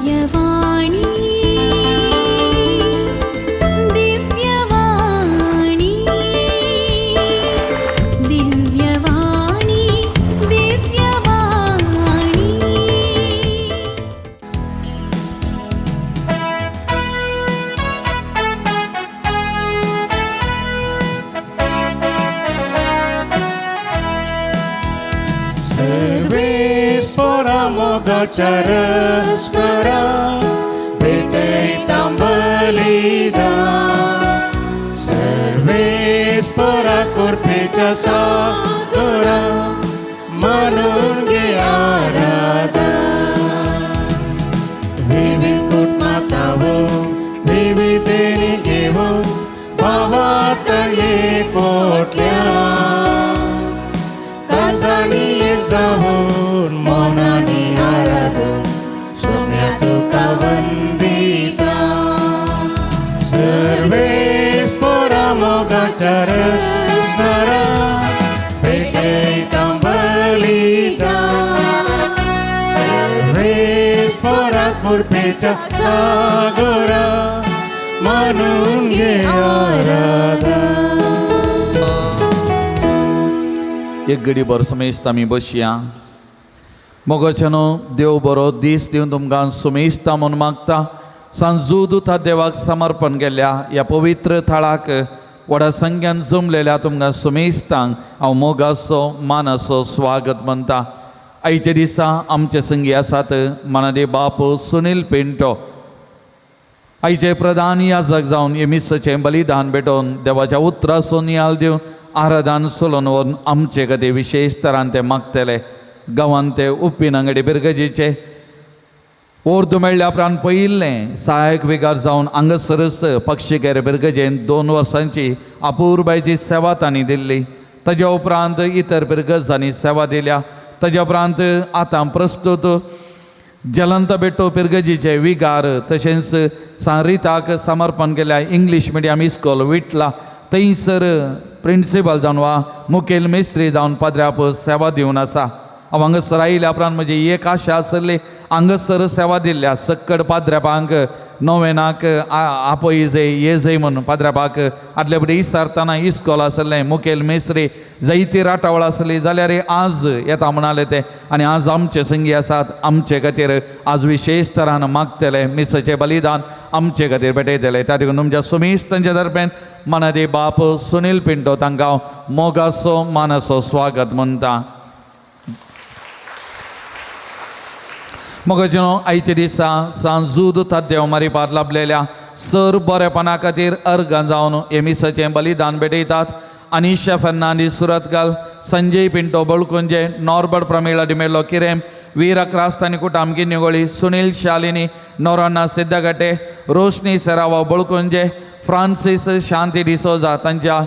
दिव्यवाणी दिव्यवाणी दिव्यवाणी दिव्यवाणी। सर्वेस्परा मोगाच्या रस्वरा भेटयता बलिदान, सर्वेस्परा कृपेच्या सागरा मानून घे आराधन। विविध कुटुंबांत विविध देणी घेवन भावार्थ एकवटल्या, काळजांनी एक जावन मनांनी आराधन सोम्या तुका वंदिता। सर्वेस्परा मोगाच्या रस्वरा भेटयता बलिदान, सर्वेस्परा कृपेच्या सागरा मानून घे आराधन। एक घडी भर समेस्त आमी बसया। मोगाच्यानो देव बरो दीस दिवन तुमकां सुमेस्ता म्हूण मागता। सांजूद त्या देवाक समर्पण केल्ल्या ह्या पवित्र थळाक व्हडा संख्यान जमलेल्या तुमकां सुमेस्तांक हांव मोगाचो मानाचो स्वागत म्हणटा। आयच्या दिसा आमचे संगी आसात मानादे बाप सुनील पिंटो, आयचे प्रधान याजक जावन हे मिसाचें बलिदान भेटोवन देवाच्या उतराचो नियाल दिवन आराधन चलोवन व्हरून आमचे खातीर विशेश तरान ते मागतले। गांवांत ते उप्पीन अंगडी बिरगजीचे ओर्द मेळ्ळ्या उपरांत पयिल्लें सहायक विगार जावन हांगासरच पक्षीकेर बिरगजेन 2 वर्सांची अपुरबायची सेवा तांणी दिल्ली। ताज्या उपरांत इतर बिरगजांनी सेवा दिल्या। ताज्या उपरांत आतां प्रस्तुत जलंत बेटो पिरगजीचे विगार तशेंच सांरिताक समर्पण केल्या इंग्लीश मिडियम इस्कॉल विटला थंयसर प्रिंसिपल जावन वा मुखेल मिस्त्री जावन पाद्र्याप सेवा दिवन आसा। हांव हांगासर आयिल्ल्या उपरांत म्हजी एक आशा आसली हांगासर सेवा दिल्ल्या सक्कड पाद्र्यापांक नोवेनाक आपय जय ये जय म्हणून पाद्र्यापाक आदले फुडें इसारतना इस्कॉल आसलें मुखेल मेस्त्री जायती राटावळ आसली जाल्यार आज येता म्हणाले ते आनी आज आमचे संगी आसात आमचे खातीर आज विशेश तरान मागतले मिसाचें बलिदान आमचे खातीर भेटयतले। त्या देखून तुमच्या सुमीस तांच्या दरम्यान मनादे बाप सुनील पिंटो तांकां हांव मोगाचो मानाचो स्वागत म्हणटा। मोगाचें आयच्या दिसा सांजूद ताद्देव मारिपात लाभलेल्या सर बरेपणा खातीर अर्गां जावन हे मिसाचें बलिदान भेटयतात। Anisha Fernandes Surathkal, Sanjay Pinto Balkunje, Norbert Pramila D'Mello Kirem, Veera Krastani Kutam Kinnigoli, Sunil Shalini Noronha Siddakatte, Roshni Serava Balkunje, Francis Shanti D'Souza तांच्या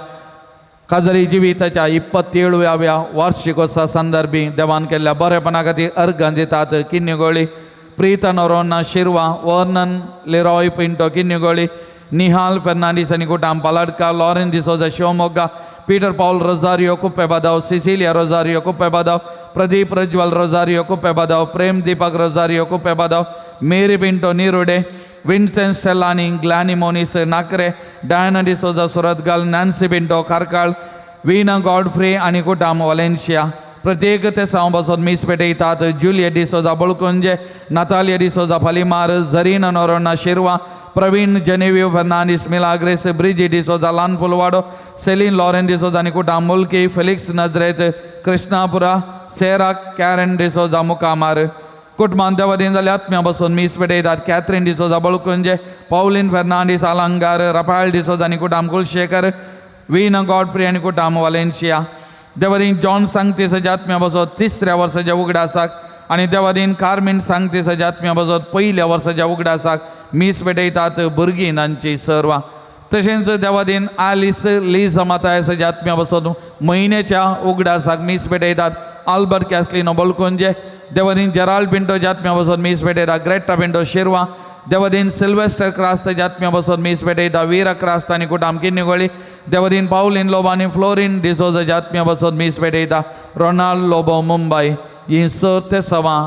काजरी जिविताच्या 27व्या वार्षिकोत्सवा संदर्भी देवान केल्ल्या बरेपणा खातीर अर्गां दितात। Kinnigoli, Preetha Noronha Shirva, Vernon Leroy Pinto Kinnigoli, Nihal Fernandes आनी कुटाम Paladka, Lauren D'Souza Shivamogga, Peter Paul Rosario Kuppebadav, Cecilia Rosario Kuppebadav, Pradeep Prajwal Rosario Kuppebadav, Prem Deepak Rosario Kuppebadav, Mary Pinto Nirude, Vincent Stellani, Glani Moniz Nakre, Diana D'Souza Surathkal, Nancy Pinto Karkala, Veena Godfrey आनी कुटाम वलेन्शिया। प्रत्येक तेसांव बसोन मीस पेटयतात। Juliet D'Souza Balkunje, Natalia D'Souza Palimar, Zarina Noronha Shirva, Praveen Genevieve Fernandes Milagres, Briji D'Souza Lanpulwado, Celine Lauren D'Souza आनी कुटाम Mulki, Felix Nazareth Krishnapura, Sera Karen D'Souza Mukamar. कुटुंबान Devadin जाल्या आत्म्या बसून मीस पेटयतात। Catherine D'Souza Balkunje, Pauline Fernandes Alangar, Rafael D'Souza आनी कुटाम Kulasekhara, Veena Godfrey आनी कुटाम वालेन्शिया। Devadin John सांगतीसाच्या आत्म्या बसत 3ऱ्या वर्साच्या उगडासाक आनी Devadin carmine सांगतीसाच्या आत्म्या बसत 1ल्या वर्साच्या उगडासाक मीस पेटयतात भुरगीं तांची सर्वां। तशेंच देवादीन आलिस लीज मातायसाच्या आत्म्या बसत म्हयन्याच्या उगडासाक मीस पेटयतात। आल्बर्ट कॅस्लिनो बलकुंजे, देवादीन जेराल्ड पिंटो आत्म्या बसत मीस पेटयता। ग्रेटा पिंटो शिरवा, देवादीन सिल्वेस्टर क्रास्त आत्म्या बसत मीस पेटयता। वीरा क्रास्त आनी कुटाम किन्निगोळी, देवादीन पावलीन लोबो आनी फ्लोरीन डिसोजा आत्म्या बसत मीस पेटयता। रोनाल्ड लोबो मुंबय। ही सर ते सवां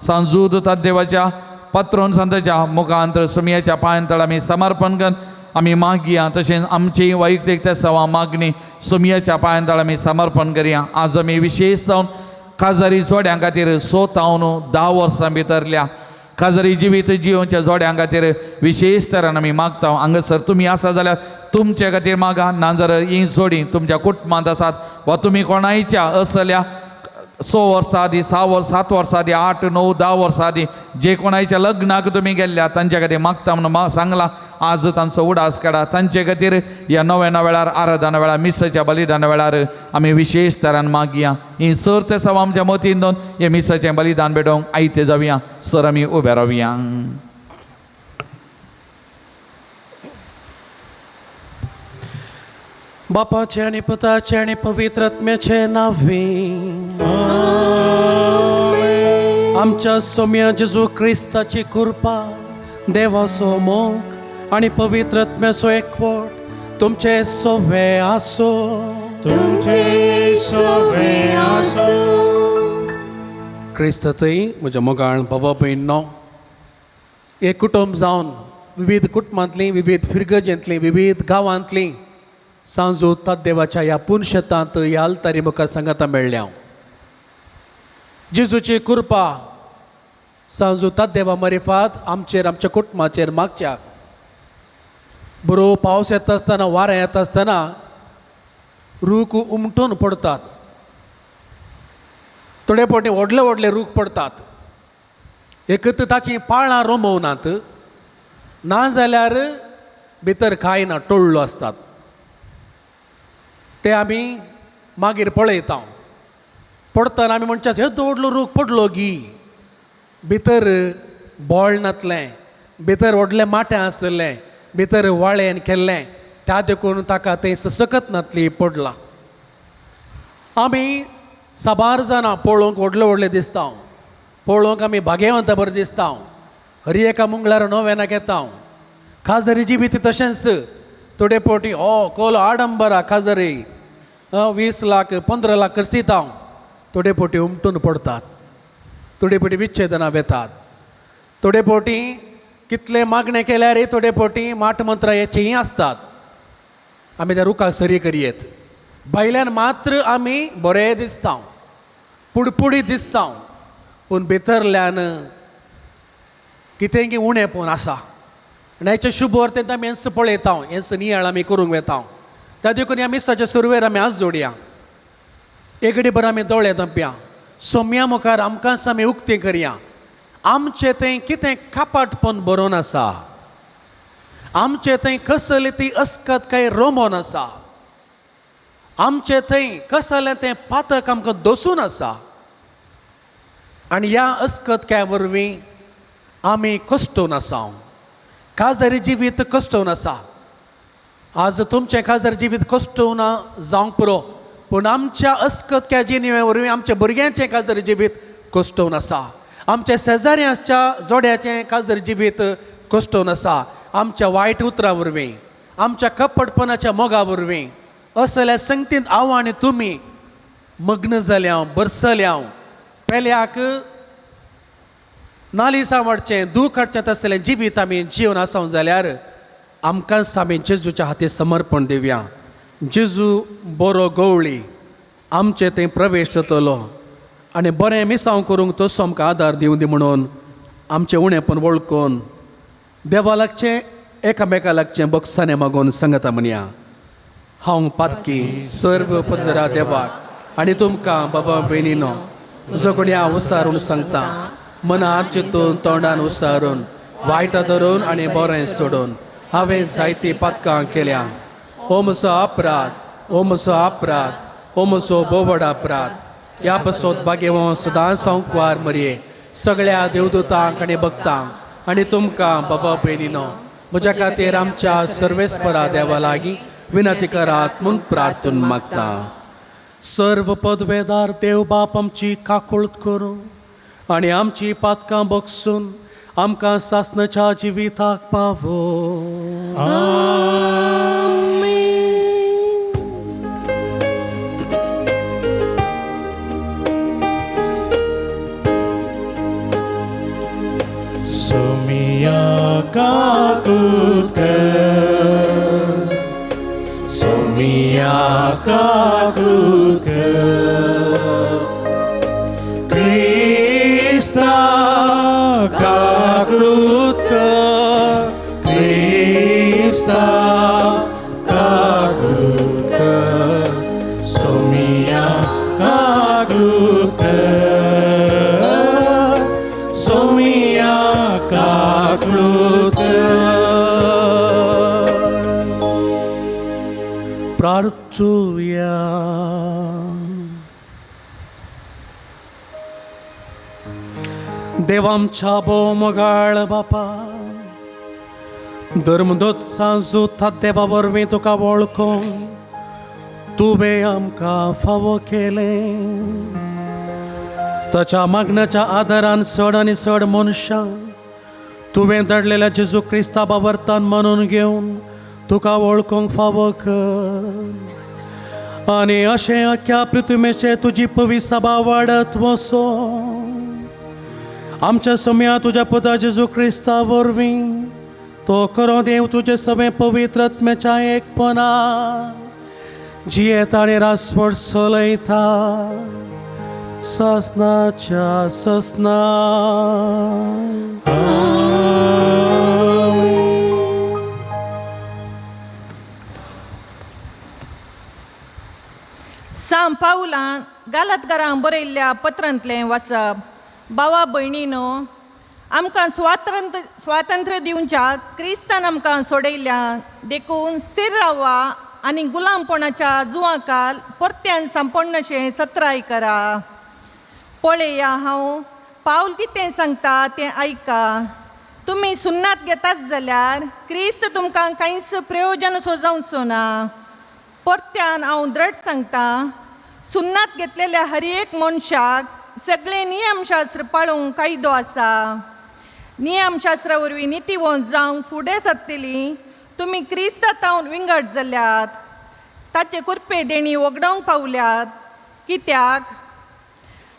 सांजूद देवाच्या पत्रोन संताच्या मुखांतर सुमयाच्या पांयांतळ आमी समर्पण करून आमी मागया. तशेंच आमची वैयक्तीक त्या सवा मागणी सुमयाच्या पांयांतळ आमी समर्पण करया. आज आमी विशेष जावन काजारी जोड्यां खातीर 6 ते 10 वर्सां भितरल्या काजारी जिवीत जियोवच्या जोड्यां खातीर विशेष तरान आमी मागता. हांगासर तुमी आसा जाल्यार तुमचे खातीर मागा, ना जाल्यार ही जोडी तुमच्या कुटुंबांत आसात वा तुमी कोणायच्या असल्या 6 वर्सां आदीं, 6 वर्स, 7 वर्सां आदीं, 8, 9, 10 वर्सां आदीं जे कोणायच्या लग्नाक तुमी गेल्ल्या तांच्या खातीर मागता म्हणून सांगलां. आज तांचो उडास काडा. तांचे खातीर ह्या नव्याना वेळार, आराधना वेळार, मिसाच्या बलिदाना वेळार आमी विशेष तरान मागया. ही सर ते सवा आमच्या मतीन दोन हे मिसाचें बलिदान भेटोवंक आयते जावया. सर आमी उबे रावया. बापाचे आनी पुताचे आनी पवित्र आत्म्याचे नांवे आमच्या सोम्या जेजू क्रिस्ताची कृपा, देवाचो मोग आनी पवित्र आत्म्याचो एकवट तुमचे सोवे आसो. तुमचे सोवे आसो. क्रिस्तांतय म्हज्या मोगाळ बाबा भयणो, एक कुटुंब जावन विविध कुटुंबांतलीं, विविध फिरगजेंतलीं, विविध गांवांतलीं सांजू देवाच्या ह्या पुनशेतांत ह्या आल्तारी मुखार सांगाता मेळ्ळ्या. जेजूची कृपा सांजू देवा मरिफात आमचेर, आमच्या कुटुंबाचेर मागच्या. बरो पावस येता आसतना, वारें येता आसतना रूख उमटून पडतात. थोडे फावटी व्हडले व्हडले रूख पडतात. एकत ताचीं पाळां रोमोवनात, ना जाल्यार भितर कांय ना, टोळ्ळो आसतात. ते आमी मागीर पळयता. पडटना आमी म्हणचे येदो व्हडलो रूख पडलो गी, भितर बोळ नातलें, भितर व्हडलें माटें आसलें, भितर वाळेन केल्लें, त्या देखून ताका तें सकत नातली पडलां. आमी साबार जाणां पळोवंक व्हडले व्हडले दिसता, पळोवंक आमी भाग्यवंता बरें दिसता. हर एका मंगळार नोवेनाक येता. खाजरी जिवीत तशेंच थोडे फावटी हो कोलो आडंबरा खाजरी 20 लाख 15 लाख खर्चिता. थोडे फावटी उमटून पडतात, थोडे फावटी विच्छेदनां वेतात, थोडे फावटी कितले मागणें केल्यार थोडे फावटी माट मंत्रां हेचीय आसतात. आमी त्या रुखाक सरी करयेत. भायल्यान मात्र आमी बरें दिसता, पुडपुडी दिसता, पूण भितरल्यान कितें की उणेपण आसा. आनी हाच्या शुभ वर्तेंत आमी हेंच पळयता, हेंच नियाळ आमी करूंक वेता. त्या देखून ह्या मिसाच्या सुरवेर आमी आज जोडया. एकडे बरें आमी दोळे धांपया. सोम्या मुखार आमकांच आमी उक्तें करया. आमचें थंय कितें कापाटपण बरोवन आसा, आमचें थंय कसलें ती अस्कत काय रोमोन आसा, आमचें थंय कसलें तें पातक आमकां दसून आसा. आनी ह्या अस्कत काय वरवीं आमी कश्टून आसा. काजारी जिवीत कश्टून आसा. आज तुमचें काजारी जिवीत कश्टून जावंक पुरो, पूण आमच्या अस्कत काय जिणे वरवीं आमच्या भुरग्यांचें काजारी जिवीत कश्टून आसा. आमच्या शेजारी आसच्या जोड्याचें काजारी जिवीत कश्टून आसा. आमच्या वायट उतरां वरवीं, आमच्या कपटपणाच्या मोगा वरवीं असल्या संगतींत हांव आनी तुमी मग्न जाल्या, बरसल्या. पेल्याक नालिसां वाडचें, दूख काडचें तसलें जिवीत आमी जिवन आसा जाल्यार आमकांच आमी जेजूच्या हाती समर्पण दिवया. जेजू बरो गवळी आमचे थंय प्रवेश जातलो आनी बरें मिसांव करूंक तसो आमकां आदार दिवं दी म्हणून आमचें उणेपण वळखून देवा लागचें, एकामेका लागचें बक्षाने मागून सांगता म्हणया. हांव पातकी सर्व पदरा देवाक आनी तुमकां बाबा भयणीनो जगण्या उसारून सांगता, मनार चिंतून तोंडान उसारून वायटां धरून आनी बरें सोडून हांवें जायतीं पातकां केल्या. हो म्हजो अपराध, हो म्हजो अपराध, हो म्हजो बोवड अपराध. ह्या पासत भाग्यवंत सदांच हांव कुवार मरये सगळ्या देवदूतांक आनी भक्तांक आनी तुमकां बाबा भयणीनो म्हज्या खातीर आमच्या सर्वेस्परा देवा लागीं विनंती करात म्हूण प्रार्थना मागता. सर्व पदवेदार देव बाप आमची काकूळत करूं आनी आमची पातकां बगसून आमकां सासणाच्या जिविताक पावो. सोमिया काकूत कर, सोमिया काकूत कर, क्रिस्ता काकूत कर, क्रिस्ता काकूत कर, सोमिया काकूत कर, सोमिया काकूत कर। प्रार्थुया। देवामच्या भोव बापा, धर्मदूत सांजू देवा वरवीं तुका वळखून तुवें आमकां फावो केलें। ताच्या मागण्याच्या आदारान चड आनी चड मनशां तुवें धाडलेल्या जेजू क्रिस्ता बाबर्तान मानून घेवन तुका वळखूंक फावो कर आनी अशें अख्ख्या पृथ्वीचेर तुजी पवी सभा वाडत वचो। आमच्या समया तुज्या पुता जेजू क्रिस्ता वरवीं तो करो देव तुजे सगळें पवित्र आत्म्याच्या एकपणा जियेता आनी रासवड चलयता ससनाच्या ससना। सांव पावलान गालातकारांक बरयल्ल्या पत्रांतलें वाचप। भावा भयणीनो, आमकां स्वातंत्र्य दिवच्याक क्रिस्तान आमकां सोडयल्या, देखून स्थिर रावा आनी गुलामपणाच्या जुवाकाल परत्यान सांपडनशें सत्राय करा। पळया हांव पावल कितें सांगता तें आयका। तुमी सुन्नात घेतात जाल्यार क्रिस्त तुमकां कांयच प्रयोजन सो जावचो ना। परत्यान हांव द्रढ सांगता, सुन्नात घेतलेल्या हर एक मनशाक सगळे नियमशास्त्र पाळूंक कायदो आसा। नियमशास्त्रा वरवीं नितीवंत जावंक फुडें सरतली तुमी क्रिस्ता तावन विंगड जाल्यात, ताचे कुरपे देणी वगडावंक पावल्यात। कित्याक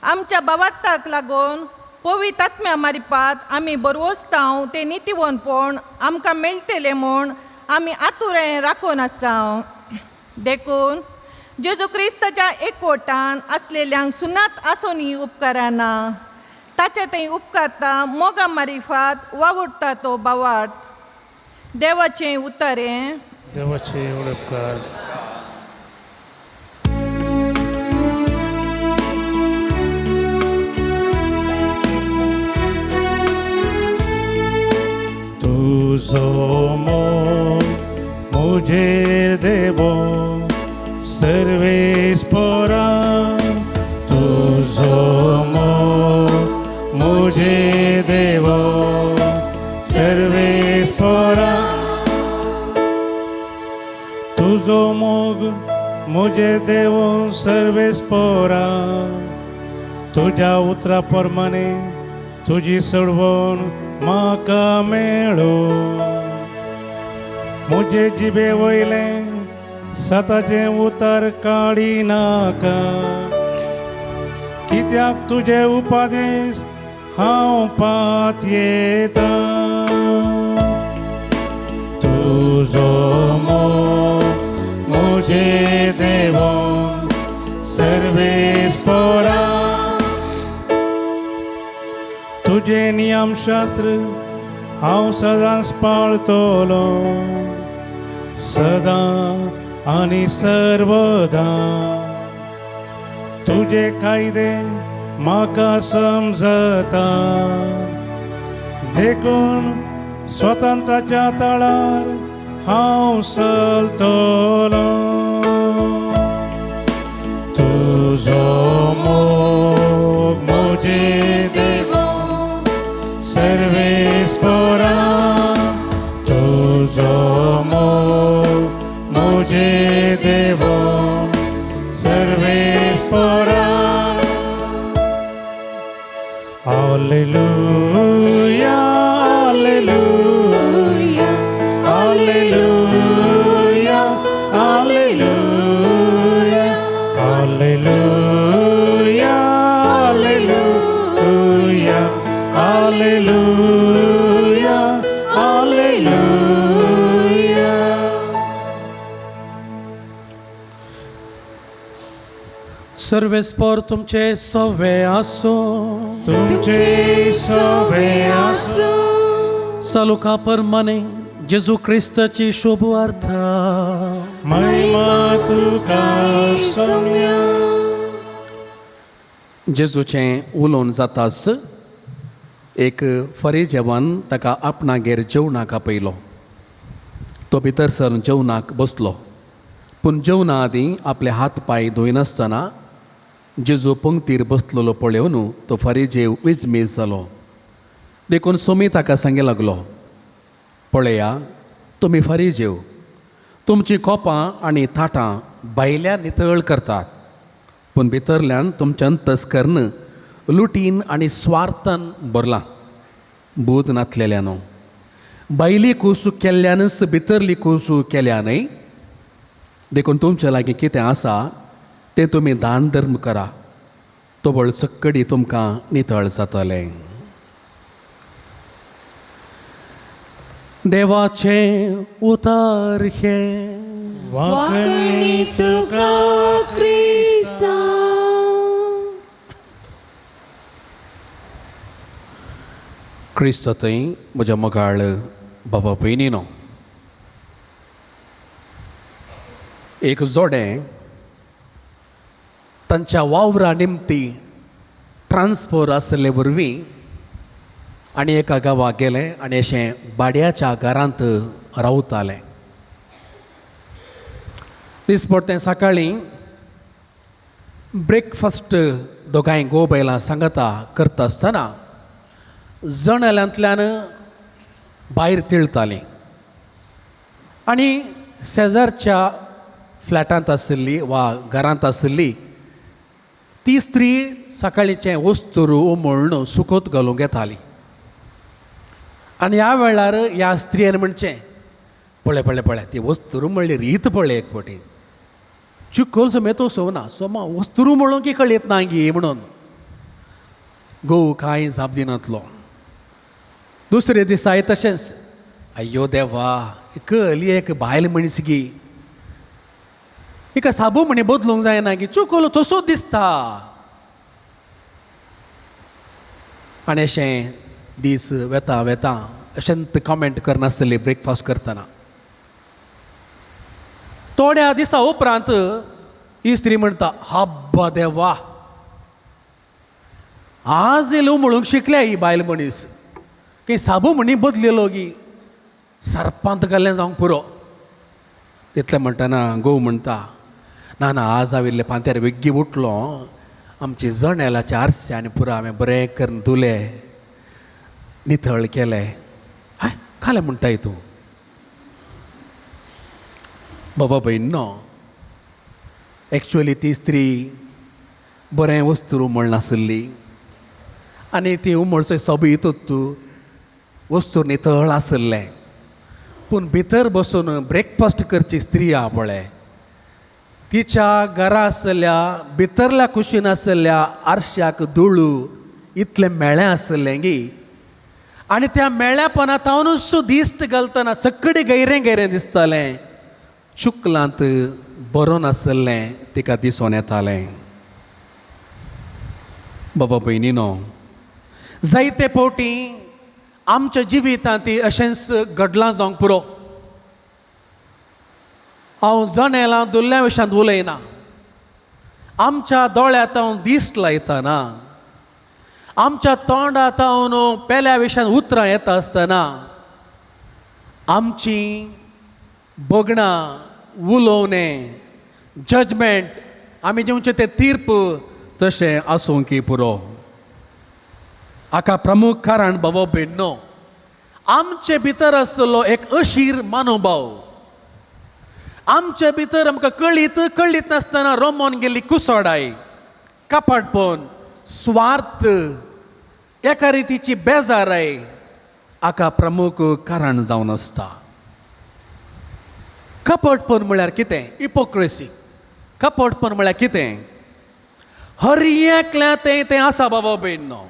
आमच्या बावार्थाक लागून पवित्र आत्म्या मारिपात आमी बरवस्तांव तें नितीवंतपण आमकां मेळटलें म्हूण आमी आतुरें राखून आसा। देखून जेजू क्रिस्ताच्या एकवटान आसलेल्यांक सुनात आसोनी उपकाराना, ताचे थंय उपकारता मोगा मारिफात वावुरता तो बावार्थ। देवाचें उतर हें। देवाचे उपकार। तुजो मोग म्हजेर देवो सर्वेस्परा, तुजो मोग म्हजेर देवो सर्वेस्परा, तुजो मोग म्हजेर देवो सर्वेस्परा, तुज्या उतरा प्रमाणे तुजी सोडवण म्हाका मेळो। म्हजे जिबे वयलें सताचें उतर काडिनाका, कित्याक तुजे उपदेश हांव पातयेता। तुजो मोग म्हजेर देवो सर्वेस्परा, तुजें नियमशास्त्र हांव सदांच पाळतलो, सदां आनी सर्वदा। तुजे कायदे म्हाका समजता, देखून स्वतंत्राच्या तळार हांव चलतलो। तुजो मोग म्हजेर देवो सर्वेस्परा, तुजो मोग म्हजेर देवो सर्वेस्परा। Hallelujah, hallelujah, hallelujah, hallelujah, hallelujah, hallelujah, hallelujah. सर्वेस्पर तुमचे सवे आसूं. तुमचे सवे आसूं. सालुका परमाने जेजू क्रिस्ताची शुभ वार्ता. महिमा तुका सोम्या. जेजूचें उलोवन जाताच एक फरिजेवान ताका आपणागेर जेवणाक आपयलो. तो भितर सरून जेवणाक बसलो, पूण जेवणा आदीं आपले हात पांय धुयनासतना जेजू पंक्तीर बसलेलो पळोवन तो फरिजेव विजमीज जालो. देखून सोमी ताका सांगे लागलो, पळया तुमी फरिजेव, तुमचीं कोपां आनी थाटां भायल्यान नितळ करतात, पूण भितरल्यान तुमचें अंतस्कर्ण लुटीन आनी स्वार्थान भरलां. बूद नातलेल्यानो, भायली कुसू केल्ल्यानच भितरली कुसू केल्या न्हय? देखून तुमचे लागीं कितें आसा तें तुमी दान धर्म करा, तोबळ सक्कडी तुमकां नितळ जातलें. देवाचें उतर हें. वाकणी तुका क्रिस्ता. क्रिस्त थंय म्हज्या मोगाळ बाबा भयणीनो, एक जोडें तांच्या वावरा निमती ट्रान्सफर आसले वरवीं आनी एका गांवाक गेलें आनी अशें भाड्याच्या घरांत रावतालें. दिसपडतें सकाळीं ब्रेकफास्ट दोगांय घोव बायलां सांगता करता आसतना जनेलांतल्यान भायर तिळतालीं आनी शेजारच्या फ्लॅटांत आशिल्ली वा घरांत आशिल्ली ती स्त्री सकाळीचें वस्तूर उमळून सुकोत घालूंक येताली. आनी ह्या वेळार ह्या स्त्रियेन म्हणचें, पळय पळय पळय ती वस्तूर म्हणली रीत पळय एक फावटी चिकोल समेत सोना सोमा वस्तूर म्हणूंक की कळयत ना गी म्हणून. घोव कांय जाप दिनातलो. दुसरे दिसाय तशेंच, अय्यो देवा कली एक बायल मनीस गी, हिका साबू म्हणी बदलूंक जायना गी, चुकलो तसोच दिसता. आनी अशें दीस वेता वेता अशेंच कमेंट करनासली ब्रेकफास्ट करतना. थोड्या दिसा उपरांत ही स्त्री म्हणटा, हब्बा देवा आज येयलो म्हणूंक शिकल्या ही बायल मनीस, की साबू म्हणी बदलेलो गी, सरपांत घाल्लें जावंक पुरो. तितलें म्हणटना घोव म्हणटा, ना ना आज हांव इल्लें पांत्यार वेग्गी उठलो, आमची जनेलाचे आरसे आनी पुरो हांवें बरें करून धुले नितळ केले. हाय खालें म्हणटाय तूं बाबा भयणो. एक्चुअली ती स्त्री बरें वस्तू उमळ नासली आनी ती उमळचो सोबीत तूं वस्तू नितळ आसलें, पूण भितर बसून ब्रेकफास्ट करची स्त्री आहा पळय, तिच्या घरा आसल्या भितरल्या कुशीन आसल्या आरशाक धुळू इतलें मेळें आसलें गी, आनी त्या मेळ्यापणांत दिश्ट घालतना सगळें गैरें गैरें दिसतालें, चुकलांत बरो नासलें तिका दिसून येतालें. बाबा भयणीनो, जायते फावटी आमच्या जिवितांत ती अशेंच घडलां जावंक पुरो. हांव जनेलां दुल्ल्या विशयांत उलयना, आमच्या दोळ्यांत हांव दिश्ट लायतना, आमच्या तोंडांत हांव पेल्या विशयांत उतरां येता आसतना आमची बगणां उलोवणें जजमेंट आमी दिवचें तें तीर्प तशें आसूंक की पुरो. हाका प्रमुख कारण बाबा भयणो, आमचे भितर आसलो एक अशीर मनोभाव, आमचे भितर आमकां कळीत कळीत नासतना रोमोन गेल्ली कुसोडाय, कपाटपण, स्वार्थ, एका रितीची बेजाराय हाका प्रमुख कारण जावन आसता. कपटपण म्हळ्यार कितें? हिपोक्रेसी. कपटपण म्हळ्यार कितें? हर एकल्या तें तें आसा बाबा भयणो,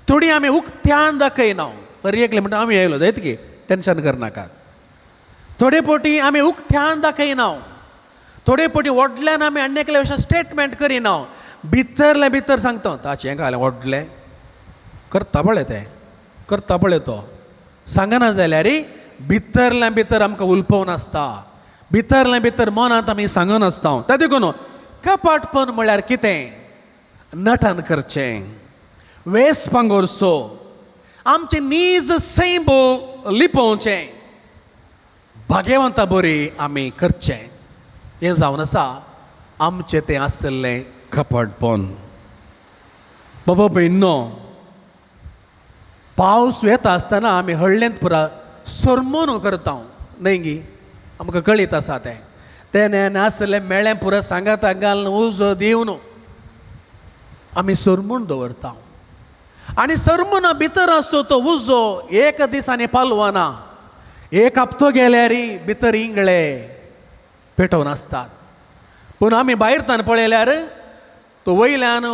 थोडी आमी उक्त्यान दाखयना. हर एकलें म्हणटा आमी आयलो जायत की टेंशन करनाकात. थोडे फावटी आमी उक्त्यान दाखयना, थोडे फावटी व्हडल्यान आमी आनी एकल्या विशयान स्टेटमेंट करिना, भितरलें भितर सांगता ताचें घालें व्हडलें करता पळय तें करता पळय तो सांगना जाल्यार भितरलें भितर आमकां उलपोवन आसता भितरलें भितर मनांत आमी सांगनासता. तें देखून कपाटपण म्हळ्यार कितें? नटन करचें, वेस पांगोरचो, आमचें नीज सैंब लिपोवचें, भाग्यवंता बरी आमी करचें. हें जावन आसा आमचें तें आशिल्लें कपटपण. बाबा भयणो, पावस येता आसतना आमी हळ्ळेंत पुरा सरमोन करता न्हय गी? आमकां कळीत आसा तें. तें नासलें मेळ्ळें पुरा सांगाता घालून उजो दिवन आमी सरमून दवरता आनी सरमुना भितर आसो तो उजो एक दिसांनी पालवना, एक हप्तो गेल्यार भितर इंगळे पेटोवन आसतात. पूण आमी भायर तान पळयल्यार तो वयल्यान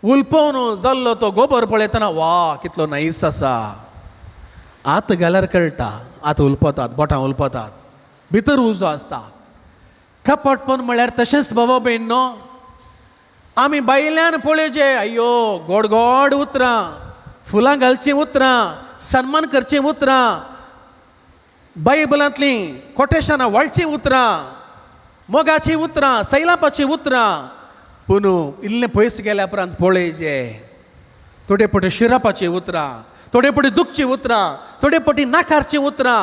उलपोवन जाल्लो तो गोबर पळयतना वा कितलो नायस आसा. आत घाल्यार कळटा, आत उलपतात, बोटां उलपतात, भितर उजो आसता. कपटपण म्हळ्यार तशेंच बाबा भयण न्हू, आमी भायल्यान पळोवचें अय्यो गोड गोड उतरां, फुलां घालचीं उतरां, सन्मान करचीं उतरां, बायबलांतलीं कोटेशनां वळचीं उतरां, मोगाचीं उतरां, सैलापाचीं उतरां. पूण इल्लें पयस गेल्या उपरांत पळोवचें थोडे पटी शिरापाचीं उतरां, थोडे पटी दुखचीं उतरां, थोडे पटी नाकारचीं उतरां,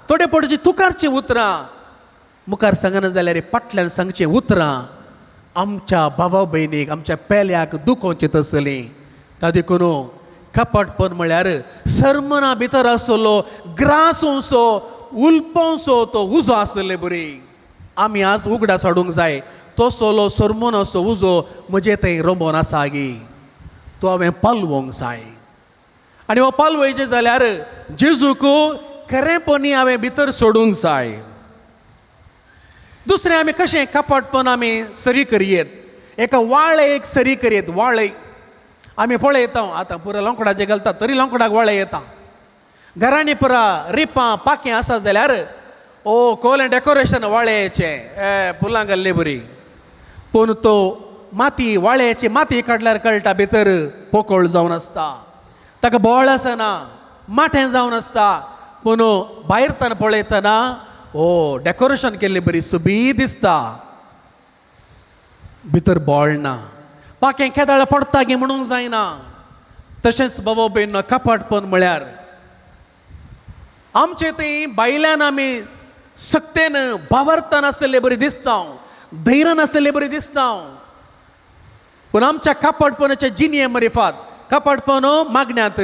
थोडे पटी तुकारचीं उतरां, मुखार सांगना जाल्यार फाटल्यान सांगचीं उतरां आमच्या भावा भयणीक आमच्या पेल्याक दुखोवचीं तसलीं. ता देखून कपटपण म्हळ्यार सरमना भितर आसलो ग्रास वंसो उलपोवचो तो उजो आसले बरी. आमी आज उगडास हाडूंक जाय तो सोलो सरमनाचो उजो म्हजे थंय रोमोन आसा गी, तो हांवें पालवंक जाय. आनी हो पालवयचें जाल्यार जेजूक खरेंपणी हांवें भितर सोडूंक जाय. दुसरें आमी कशें कपटपण आमी सरी करयेत, एका वाळे एक सरी करयेत. वाळे आमी पळयता आतां पुरा लोंकडाचें घालता तरी लोंकडाक वाळे येता. घरांनी पुरा रिपां पाखें आसा जाल्यार ओ कोलें डेकोरेशन वाळेचें ए फुलां घाल्ली बरी, पूण तो माती वाळ्याची माती काडल्यार कळटा भितर पोकळ जावन आसता, ताका बोळ आसना, माठें जावन आसता. पूण भायर तान पळयतना ओ डेकोरेशन केल्ली बरी सुबी दिसता, भितर बोळ ना, पाखें केदाळ पडटा गी म्हणूंक जायना. तशेंच बाबा भयण कपाटपण म्हळ्यार आमचे थंय भायल्यान आमी सक्तेन बावरतान आसलेले बरी दिसता, धैर्यान आसलेले बरी दिसता, पूण आमच्या कपाटपणाच्या जिणये मरिफात कपाटपण मागण्यांत,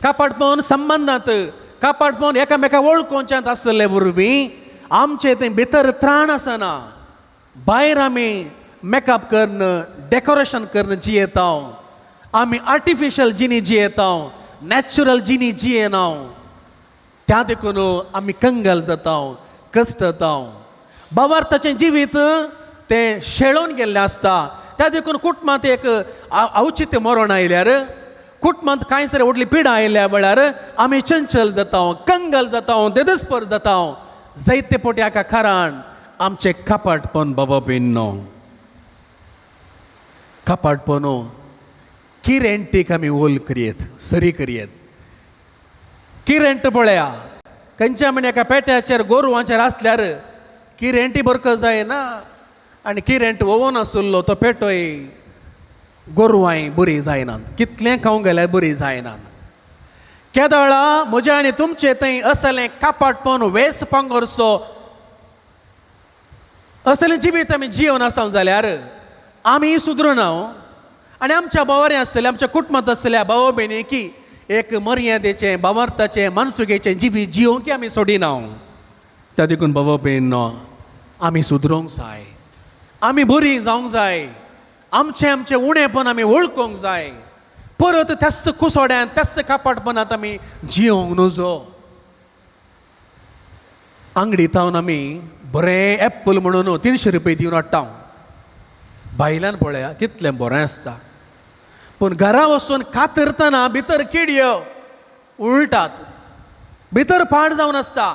कपाटपण संबंदांत, कपाटपण एकामेका वळखोवच्यांत आसले वरवीं आमचे थंय भितर त्राण आसना. भायर आमी मेकअप करून डेकोरेशन करून जियेता, आमी आर्टिफिशियल जिणी जियेता, नॅचरल जिणी जियेना. त्या देखून आमी कंगाल जाता, कश्ट जाता. बाबार्थाचें जिवीत तें शेळोवन गेल्लें आसता. त्या देखून कुटुंबांत एक अवचित्य मरण आयल्यार, कुटुंबांत कांय सर व्हडली पिडा आयल्या म्हळ्यार आमी चंचल जाता, कंगाल जाता, देदस्पर जाता. जायते पोटी हाका कारण आमचें कपाटपण बाबा भयणो. कपाटपण किरेंटीक आमी ओल करयेत, सरी करयेत. किरेंट पळया खंयच्या म्हण एका पेट्याचेर गोरवांचेर आसल्यार किरेंटी बरक जायना आनी किरेंट ओवोन आसलो तो पेटोय गोरवांय बरी जायनात, कितलें खावंक गेल्यार बरी जायनात. केदळा म्हज्या आनी तुमचे थंय असलें कपाटपण वेस पांगरचो असलें जिवीत आमी जिवन आसा जाल्यार आमी सुदरना आनी आमच्या भावारे आसतले, आमच्या कुटुंबांत आसतल्या भाव भयणी की एक मर्यादेचें भावार्थाचें मानसुगेचें जिवीत जिवंक आमी सोडिना. त्या देखून बाबा भयण आमी सुदरूंक जाय, आमी बरीं जावंक जाय, आमचें आमचें उणेपण आमी वळखूंक जाय. परत त्याच कुसोड्यान त्याच कपाटपणांत आमी जिवंक नजो. आंगडी थावन आमी बरें एप्पल म्हणून 300 रुपये दिवन हाडटा, भायल्यान पळया कितलें बरें आसता, पूण घरा वचून कातरतना भितर किडयो उळटात, भितर पाड जावन आसता.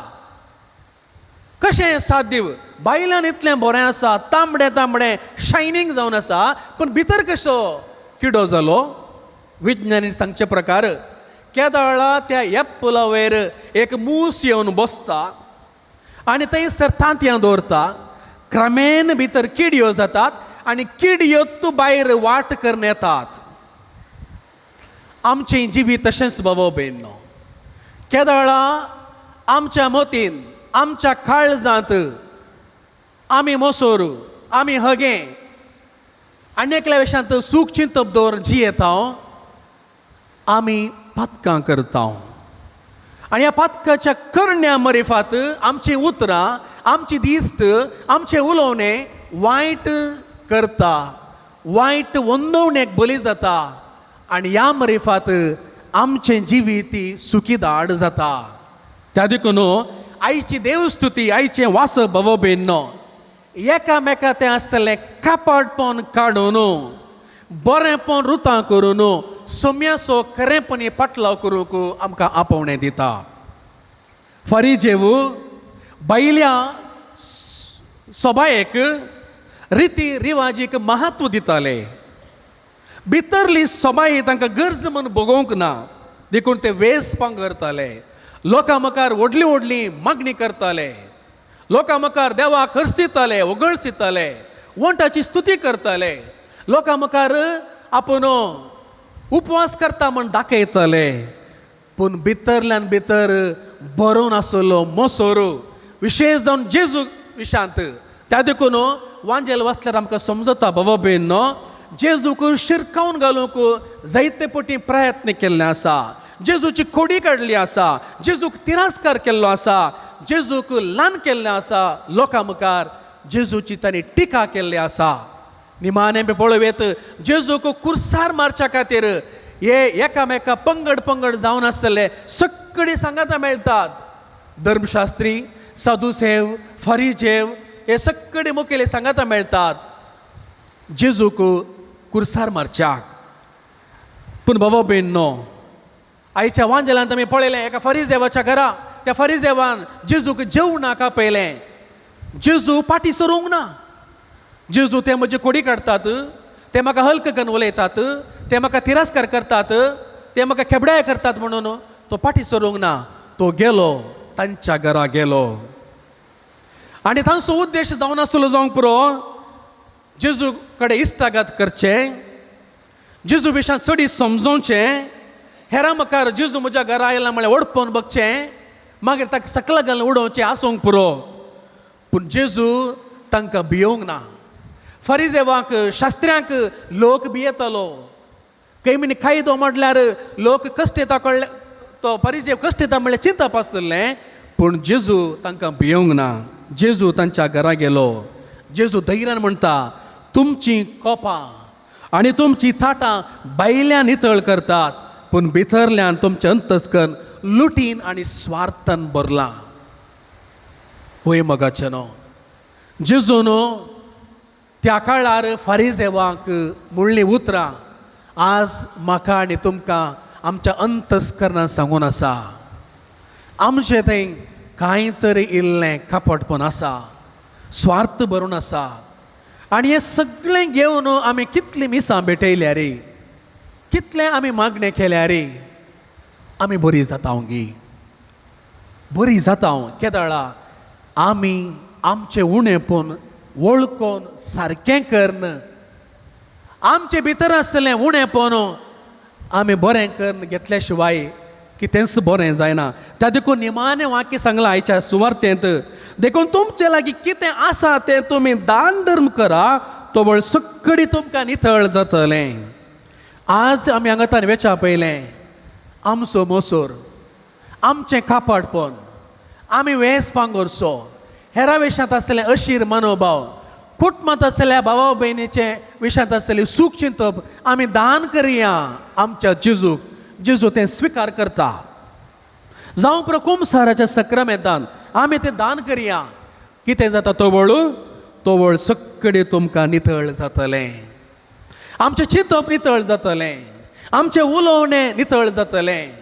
कशें साध्य? बायलान इतलें बरें आसा, तांबडें तांबडें शायनींग जावन आसा, पूण भितर कसो किडो जालो? विज्ञानी सांगचे प्रकार केदळा त्या एप्पला वयर एक मूस येवन बसता आनी थंयसर तांतयां दवरता. क्रमेन भितर किडयो जातात आनी किडयो तूं भायर वाट करून येतात. आमचें जिवीत तशेंच बाबा भयणो, केदळा आमच्या मतीन आमच्या काळजांत आमी मोसोर, आमी हगें आनी एकल्या वेशांत सूख चिंतप दवर जियेता, आमी पातकां करता. आनी ह्या पातकाच्या करण्या मरिफात आमचीं उतरां, आमची दिश्ट, आमचें उलोवणें वायट करता, वायट वंदवणेक बली जाता आनी ह्या मरिफात आमचें जिवीत सुखी दाड जाता. त्या देखून आयची देवस्तुती, आयचें वाचप बाबा भयणो, एकामेका तें आसतलें कापाटपण काडून बरेंपण रुतां करून सोम्याचो खरेंपणी पाटलाव करूंक आमकां आपोवणें दिता. फारीजेव बायल्या सोबायेक रिती रिवाजीक महत्व दिताले. भितरली सोबाय तांकां गरज म्हूण भोगोवंक ना, देखून ते वेस पांगरताले, लोकां मुखार व्हडली व्हडली मागणी करताले, लोकां मुखार देवाक खर्चिताले, वगळचिताले, वंटाची स्तुती करताले, लोकां मुखार आपूण उपवास करता म्हण दाखयताले. पूण भितरल्यान भितर बरोवन आसलो मोसोर, विशेश जावन जेजू विशांत. त्या देखून वांजेल वाचल्यार आमकां समजता बाबा भयण, जेजूक शिरकावन घालूंक जायते पटी प्रयत्न केल्ले आसा, जेजूची खोडी काडली आसा, जेजूक तिरस्कार केल्लो आसा, जेजूक ल्हान केल्लें आसा, लोकां मुखार जेजूची तांणी टिका केल्ली आसा. निमाणें पळोवयेत जेजूक कुर्सार मारच्या खातीर हे एकामेका पंगड पंगड जावन आसतले सगळीं सांगातां मेळटात. धर्मशास्त्री, साधुसेव, फारीजेव हे सगळे मुखेले सांगातां मेळटात जेजूक कुर्सार मारच्याक. पूण बाबा भयणो, आयच्या वांजेलांत आमी पळयलें एका फरिजेवाच्या घरा, त्या फरिजेवान जेजूक जेवणाक आपयलें. जेजू पाटी सरूंक ना. जेजू ते म्हजी कोडी काडटात, ते म्हाका हल्क करून उलयतात, ते म्हाका तिरस्कार करतात, ते म्हाका खेबडाय करतात म्हणून तो पाटी सरूंक ना. तो गेलो तांच्या घरा गेलो आनी तांचो उद्देश जावन आसलो जावंक पुरो जेजू कडेन इश्टागत करचें, जेजू विशांत चडी समजोवचें, हेरां मुखार जेजू म्हज्या घरा आयला म्हळ्यार ओडपोवन बगचें, मागीर ताका सकला घालून उडोवचें आसूंक पुरो. पूण जेजू तांकां भियोवंक ना. फरिजेवांक शास्त्र्यांक लोक भियेतालो. कैमिनी कायदो म्हटल्यार लोक कश्ट येता कळ्ळे, तो फरिजेव कश्ट येता म्हणल्यार चिंतप आसलें. पूण जेजू तांकां भियोवंक ना. जेजू तांच्या घरा गेलो. जेजू धैर्यान म्हणटा, तुमचीं कोपां आनी तुमचीं थाटां भायल्यान नितळ करतात, पूण भितरल्यान तुमचें अंतस्कन लुटीन आनी स्वार्थान भरलां. होय मोगाचें न्हू, जेजून त्या काळार फारिजेवांक म्हणलीं उतरां आज म्हाका आनी तुमकां आमच्या अंतस्करणान सांगून आसा. आमचें थंय कांय तरी इल्लें कपटपण आसा, स्वार्थ भरून आसा आनी हें सगळें घेवन आमी कितलीं मिसां भेटयल्या रे, कितलें आमी मागणें केल्या रे, आमी बरी जाता गी, बरी जाता. केदळा आमी आमचें उणेपण वळखून सारकें करून आमचे भितर आसलें उणेपण आमी बरें करून घेतल्या शिवाय कितेंच बरें जायना. त्या देखून निमाणें वाक्य सांगलां आयच्या सुवार्तेंत, देखून तुमचे लागीं कितें आसा तें तुमी दान धर्म करा, तवळ सगळी तुमकां नितळ जातलें. आज आमी हांगा वेच्या पयलें आमचो मोसोर, आमचें कापाटपण, आमी वेस पांगुरचो, हेरा वेशांत आसलें अशीर मनोभाव, कुटुंबांत आसलेल्या भावा भयणीचे विशांत आसलें सूख चिंतप आमी दान करया आमच्या जेजूक. जेजू तें स्विकार करता. जावं पुरो कुमसाराच्या सक्रामेंतान आमी तें दान करया. कितें जाता तवळ, तवळ सगळें तुमकां नितळ जातलें, आमचें चिंतप नितळ जातलें, आमचें उलोवणें नितळ जातलें,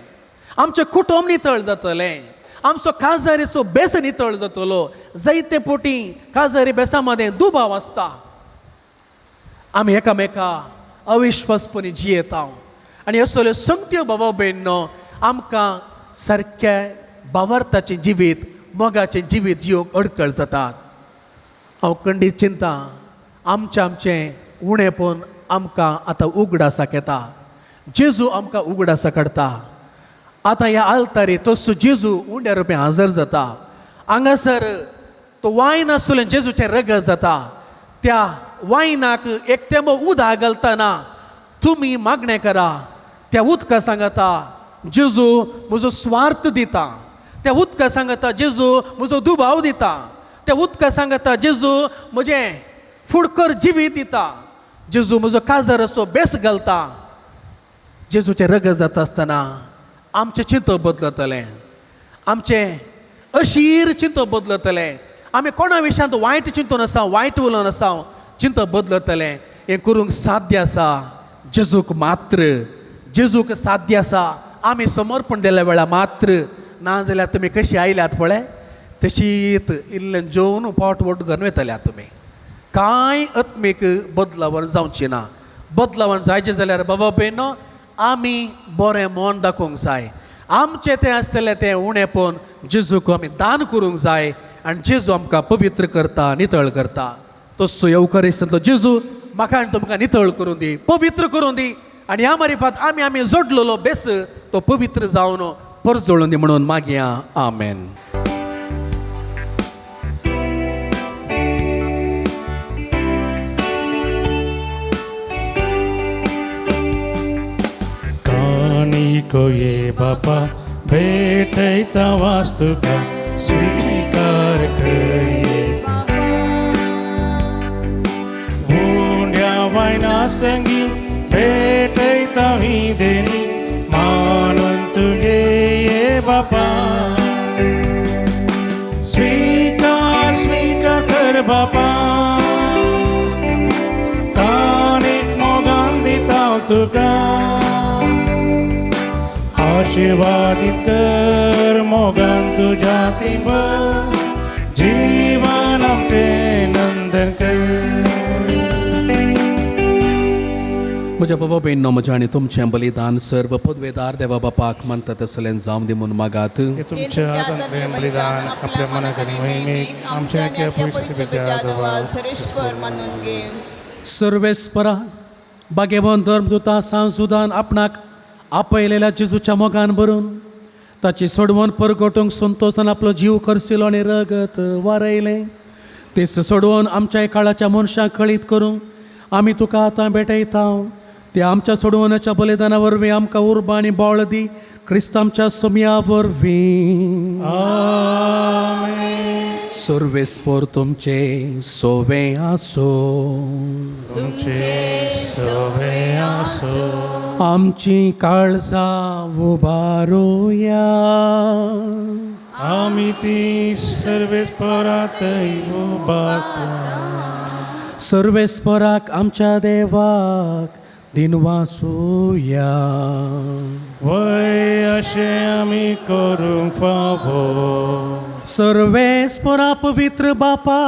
आमचें कुटुंब नितळ जातलें, आमचो काजारीचो बेस नितळ जातलो. जायते पोटी काजारी बेसा मदें दुबाव आसता. आमी एकामेका अविश्वासपणी जियेता आनी असल्यो संगत्यो बाबा भयणो आमकां सारक्या भावार्थाचें जिवीत, मोगाचें जिवीत जिवंक अडकळ जातात. हांव खंडीत चिंता आमचें आमचें उणेपण आमकां आतां उगडासाक येता. जेजू आमकां उगडासाक काडटा. आतां ह्या आल्तारी तसो जेजू उंड्या रुपया हजर जाता. हांगासर तो वायन आसतलें जेजूचें रगत जाता. त्या वायनाक एक तेंबो उदक घालतना तुमी मागणें करा. त्या उदका सांगता जेजू म्हजो स्वार्थ दिता. त्या उदका सांगता जेजू म्हजो दुबाव दिता. त्या उदका सांगता जेजू म्हजें फुडकर जिवीत दिता. जेजू म्हजो काजार असो बेस घालता. जेजूचें रगत जाता आसतना आमचें चिंतप बदलतलें, आमचें अशीर चिंतप बदलतलें. आमी कोणा विशयांत वायट चिंतून आसा, वायट उलोवन आसा, चिंतप बदलतलें. हें करूंक साध्य आसा जेजूक मात्र. जेजूक साध्य आसा आमी समर्पण दिल्या वेळार मात्र. नाजाल्यार तुमी कशी आयल्यात पळय तशीत इल्लें जेवन पोट वट घेवन वयतल्यात तुमी. कांय आत्मीक बदलावण जावची ना. बदलावण जायचें जाल्यार बाबा भयणो आमी बरें मन दाखोवंक जाय. आमचें तें आसतलें तें उणेपण जेजूक आमी दान करूंक जाय आनी जेजू आमकां पवित्र करता, नितळ करता. तसो येवकारिस्तांतलो जेजू म्हाका आनी तुमकां नितळ करूं दी, पवित्र करूं दी आनी ह्या मारिफात आमी आमी जोडलेलो बेस तो पवित्र जावन परजळून दी म्हणून मागया. आमेन. काणिको ये बापा भेटयता वास्तुका स्वीकार कर उंड्या वायना संगी भेटयता ही देणी मानून तुगे ये बापा स्वीकार स्वीकार कर बापा काणीक मोगान दिता तुका आशीर्वादित कर मोगान तुज्या तिंबर जीवन आमचें नंदन कर. म्हज्या बाबा भयणो म्हज्या आनी तुमचें बलिदान सर्व पदवेदार देवा बापाक मानता तसलें जावं दी म्हूण मागात. हे तुमच्या हातांतलें बलिदान आपल्या मनाक आनी मोहिमेक आमच्या सर्वेश्वर मानून घे. सर्वेस्परा भाग्यवंत धर्मदूता सांसुदान आपणाक आपयलेल्या जेजूच्या मोगान भरून ताची सोडवण परगटूंक संतोशान आपलो जीव खर्चिलो आनी रगत वारयलें. तेच सोडवून आमच्या काळाच्या मनशांक कळीत करूंक आमी तुका आतां भेटयता. त्या आमच्या सोडवण्याच्या बलिदाना वरवीं आमकां उर्बा आनी बळ दी क्रिस्त आमच्या समया वरवीं. सर्वेस्पर तुमचे सोवे आसो. तुमचे सवे आसो. आमची काळजां उबारुया. आमी ती सर्वेस्परात उबारता. सर्वेस्पराक आमच्या देवाक दिनवासुया. वय अशें आमी करूंक फावो. सर्वेस्परा पवित्र बापा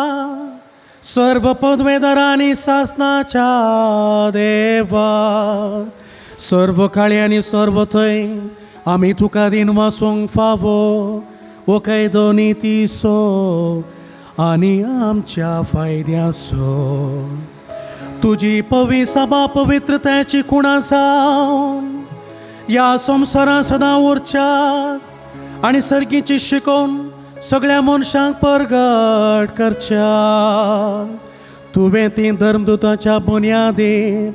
सर्व पदवेदारांनी सासनाच्या देवा सर्व काळी आनी सर्व थंय आमी तुका दिनवासूंक फावो ओ कायदो नितीचो आनी आमच्या फायद्याचो. तुजी पवी सभा पवित्रतायेची खुणा जावन ह्या संवसारांत सदां उरच्या आनी सर्गीची शिकोवन सगळ्या मनशांक परगट करच्या. तुवें ती धर्मदूताच्या बुन्यादीर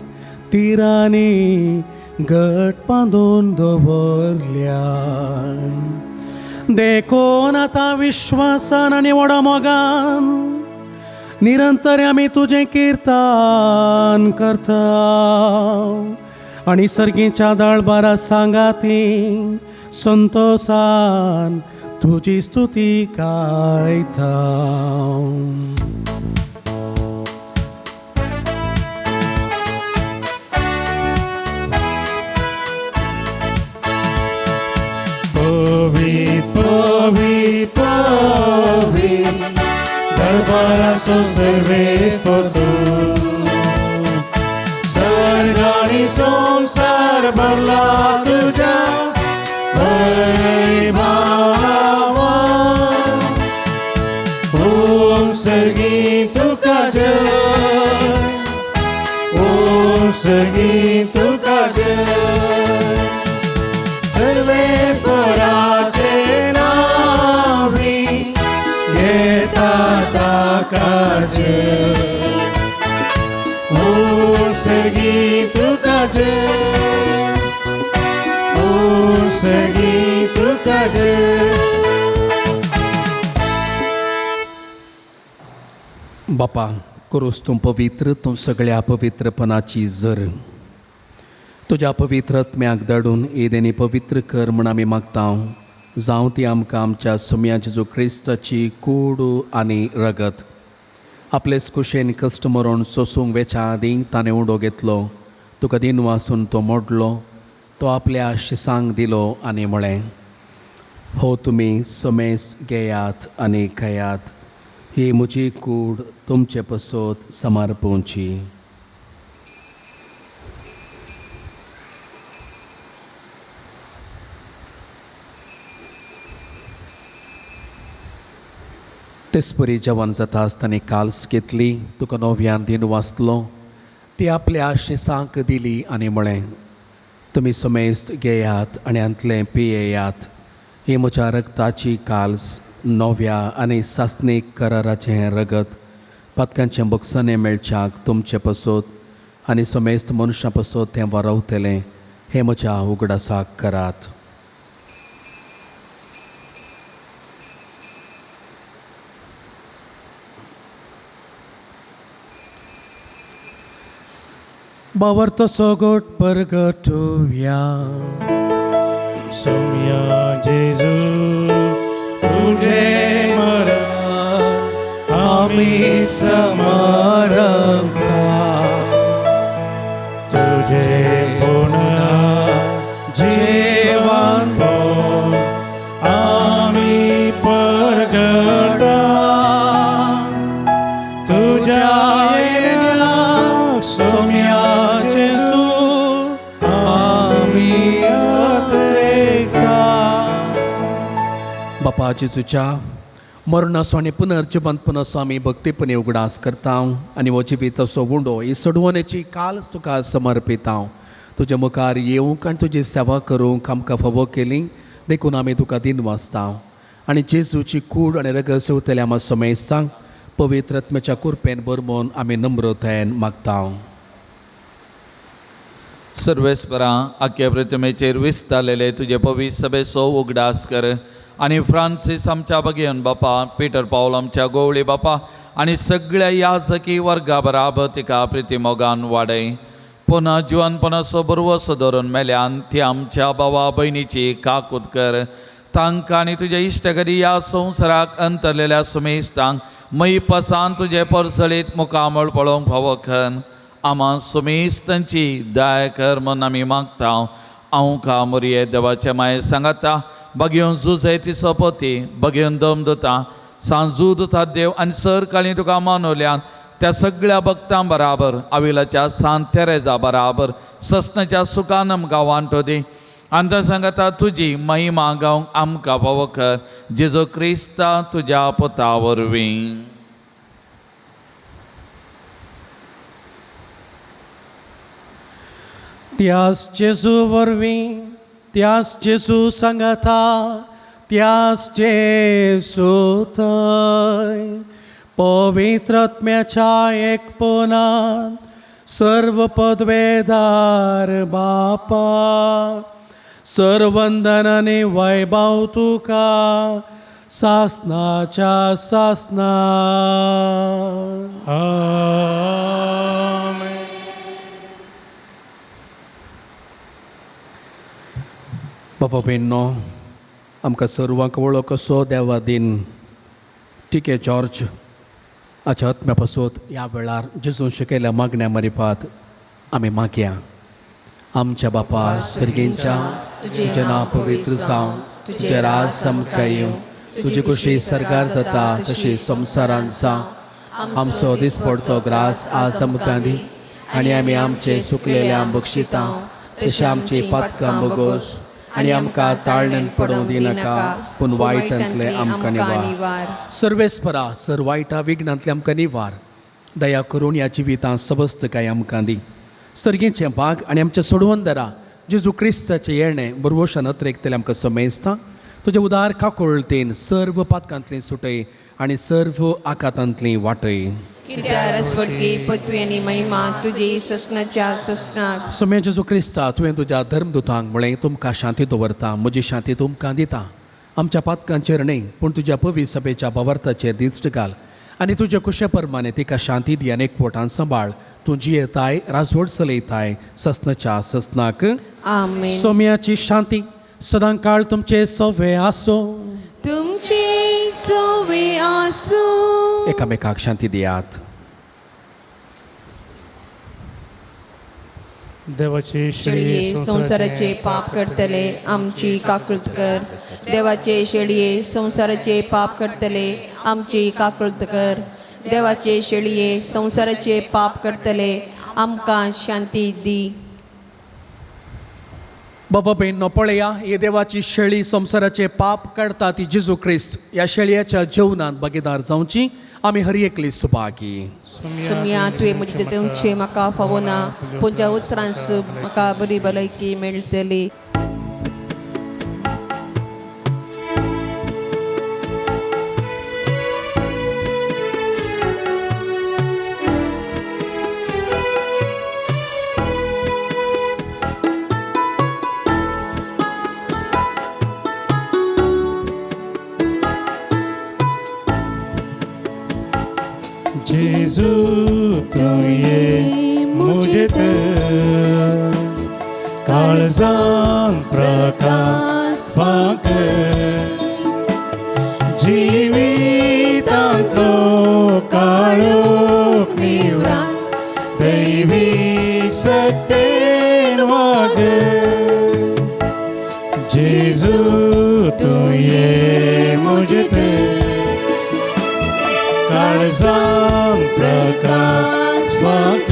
तिरांनी घट बांदून दवरल्या. देखून आतां विश्वासान आनी व्हडा मोगान निरंतर आमी तुजें किर्तन करता आनी सर्गीच्या दळबारा सांगाती संतोसान तुजी स्तुती गायता. पवी पवी पवी दरबाराचो सर्वेस्पर तूं सर्ग आनी संवसार भरला तुज्या वैभवान. ओम सर्गी तुका जय, ओम सर्गी तुका जय, सर्वेस्पराचे नावी येता ताका जय, ओम सर्गी तुका जय, ओम सर्गी तुका जय. बापा करूस तूं पवित्र, तूं सगळ्या पवित्रपणाची जर तुज्या पवित्र आत्म्याक धाडून एदेनी पवित्र कर म्हूण आमी मागता. जावं ती आमकां आमच्या सुम्या जेजू क्रिस्ताची कूड आनी रगत. आपलेच कुशेन कश्ट मरण सोसूंक वेच्या आदीं ताणें उडो घेतलो, तुका दिन वासून तो मोडलो, तो आपल्या शिसांक दिलो आनी म्हळें, हो तुमी समेस्त घेयात आनी खायात, ही म्हजी कूड तुमचे पसत समर्पोवची. तेचपरी जेवण जाता आसतना काल्स घेतली, तुका नव्यान दिन वाचलो, ती आपल्या शिसांक दिली आनी म्हळें, तुमी समेस्त घेयात आनी हांतलें पियेयात, ही म्हज्या रगताची काल्स, नव्या आनी सासणीक कराराचें हें रगत पातकांचें बक्षाणें मेळच्याक तुमचे पसत आनी समेस्त मनशां पसत तें वारवतलें, हें म्हज्या उगडासाक करात. बावर तसो गोट परगटुया. सोम्या जेजू तुझे मरण आमी समारंभता, तुझे पुन्हा जिवंतपण आमी परगटा, तुझ्या येण्या सोम्या जेजू आमी अत्रेकता. बापा जेजूच्या मरणाचो आनी पुनर्जिवंतपणाचो आमी भक्तीपणी उगडास करता आनी हो जिवीत असो उंडो ही सोडवणेची काल तुका समर्पिता. तुज्या मुखार येवंक आनी तुजी सेवा करूंक आमकां फावो केली देखून आमी तुका दिन वाचता आनी जेजूची कूड आनी रगत सेवतल्या आमा समेस्तांक पवित्र आत्म्याच्या कुरपेन बरमोन आमी नम्रतायेन मागता. सर्वेस्परा आख्या प्रतिमेचेर विस्तारलेले तुजे पवित्र सभेचो उगडास कर आनी फ्रांसीस आमच्या बगेन बापा, पिटर पावल आमच्या गोवळी बापा आनी सगळ्या याजकी वर्गा बराबर तिका प्रिती मोगान वाडय. पुन्हा जिवनपणाचो बरवसो धरून मेल्यान ती आमच्या भावा भयणीची काकूत कर. तांकां आनी तुज्या इश्टगरी ह्या संवसाराक अंतरलेल्या सुमेस्तांक मैपसान तुजे परसळीत मुखामळ पळोवंक फावो खन आमा सुमेस्तांची दया कर म्हूण आमी मागता. हांव का मोरये देवाचे माये सांगाता बगेवन जुजय ती सोपती बगेवन दम दिता सांजू दिता देव आनी सर काळी तुका मानवल्यान त्या सगळ्या भक्तां बराबर आविलाच्या सांत तेरेजा बराबर ससनाच्या सुखानम गांवांत तो दी आनी सांगता तुजी महिमा गावंक आमकां फावो कर जेजो क्रिस्ता तुज्या पुता वरवीं. त्यास जेजू वरवीं, त्यास जेजू सांगाता, त्यास जेजू थंय पवित्र आत्म्याच्या एकपणान सर्व पदवेदार बापा, सर्वंदन आनी वैभव तुका सासनाच्या सासना. आमेन. बाबा भयणो, आमकां सर्वांक वळख कसो देवा दिन टिके जॉर्ज हाच्या आत्म्या पासत ह्या वेळार जेजून शिकयल्या मागण्या मारिफात आमी मागया. आमच्या बापा सर्गींच्या, तुजें नांव पवित्र जावं, तुजें राज आमकां येवं, तुजी खुशी सरकार जाता तशी संवसारांत जावं. आमचो दिसपडतो ग्रास आज आमकां दी आनी आमी आमचे सुकलेल्या बक्षिता तशें आमची पातकां बोगोस आनी आमकां ताळण्यान पडोवंक दिनाका, पूण वायटांतलें आमकां निवार. सर्वेस्परा सर वायटा विघ्नांतले आमकां निवार, दया करून ह्या जिवितांत सबस्तकाय आमकां दी. सर्गेचें भाग आनी आमच्या सोडवंदरा जेजू क्रिस्ताचें येणें बरवशान अत्रेकतलें आमकां समेजता. तुजें उदार काकुळतेन सर्व पातकांतलीं सुटय आनी सर्व आकातांतलीं वाटय. कित्याक रसवटकी पदवी आनी महिमा तुजी ससनाच्या ससनाक. सम्या जेजू क्रिस्ता, तुवें तुज्या धर्मदुतांक म्हळें, तुमकां शांती दवरता, म्हजी शांती तुमकां दिता. आमच्या पातकांचेर न्हय पूण तुज्या पवी सभेच्या भावार्थाचेर दिश्ट घाल आनी तुज्या कुशे परमाने तिका शांती दी आनी एकवटान सांबाळ. तूं जियेताय, राजवट चलयताय ससनाच्या ससनाक. आमेन. सोम्याची शांती सदां काळ तुमचे सवे आसो. तुमचे सोवे आसूं. एकामेकाक शांती दियात. देवाची शेळये संवसाराचे पाप करतले आमची काकळूत कर. देवाचे शेळये संवसाराचे पाप करतले आमची काकळूत कर. देवाचे शेळये संवसाराचे पाप करतले आमकां शांती दी. बाबा बहिणींनो, पळया, ही देवाची शेळी संवसाराचे पाप काडटा ती जेजू क्रिस्त. ह्या शेळयाच्या जेवणांत भागीदार जावची आमी हर एकली सुभागी. सुम्या तुवें म्हजे तुमचे म्हाका फावना, पूण ज्या उतरांस म्हाका बरी भलायकी मेळटली. जेजू तुये मुझे काळजान प्रकाश वाक, जिवितांतलो काळोख निवरा दैवीक सत्तेन वाग. जेजू तुये मुझे काळजान प्रकाश वाक,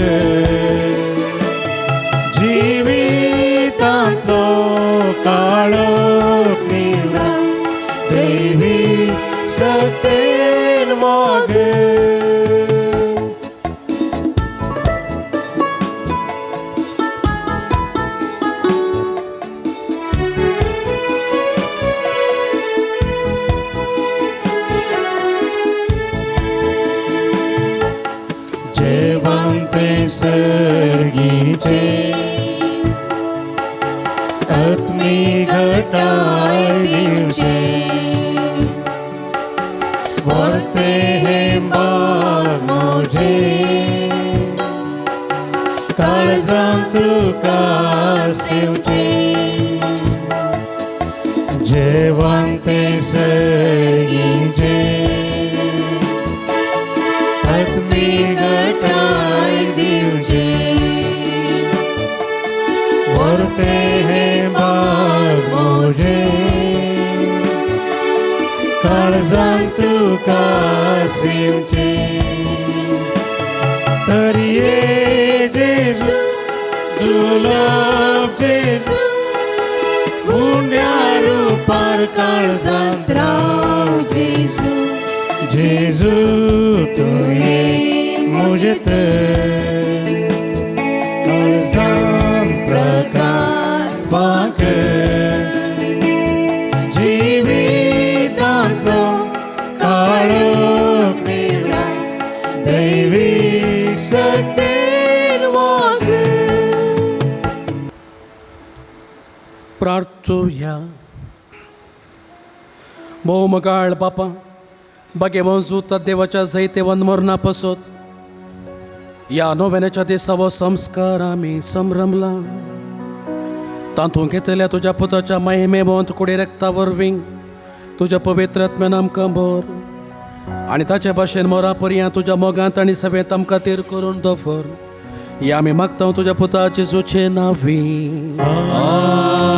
जिवितांतलो काळोख निवरा दैवी सत्तेन वाग. जेवंते सर्गीचे आत्मी घटाय दिवचे, वर्ते हे बाग मोजे काळजांत तुका सेवचे. जेवंते सर्गीचे आत्मी घटाय दिवचे, वर्ते हे बाग मोजे काळजांत तुका सेवचे. तरी ये जेजू दुर्लभ जेजू, गुंड्या रुपार काळजांत राव जेजू. जेजू तुये मुझे काळजान प्रकाश वाक, जिवितांतलो काळोख निवरा दैवीक सत्तेन वाग. प्रार्थुया. भोव मगाळ बापा, भाग्यवंत तर देवाच्या जैतेवन मरणा पसत ह्या नोवेनाच्या दिसा हो संस्कार आमी संभ्रमला. तातूंत घेतल्या तुज्या पुताच्या महिमेवंत कुडी रक्ता वरवीं तुज्या पवित्र आत्म्यान आमकां भर आनी ताचे भाशेन मोरा पर्यंत तुज्या मोगांत आनी सवेंत आमकां तीर करून दवर. ह्या आमी मागता तुज्या पुता जेजूचे नांवी.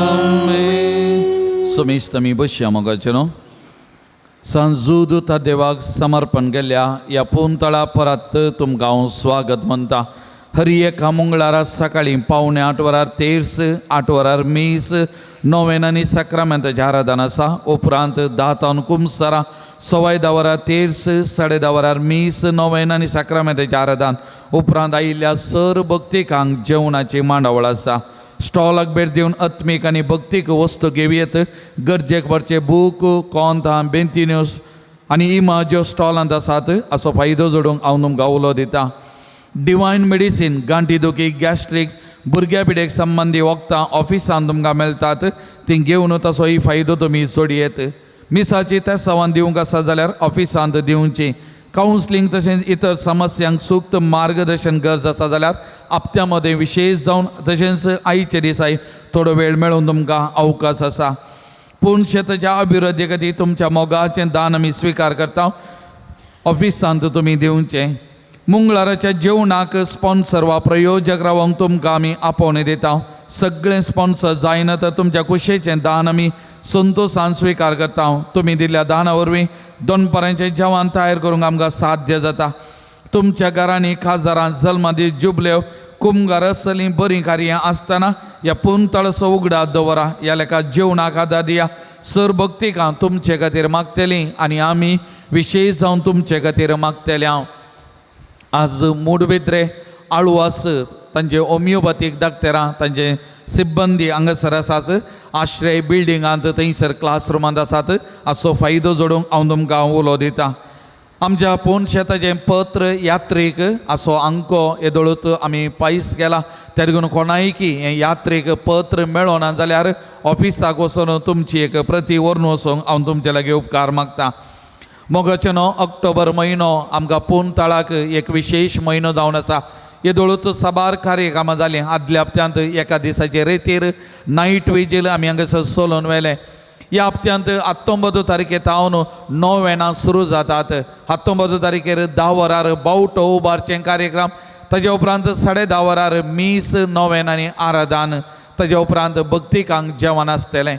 आमेन. सुमेश तुमी बसया मोगाचें न्हू सांजूद त्या देवाक समर्पण केल्ल्या ह्या पुंतळा परत तुमकां हांव स्वागत म्हणटा. हर एका मंगळारा सकाळीं 7:45 वरार तेर्स, 8 वरार मीस, नोवेन आनी साक्रामेंताचें आराधन आसा. उपरांत 10 तावन कुमसरां, 10:15 वरार तेर्स, 10:30 वरार मीस, नोवेन आनी साक्रामेंताचें आराधन. उपरांत आयिल्ल्या सर भक्तिकांक जेवणाची मांडावळ आसा. स्टॉलाक भेट दिवन आत्मीक आनी भक्तीक वस्तू घेवयेत. गरजेक पडचे बूक, कोंतां, बेंतिन्यो आनी इमाज्यो स्टॉलांत आसात. असो फायदो जोडूंक हांव तुमकां उलो दितां. डिवायन मेडिसीन गांठी दुखी, गॅस्ट्रीक, भुरग्या पिडेक संबंदी वखदां ऑफिसान तुमकां मेळटात, ती घेवन तसोय फायदो तुमी जोडयेत. मिसाची तेसावान दिवंक आसा जाल्यार ऑफिसांत दिवची. कावन्सलींग तशेंच इतर समस्यांक सूक्त मार्गदर्शन गरज आसा जाल्यार आपत्या मदें विशेश जावन तशेंच आयचे दिसाय थोडो वेळ मेळून तुमकां अवकाश आसा. पूण शेताच्या अभिवृद्धी खातीर तुमच्या मोगाचें दान आमी स्विकार करता. ऑफिसांत तुमी दिवचें. मंगळाराच्या जेवणाक स्पॉन्सर वा प्रयोजक रावंक तुमकां आमी आपोवणें दिता. सगळें स्पॉन्सर जायना तर तुमच्या कुशेचें दान आमी संतोशान स्विकार करता. तुमी दिल्ल्या दाना वरवीं दनपारांचें जेवण तयार करूंक आमकां साध्य जाता. तुमच्या घरांनी खाजरां, जल्मादीस, जुबल्यो, कुमगार असलीं बरीं कार्यां आसतना ह्या पुंतळसो उगडास दवरा. ह्या लेखा जेवणाक आदार दिया. सर भक्तिकां तुमचे खातीर मागतलीं आनी आमी विशेश जावन तुमचे खातीर मागतले. हांव आज मुडबिद्रे आळवास तांचे होमियोपॅथीक डाक्टरां तांचे सिब्बंदी हांगासर आसात. आश्रय बिल्डिंगांत थंयसर क्लासरुमांत आसात. हाचो फायदो जोडूंक हांव तुमकां उलो दितां. आमच्या पोन शेताचें पत्र यात्रीक असो अंको येदोळूत आमी पायस गेला. त्या देखून कोणायकी हें यात्रीक पत्र मेळोना जाल्यार ऑफिसाक वचून तुमची एक प्रती व्हरून वचूंक हांव तुमचे लागीं उपकार मागता. मोगाचे न्हू ऑक्टोबर म्हयनो आमकां पोन तळाक एक विशेश म्हयनो जावन आसा. येदोळूच साबार कार्यकामां जालीं. आदल्या हप्त्यांत एका दिसाचे रेतीर नायट विजील आमी हांगासर सोलून व्हेलें. ह्या हप्त्यांत 19 तारखे तावन नोवेनां सुरू जातात. 19 तारखेर 10 वरार बावटो उबारचें कार्यक्रम, ताजे उपरांत 10:30 वरार मीस, नोवेन आनी आराधन, ताजे उपरांत भक्तिकांक जेवण आसतलें.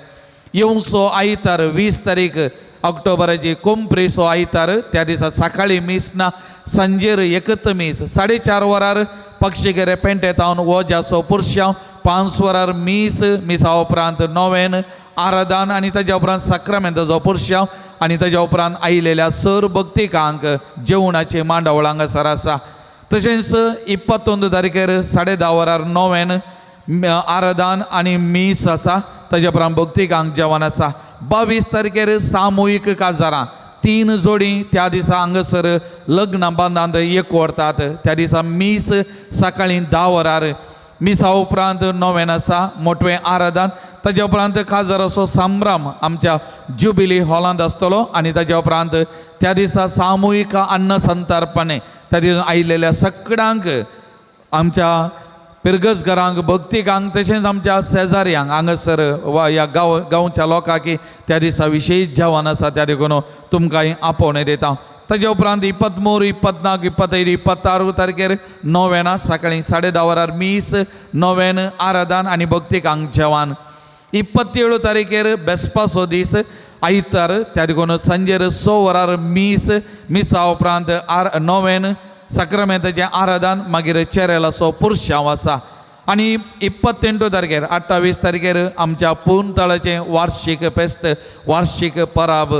येवचो आयतार 20 तारीख ऑक्टोबराची कोंप्रेसो आयतार, त्या दिसा सकाळीं मीस ना, सांजेर एकत मीस. 4:30 वरार पक्षीगेरे पेंटेतावन वोजाचो पुरशांव, 5 वरार मीस, मिसा उपरांत नोवेन आराधन आनी ताज्या उपरांत साक्रामेंताचो पुरशांव आनी ताज्या उपरांत आयिल्ल्या सर भक्तिकांक जेवणाची मांडावळ हांगासर आसा. तशेंच 21 तारखेर 10:30 वरार नोवेन आराधन आनी मीस आसा. ताज्या उपरांत भक्तिकांक जेवण आसा. 22 तारखेर सामुहीक काजारां, 3 जोडी त्या दिसा हांगासर लग्न बांदांत एकवटतात. त्या दिसा मीस सकाळीं 10 वरार, मिसा उपरांत नोवेन आसा, मोटवें आराधन, ताज्या उपरांत काजाराचो संभ्रम आमच्या जुबिली हॉलांत आसतलो आनी ताज्या उपरांत त्या दिसा सामुहीक अन्न संतर्पणे. त्या दिसा आयिल्ल्या सगळ्यांक आमच्या पिरगजघरांक, भक्तिकांक तशेंच आमच्या शेजाऱ्यांक हांगासर वा ह्या गांवच्या लोकांक त्या दिसा विशेश जेवण आसा. त्या देखून तुमकां आपोवणें दिता. ताज्या उपरांत 23, 24, 25, 26 तारखेर नोवेना सकाळीं 10:30 वरार मीस, नोवेन आराधन आनी भक्तिकांक जेवण. 27 तारखेर बेसपाचो दीस आयतार, त्या देखून सांजेर 6 वरार मीस, मिसा उपरांत नोवेन साक्रामेंताचें आराधन, मागीर चेरेलाचो पुरशांव आसा. आनी 28 तारखेर 28 तारखेर आमच्या पुनतळाचें वार्षीक फेस्त, वार्षीक पराब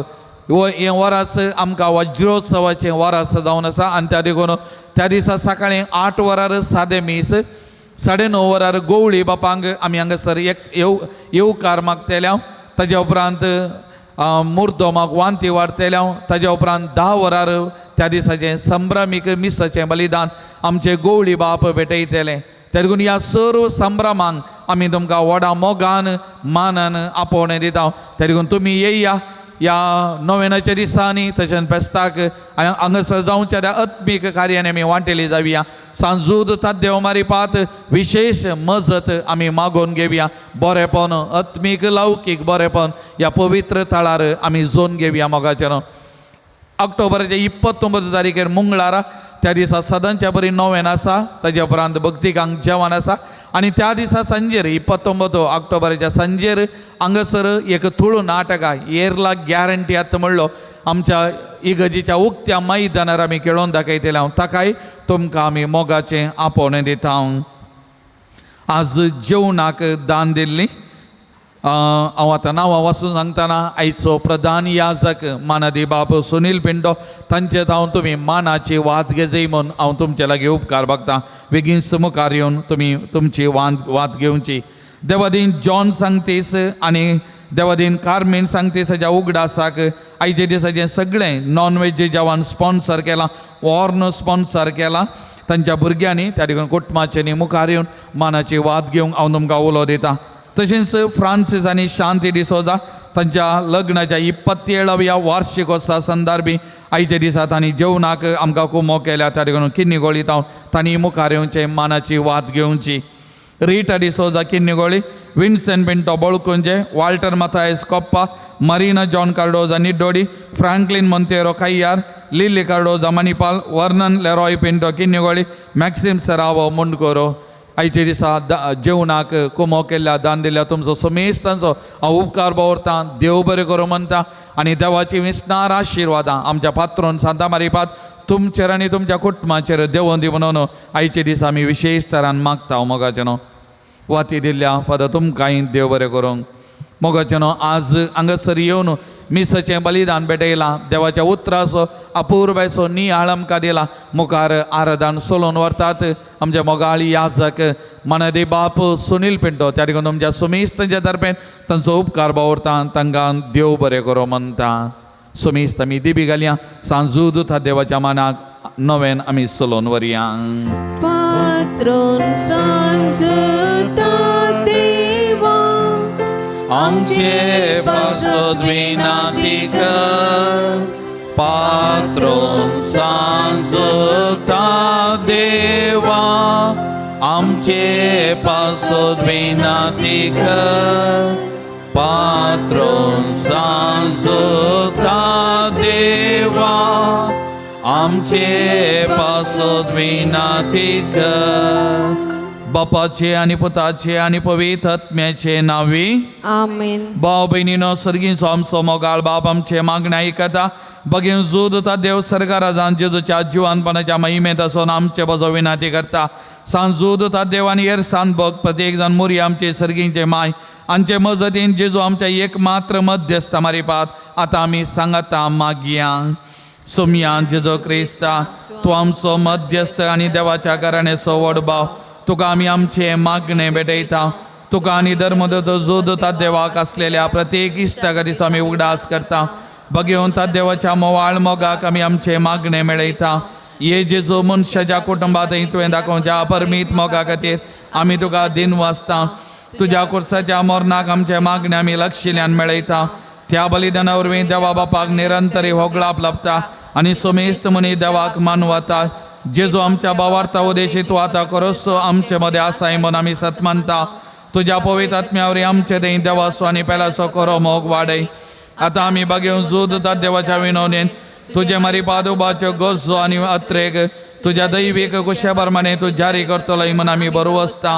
हो हें वरास आमकां वज्रोत्सवाचें वरास जावन आसा. आनी त्या देखून त्या दिसा सकाळीं 8 वरार सादें मीस, 9:30 वरार गोवळी बापांक आमी हांगासर एक येवकार मागतले. ताज्या उपरांत मुर्दोमाक वांती वाडटले. ताज्या उपरांत 10 वरार त्या दिसाचें संभ्रमीक मिसाचें बलिदान आमचे गोवळी बाप भेटयतले. त्या देखून ह्या सर्व संभ्रमांक आमी तुमकां व्हडा मोगान मानान आपोवणें दिता. त्या देखून तुमी येया ह्या नोवेनाच्या दिसांनी तशेंच फेस्ताक आनी हांगासर जावच्या त्या आत्मीक कार्यान आमी वांटेली जावया. सांजूद ताद्देव मारिपात विशेश मजत आमी मागोवन घेवया. बरेपण आत्मीक लौकीक बरेपण ह्या पवित्र थळार आमी जोन घेवया. मोगाचें ऑक्टोबराच्या 29 तारखेर मंगळारा, त्या दिसा सदांच्या बरी नोवेन आसा. ताज्या उपरांत भक्तिकांक जेवण आसा. आनी त्या दिसा सांजेर 29 ऑक्टोबराच्या सांजेर हांगासर एक तुळू नाटक येरला गॅरंटी आतां म्हणलो आमच्या इगर्जेच्या उक्त्या मैदानार आमी खेळोवन दाखयतले. हांव ताकाय तुमकां आमी मोगाचें आपोवणें दिता. आज जेवणाक दान दिल्ली हांव आतां नांवां वाचून सांगतना आयचो प्रधान याजक मानादी बाब सुनील पिंटो तांचे हांव तुमी मानाची वात घेजय म्हूण हांव तुमचे लागीं उपकार मागता. बेगीन मुखार येवन तुमी तुमची वात घेवची. देवादीन जॉन सांगतीस आनी देवादीन कार्मीन सांगतीस हाच्या उगडासाक आयचे दिसाचें सगळें नॉन वेज जेवण स्पॉन्सर केलां, वॉर्न स्पॉन्सर केलां तांच्या भुरग्यांनी. त्या देखून कुटुंबाच्यांनी मुखार येवन मानाची वात घेवंक हांव तुमकां उलो दिता. तशेंच फ्रांसीस आनी शांती डिसोजा तांच्या लग्नाच्या 27व्या वार्षिकोत्सवा संदर्भी आयच्या दिसा तांणी जेवणाक आमकां कुमो केल्या. त्या देखून किन्नीगोळी तावन तांणी मुखार येवचें, मानाची वात घेवची. Rita D'Souza Kinnigoli, Vincent Pinto Balkunje, Walter Mathias Koppa, Marina John Cardoza Niddodi, Franklin Monteiro Kayyar, Lily Cardoza Manipal, Vernon Leroy Pinto Kinnigoli, Maxim Serrao Mundkoro. आयचे दिसा जेवणाक कुमो केल्ल्या दान दिल्या तुमचो समेस्तांचो हांव उपकार दवरता. देव बरें करूं म्हणटा आनी देवाची विसनार आशिर्वादां आमच्या पात्रोन सांता मारिपात तुमचेर आनी तुमच्या कुटुंबाचेर देवोन दी म्हणून आयचे दिसा आमी विशेश तरान मागता. मोगाचें न्हू वाती दिल्ल्या फादर तुमकांय देव बरें करूंक. मोगाचें न्हू आज हांगासर येवन मिसाचें बलिदान भेटयलां, देवाच्या उतराचो अपुर्बायचो नियाळ आमकां दिला. मुखार आराधन सोलोवन व्हरतात आमच्या मोगाळी याजक मानादी बाप सुनील पिंटो. त्या देखून तुमच्या सुमेस्तांच्या तर्फेन तांचो उपकार बावरता, तांकां देव बरें करूं म्हणटा. सुमेस्त आमी दिबी घालया, सांजूद देवाच्या मानाक नव्यान आमी सोलोवन व्हरया. पात्रोन सांजता देवा आमचे पासत विनाती कर, पात्रोन सांजता देवा आमचे पासत विनाती कर, पात्रोन सांजता देवा आमचे पासत विनाती कर. बापाचे आनी पुताचे आनी पवित्र आत्म्याचे नांवी आमेन. भाव भयणीनो, सर्गींचो आमचो मोगाळ बाप आमचे मागणें आयकता. बगीन जोद देव सरकाराजान जेजूच्या जिवानपणाच्या महिमेंत आसून आमचे बजो विनाती करता. सांजूद देव आनी एर सांत बग प्रत्येक जाण मुरी आमचे सर्गींचे माय आमचे मजतीन जेजू आमच्या एक मात्र मध्यस्थ मारिपात आतां आमी सांगता मागया. सोमया जेजो क्रिस्ता, तूं आमचो मध्यस्थ आनी देवाच्या घराण्याचो व्हड भाव, तुका आमी आमचें मागणें भेटयता. तुका आनी धर्मदत्त जोद देवाक आसलेल्या प्रत्येक इश्टा दिसा आमी उगडास करता. बगेवन देवाच्या मोवाळ मोगाक आमी आमचें मागणें मेळयता. ये जेजू, मनशाच्या कुटुंबांत तुवें दाखोवच्या अपरमीत मोगा खातीर आमी तुका दिन वाचता. तुज्या कुर्साच्या मरणाक आमचें मागणें आमी लक्षिल्यान मेळयता. त्या बलिदाना वरवीं देवा बापाक निरंतरी होगळाप लाबता आनी सोमेस्त मनी देवाक मानवता. जेजू आमच्या बावार्ता उदेशी तूं आतां करसो आमचे मदें आसाय म्हूण आमी सत मानता. तुज्या पवित्र आत्म्या वरवीं आमचे थंय देवाचो आनी पेलाचो करो मोग वाडय. आतां आमी बागेवन जोद देवाच्या विनवणेन तुजे मारी पादुबाच्यो गरजो आनी अत्रेक तुज्या दैवीक कुशा प्रमाणे तूं जारी करतलो म्हूण आमी बरो वसता.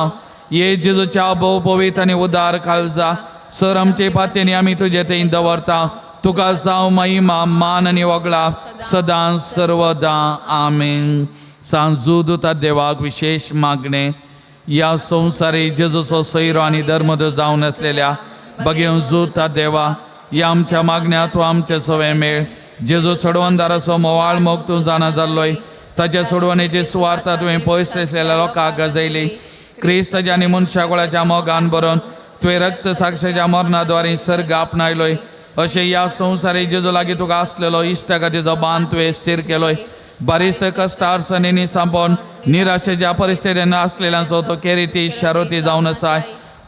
ये जेजूच्या भोव पवित्र आनी उदार काळजा सर आमचे पातयेनी आमी तुजे थंय दवरता. तुका जावं महिमा मान आनी वगळा सदां सर्वदां. आमेन. सांजूद देवाक विशेश मागणें. या संवसारी जेजूचो सैरो आनी धर्मद जावन आसलेल्या बगेवन जुता देवा, या आमच्या मागण्या तूं आमचे सवे मेळ. जेजू सोडवणदाराचो मोवाळ मोग तूं जाणा जाल्लोय, ताच्या सोडवणेची सुवार्ता तुवें पयस आसलेल्या लोकांक गजयली. क्रिस्ताच्या आनी मनशा कुळाच्या मोगान बरोवन तुवें रक्त साक्षेच्या मरणाद्वारे सर्ग आपणायलोय. अशें ह्या संवसारी जेजू लागीं तुका आसलेलो इश्टागतीचो बांद तुवें स्थीर केलोय. बारीस कश्ट अडचणींनी सांपोवन निराशेच्या परिस्थितीन आसलेल्यांचो तो केरिती शारोती जावन आसाय.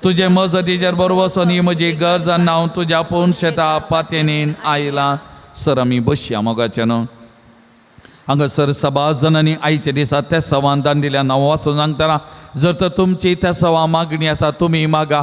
तुजे मजतीचेर बरो वचून ही म्हजी गरज हांव तुज्या पूर्ण शेता पातयेनीन आयला. सर आमी बसया. मोगाचें न्हू हांगासर सभाजनांनी आयच्या दिसा त्या सवान दान दिल्या. नांव वाचून सांगतना जर तर तुमची त्या सवा मागणी आसा तुमी मागा.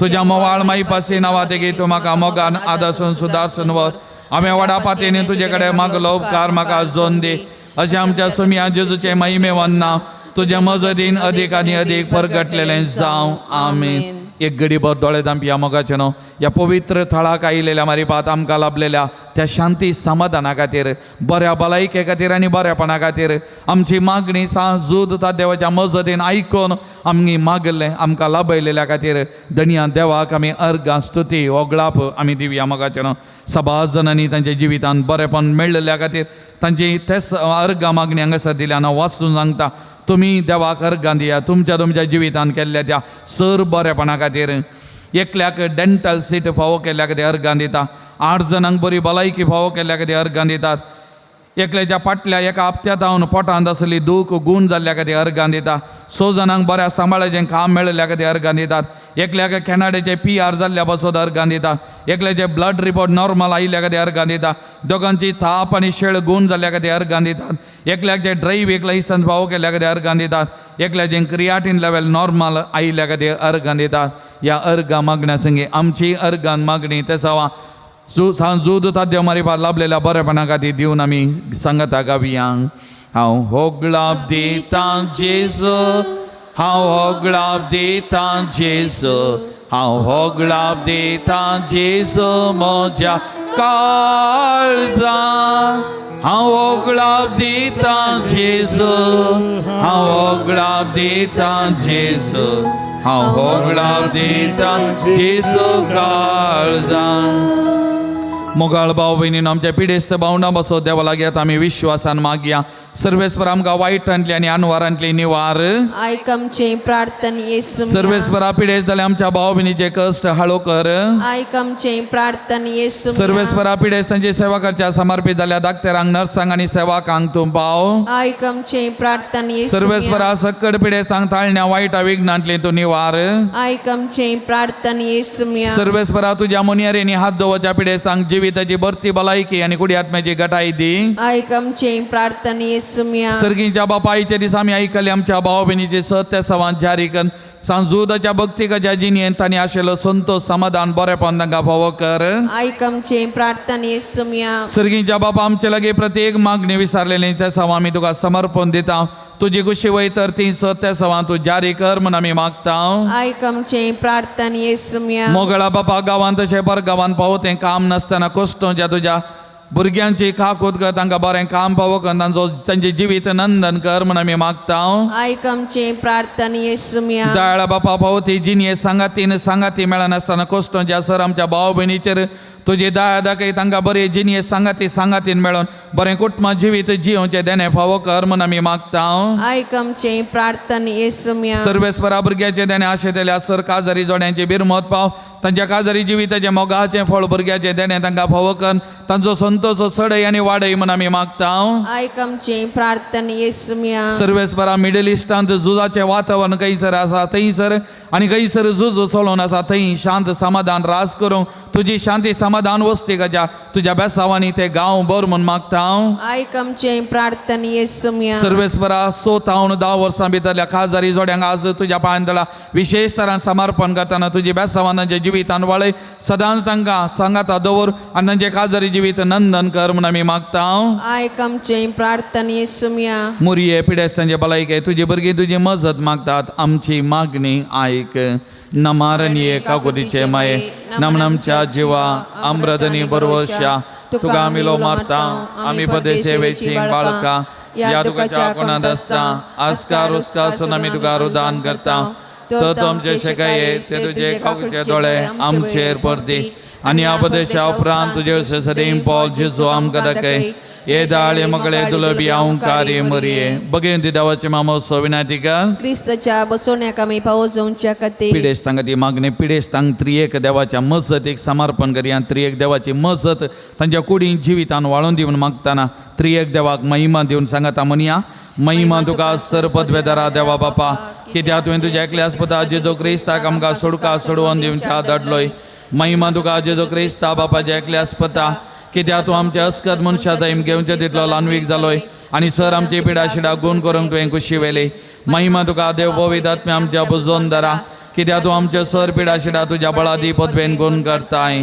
तुज्या मोवाळ माईपासी नांवा तेगी तूं म्हाका मोगान आदासून सुदारसून व्हर. हांवें व्हडा पातयेनी तुजे कडेन मागलो उपकार म्हाका जोन दी. अशें आमच्या सुमया जेजूचें महिमे वन्ना तुज्या मजदीन अदीक आनी अदीक परगटलेलें जावं. आमेन. एक घडीभर दोळे धांपया. मोगाचें न्हू ह्या पवित्र थळाक आयिल्ल्या मारिपात आमकां लाभलेल्या त्या शांती समाधाना खातीर, बऱ्या भलायके खातीर आनी बऱ्यापणा खातीर आमची मागणी सा जूद ता देवाच्या मजतीन आयकून आमी मागलें आमकां लाभयलेल्या खातीर धनया देवाक आमी अर्गां स्तुती ओगळाप आमी दिवया. मोगाचें न्हू सभा जणांनी तांच्या जिवितान बरेपण मेळ्ळेल्या खातीर तांची तेच अर्गां मागणी हांगासर दिल्या. हांव वाचून सांगता, तुमी देवाक अर्गां दिया तुमच्या तुमच्या जिवितान केल्ल्या त्या सर बरेपणा खातीर. एकल्याक डेंटल सीट फावो केल्ल्या खातीर अर्गां दिता. 8 जाणांक बरी भलायकी फावो केल्ल्या खातीर अर्गां दितात. एकल्याच्या फाटल्या एका हप्त्या जावन पोटांत आसली दूख गूण जाल्ल्या खातीर अर्गां दिता. 6 जाणांक बऱ्या सांबाळाचें काम मेळिल्ल्या खातीर अर्गां दितात. एकल्याक कॅनडाचे PR जाल्ल्या पासत अर्गां दिता. एकल्याचे ब्लड रिपोर्ट नॉर्मल आयिल्ल्या खातीर अर्गां दिता. दोगांची थाप आनी शेळ गूण जाल्ल्या खातीर अर्गां दितात. एकल्याचे ड्रायव्हिंग लायसन्स फावो केल्ल्या खातीर अर्गां दितात. एकल्याचें क्रियाटीन लेवल नॉर्मल आयिल्ल्या खातीर अर्गां दितात. ह्या अर्गां मागण्या संगी आमची अर्गां मागणी तेसावा जुद ताद्य मारिपा लाभलेल्या बरेपणा खातीर दिवन आमी सांगता गावया. हांव होगळाप दितां जेजू, हांव होगळाप दितां जेजू, हांव होगळाप दितां जेजू म्हज्या काळजा. हांव होगळाप दितां जेजू, हांव होगळाप दितां जेजू, हांव होगळाप दितां जेजू काळजा. मोगाळ भाव भयणीन, आमच्या पिडेस्त भावंडां बसो देवा लागीं आतां आमी विश्वासान मागया. सर्वेस्पर आमकां वायटांतली आनी अनवारांतली निवार. आयक आमचे प्रार्थन येसू. सर्वेस्परा पिडेस्त जाल्या आमच्या भाव भयणीचे कश्ट हाळो कर. आयक आमचे प्रार्थन येसू. सर्वेस्परा पिडेस्तांची सेवा करच्या समर्पित जाल्या डाक्टरांक, नर्सांक आनी सेवकांक तूं पाव. आयक आमचे प्रार्थन येसू. सर्वेस्परा सक्कड पिडेस्तांक ताळण्या वायटा विघ्नांतली तूं निवार. आयक आमचे प्रार्थन येसू. सर्वेस्परा तुज्या मुनियरेनी हात दवरच्या पिडेस्तांक जिविताची भरती भलायकी आनी कुडी आत्म्याची गटाय दी. आयक आमचे प्रार्थन येसू. सर्गीच्या बापायच्या दिसा आमी आयकले आमच्या भाव भयणीचे सत्य सवान जारी कर. सांजुदाच्या भक्तिकाच्या जिणेंत तांणी आशिल्लो संतोष समाधान बरेपण तांकां फावो कर. आयक आमचे प्रार्थन येसू. सर्गीच्या बापा, आमचे लागीं प्रत्येक मागणी विसरलेली त्या सवा आमी तुका समर्पण दिता. तुजी कुशी वय तर ती सत्य सवां तूं जारी कर म्हूण आमी मागता. आयक आमचे प्रार्थन येसू. मोगळा बापा, गांवांत तशें परगांवांत पावो तें काम नासतना कोश्टोच्या तुज्या भुरग्यांची काकूत कर. तांकां बरें काम पावो कर, तांचो तांचें जिवीत नंदन कर म्हूण आमी मागता. आयक आमचे प्रार्थन येसू. दयाळा बापा, पावो ती जिणये सांगातीन सांगाती मेळनासतना कोश्टोच्या सर आमच्या भाव भयणीचेर तुजी दया दाखय. तांकां बरी जिणये सांगाती सांगातीन मेळोन बरें कुटुंब जिवीत जियोवचें देणें फावो कर म्हूण आमी मागता. आयक आमचे प्रार्थन येसू. सर्वेस्परा भुरग्याचें देणें आशेतल्या सर काजारी जोड्यांची बिरमत पाव. तांच्या काजारी जिविताचें मोगाचें फळ भुरग्याचें देणें तांकां फावो कर. तांचो संतोष सडय आनी वाडय म्हूण आमी मागता. आयक आमचे प्रार्थन येसू. सर्वेस्परा मिडल इस्टांत झुजाचें वातावरण खंयसर आसा थंयसर आनी खंयसर झूज चलोवन आसा थंय शांत समाधान राज करूंक तुजी शांती समाधान वस्ती गजा तुज्या बेसावांनी ते गांव भर म्हूण मागता. आयक आमचे प्रार्थन येसू. सर्वेस्परा 6 तावन 10 वर्सां भितरल्या खाजरी जोड्यांक आज तुज्या पांयान तळा विशेश तरान समर्पण करतना तुजी बेसावान तांच्या जिवितान वाळय. सदांच तांकां सांगाता दवर आनी तांचें काजारी जिवीत नंदन कर म्हूण आमी मागता. आयक आमचे प्रार्थन येसू. मुरये पिडेस्तांचे भलायके तुजी भुरगीं तुजी मजत मागतात. आमची मागणी आयक. नमारनीये काकुतीचे माये, नमनमच्या जिवा अमृतनी बरवशा तुका आमी लो मारता. आमी पदेशे वेची बाळका ह्या तुकाच्या कोणांत आसता आस्कार उस्कासून आमी तुका रुदान करता. तर तूं आमचे शेकाये ते तुजे काकुचे दोळे आमचेर परती आनी ह्या पदेशा उपरांत तुजे सदैव पॉल जेजू आमकां दाखय. ये दाळे मगळे दुलबी अंकारी मरिये बगेन ती देवाचे मामो सोविनातिका क्रिस्ताच्या बसवण्याक आमी पावो जावच्या खातीर. पिडेस्तांक ती मागणी पिडेस्तांक त्रियेक देवाच्या मजत एक समर्पण करया. त्रियेक देवाची मजत तांच्या कुडीन जिवितान वाळून दिवन मागतना त्रियेक देवाक महिमा दिवन सांगता म्हणया. महिमा तुका सरपदवेदारा देवा बापा, कित्याक तुवें तुज्या एकल्या आस्पता जेजो क्रिस्ताक आमकां सोडका सोडवून दिवच्या धाडलोय. महिमा तुका जेजो क्रिस्ता बापाच्या एकल्या आस्पता, कित्याक तूं आमच्या अस्कत मनशा दैम घेवचे तितलो लानवीक जालोय आनी सर आमची पिडा शिडा गुण करूंक तुवें खुशी वेली. महिमा तुका देव पवित्र आत्म्या आमच्या बुजोन दरा, कित्याक तूं आमचे सर पिडाशिडा तुज्या बळादी पदवेन गुण करताय.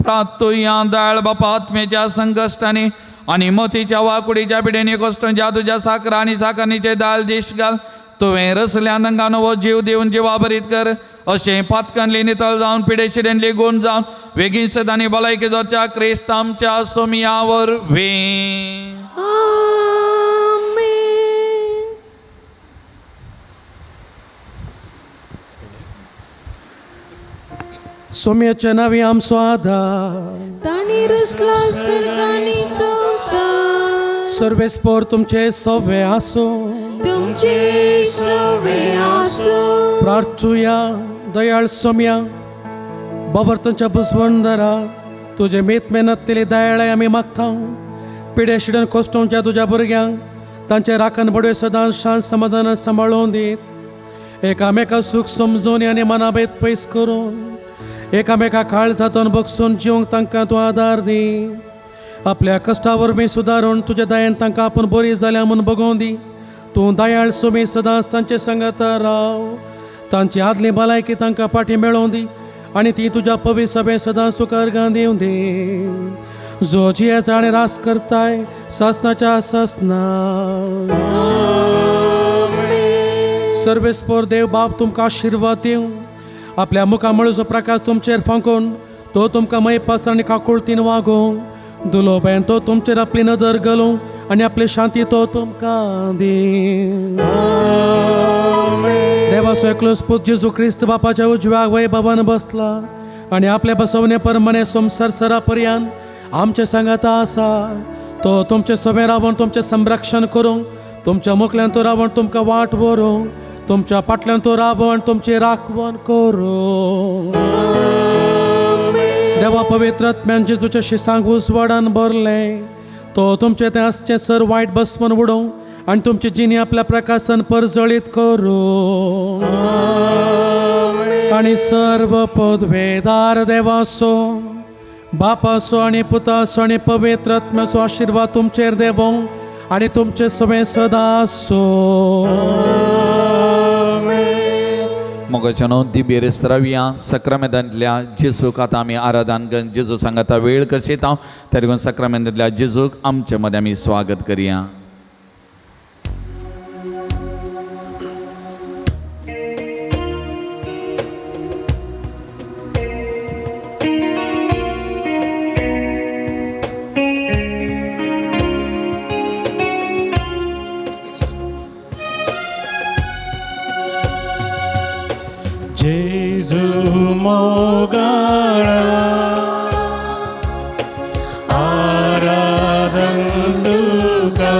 प्रातुया दाळ बापा आत्मेच्या संकश्टांनी आनी मतीच्या वाकुडीच्या पिडेनी कश्टांच्या तुज्या साकरा आनी साकरणीचे दाल दीश घाल. तुवें रसल्या तांकां नवो जीव दिवन जिवा भरीत कर. अशें पातकांली नितळ जावन पिडेशिडेंतली गुण जावन वेगीं सदांनी भलायकी जावच्या क्रिस्त आमच्या सोमया वरवीं. आमेन. सोम्याच्या नावी आमचो आधार. ताणी रचला सर्गानी संवसार. सर्वेस्पोर तुमचे सवे आसो. तुमचे सवे आसो. प्रार्थुया. दयाळ सोम्या, बाबर तुमच्या बुजवंदरा तुजे मेत मेहनत दयाळे आमी मागता. पिडे शिडन कोश्टोवच्या तुज्या भुरग्यांक तांचे राखण बडवे सदांच शांत समाधानान सांबाळून दीत, एकामेका सूख समजून आनी मनाभेद पयस करून एकामेका काळ जातून बगसून जिवंक तांकां तूं आदार दी. आपल्या कश्टा वरवीं सुदारून तुज्या दयेन तांकां आपूण बरी जाल्या म्हूण बगोवन दी. तूं दयाळ सुमी, सदांच तांचे सांगाता राव. तांची आदली भलायकी तांकां फाटीं मेळोवन दी आनी ती तुज्या पवित्र सभेंत सदांच तुका अर्गां दिवं दी, जो जियेता आनी रास करताय सासनाच्या सासना. सर्वेस्पोर देव बाप तुमकां आशिर्वाद दिवं. आपल्या मुखामळचो प्रकाश तुमचेर फांकून तो तुमकां मय पासर आनी काकुळतीन वागोवं. दुलोबेन तो तुमचेर आपली नदर घालूं आनी आपली शांती तो तुमकां दी. देवाचो एकलोच पूत जेजू क्रिस्त बापाच्या उजव्या वैभवान बसला आनी आपल्या बसवणे परमाणे संवसार सरा पर्यान आमचे सांगाता आसा. तो तुमचे सभे रावन तुमचें संरक्षण करूंक, तुमच्या मुखल्यान तो रावण तुमकां वाट व्हरूंक, तुमच्या फाटल्यान तो रावण तुमची राखवण करूं. देवा पवित्र आत्म्यान जेजूच्या शिसांक उजवाडान भरलें. तो तुमचें तें आसचें सर वायट बसमन उडोवं आनी तुमची जिणी आपल्या प्रकाशन परजळीत करूं. आनी सर्व पदवेदार देवाचो, बापाचो आनी पुताचो आनी पवित्र आत्म्याचो आशिर्वाद तुमचेर देवों आनी तुमचे सगळें सदां आसूं. मोगाच्यानो दिबेरेस रावया. सक्रामेंतांतल्या जेजूक आतां आमी आराधन करून जेजू सांगाता वेळ कशीत हांव त्या देखून सक्रामेंतांतल्या जेजूक आमचे मदें आमी स्वागत करया. जेजू मोगाळा आराधन तुका,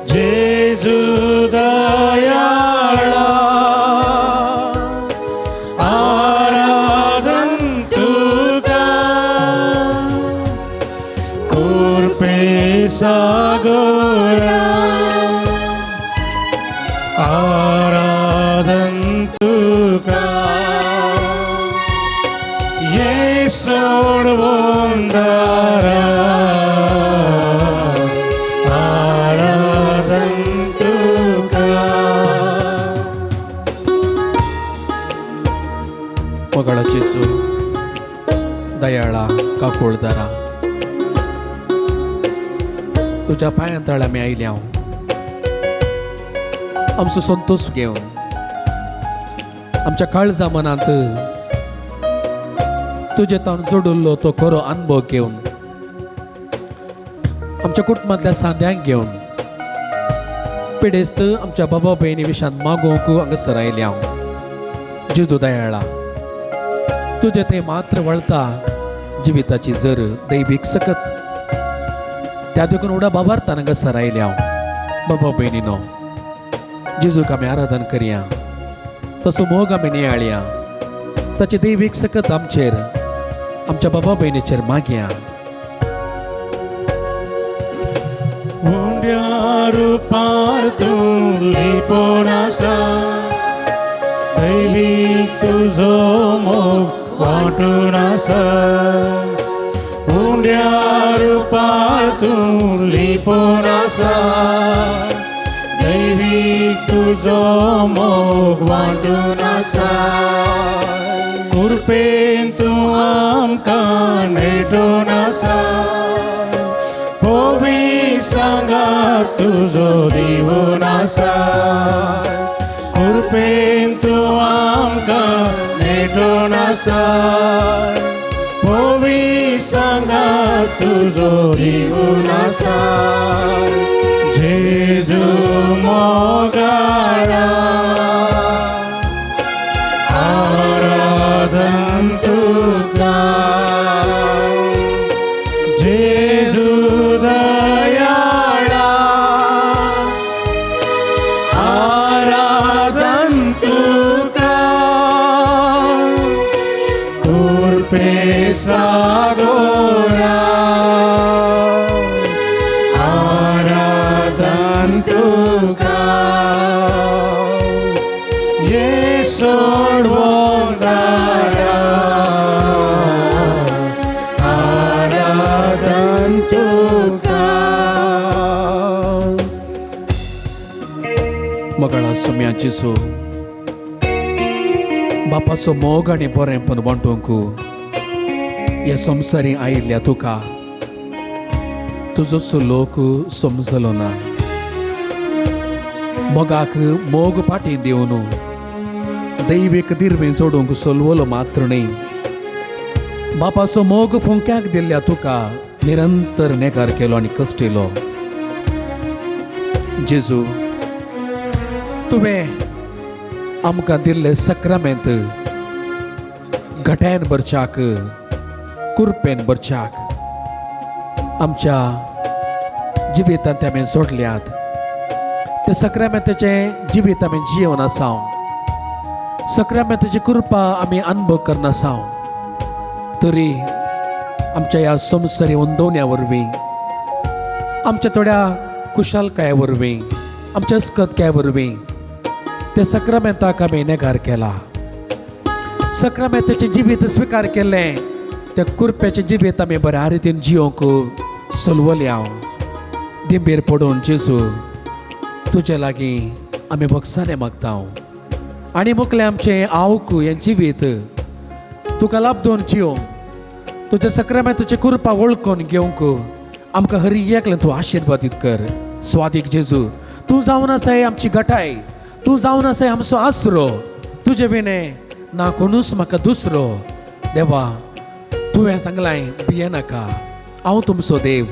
जेजू दयाळा आराधन तुका, कृपे सागरा आराधन तुका, ये सोडवंदारा आराधन तुका. मोगाळा जेजू, दयाळा काकुळदारा, तुज्या पांयां तळा आमी आयल्या हांव आमचो संतोश घेवन आमच्या काळजा मनांत तुजे तावन जोडिल्लो तो खरो अनुभव घेवन आमच्या कुटुंबांतल्या सांद्यांक घेवन पिडेस्त आमच्या बाबा भयणी विशांत मागोवंक हांगासर आयल्या हांव. जेजू दयाळा, तुजें तें मात्र वळता जिविताची जर दैवीक सकत त्या देखून उडा बाबारतान हांगासर आयल्या हांव. बाबा भयणीनो, जेजूक आमी आराधन करया, तसो मोग आमी नियाळया, ताची दैवीक सकत आमचेर आमच्या बाबा भयणीचेर मागया. उंड्या रुपार तूं लिपोवन आसा, दैवीक तुजो मोग वांटून आसा. उंड्या रुपार तूं लिपोवन आसा, दैवीक तुजो मोग वांटून आसा कृपेन तूं आमकां मेटून आसा पवी सांगात तुजो दिवन आसा कृपेन तूं आमकां मेटून आसा पवी सांगात तुजो दिवन आसा जेजू मोगाळा आराधन तुका जेजू दयाळा आराधन तुका कृपे सागोरा आराधन तुका ये सोडवोन दारा आराधन तुका. मोगाळा सोम्या जेजू बापाचो मोग आनी बरेंपण वांटूंक ह्या संवसारी आयिल्ल्या तुका तुजो लोक समजलो ना. मोगाक मोग फाटीं दिवन दैवीक दिर्वें जोडूंक सोलवलो मात्र न्हय बापाचो मोग फुंक्याक दिल्ल्या तुका निरंतर नेगार केलो आनी कश्टिलो. जेजू तुवें आमकां दिल्ले सक्रामेंत घट्यान भरच्याक कुरपेन भरच्याक आमच्या जिवितांत आमी सोडल्यात ते सक्रामेंताचें जिवीत आमी जियोन आसा. सक्रामेंताची कृपा आमी अनुभव करनासा तरी आमच्या ह्या संवसारी उंदवण्या वरवीं आमच्या थोड्या कुशालकाये वरवीं आमच्या अस्कतकाये वरवीं ते सक्रामेंताक आमी नेगार केला. सक्रामेंताचें जिवीत स्विकार केल्लें त्या कुरप्याचें जिवीत आमी बऱ्या रितीन जियोंक सलवल्या. दिंबेर पडून जेजू तुजे लागीं आमी भोगसाने मागता आनी मुखलें आमचें आवक हें जिवीत तुका लाबदोन जियोंक तुज्या सक्रामेंताची कृपा वळखून घेवंक आमकां हर एकलें तूं आशिर्वादीत कर. स्वादीक जेजू तूं जावन आसाय आमची गटाय तूं जावन आसाय आमचो आसरो तुजे विणें ना कोणूच म्हाका दुसरो. देवा तुवें सांगलाय भिये नाका हांव तुमचो देव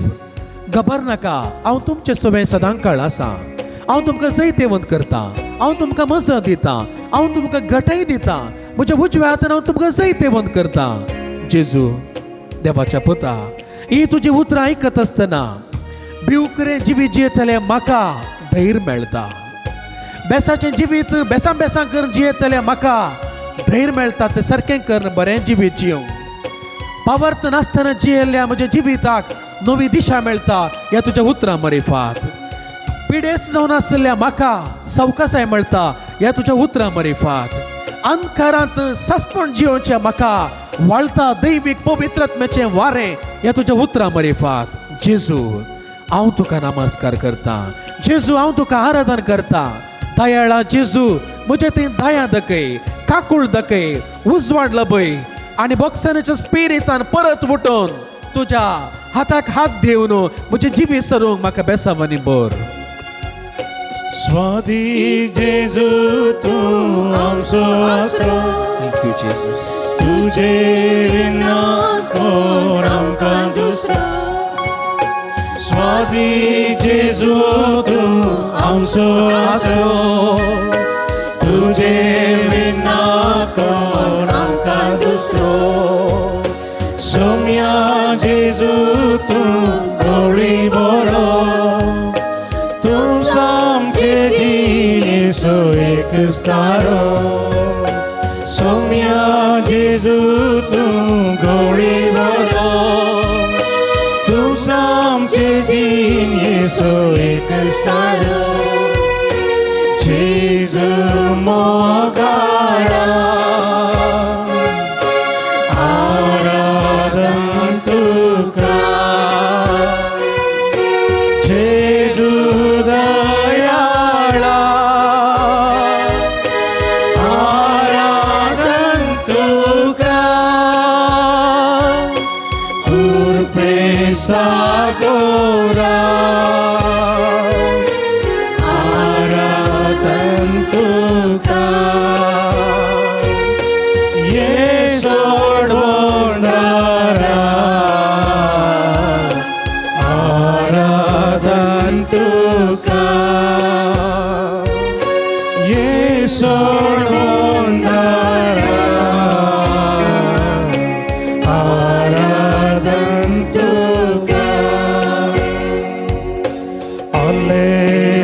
घबर नाका हांव तुमचे सवें सदांकाळ आसा. हांव तुमकां जैतेवंत करता हांव तुमकां मजत दिता हांव तुमकां घटाय दिता म्हज्या उजव्या हातान हांव तुमकां जैतेवंत करता. जेजू देवाच्या पुता ही तुजी उतरां आयकत आसतना भिवकरे जिवीत जियेतले म्हाका धैर्य मेळटा. बेसाचें जिवीत बेसां बेसां करून जियेतले म्हाका धैर्य मेळटा तें सारकें करून बरें जिवीत जियोंक पावर्त नासतना जियेल्ल्या म्हज्या जिविताक नवी दिशा मेळटा ह्या तुज्या उतरां मरिफात. पिडेस्त जावन आशिल्ल्या म्हाका सवकासाय मेळटा ह्या तुज्या उतरां मरिफात. अंधकारांत सस्पण जियोवचें म्हाका वाळता दैवीक पवित्रत्म्याचें वारें ह्या तुज्या उतरां मरिफात. जेजू हांव तुका नमस्कार करता जेजू हांव तुका आराधन करता. दयाळा जेजू म्हजे थंय दया दखय काकूळ दखय उजवाड लबय आनी बॉक्सानाच्या स्पिरितान परत उठून तुज्या हाताक हात दिवन म्हजें जिवीत सरूंक म्हाका बेसावानी बर. स्वादीक जेजू तूं आमचो आसरो thank you Jesus. तुजे विना कोण आमकां दुसरो स्वादीक जेजू तूं आमचो आसरो तुजे विना कोण आमकां दुसरो सोम्या जेजू तूं गवळी बरो तूं सामके जिणेचो एक तारो सोम्या जेजू तूं गवळी बरो तूं सामके जिणेचो एक तारो जेजू मोगाळा आराधन तुका जेजू दयाळा सागोरा आराधन तुका ये सोडवणारा आराधन तुका ये सोडवणारा आराधन तुका आले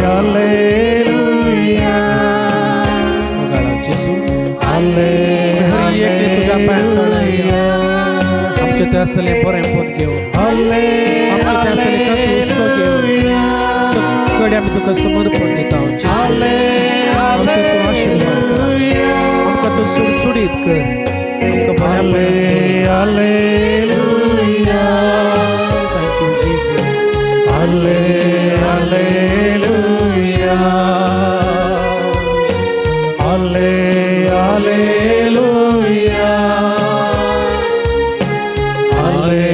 आलेलुया मोगाळा जेजू आले हर एकटे तुज्या पांयां तळार आमचे ते आसतले बरें फोन घेवन आले आमचे ते आसतले काकू हुस्को घेवन सगळे आमी तुका समर्पण दिता जेजू. आमकां तूं आशिर्वाद कर आमकां तूं सुडसुडीत कर आमकां बऱ्या Alleluia. Thank you Jesus. Alle, Alleluia. Alle, Alleluia. Alle,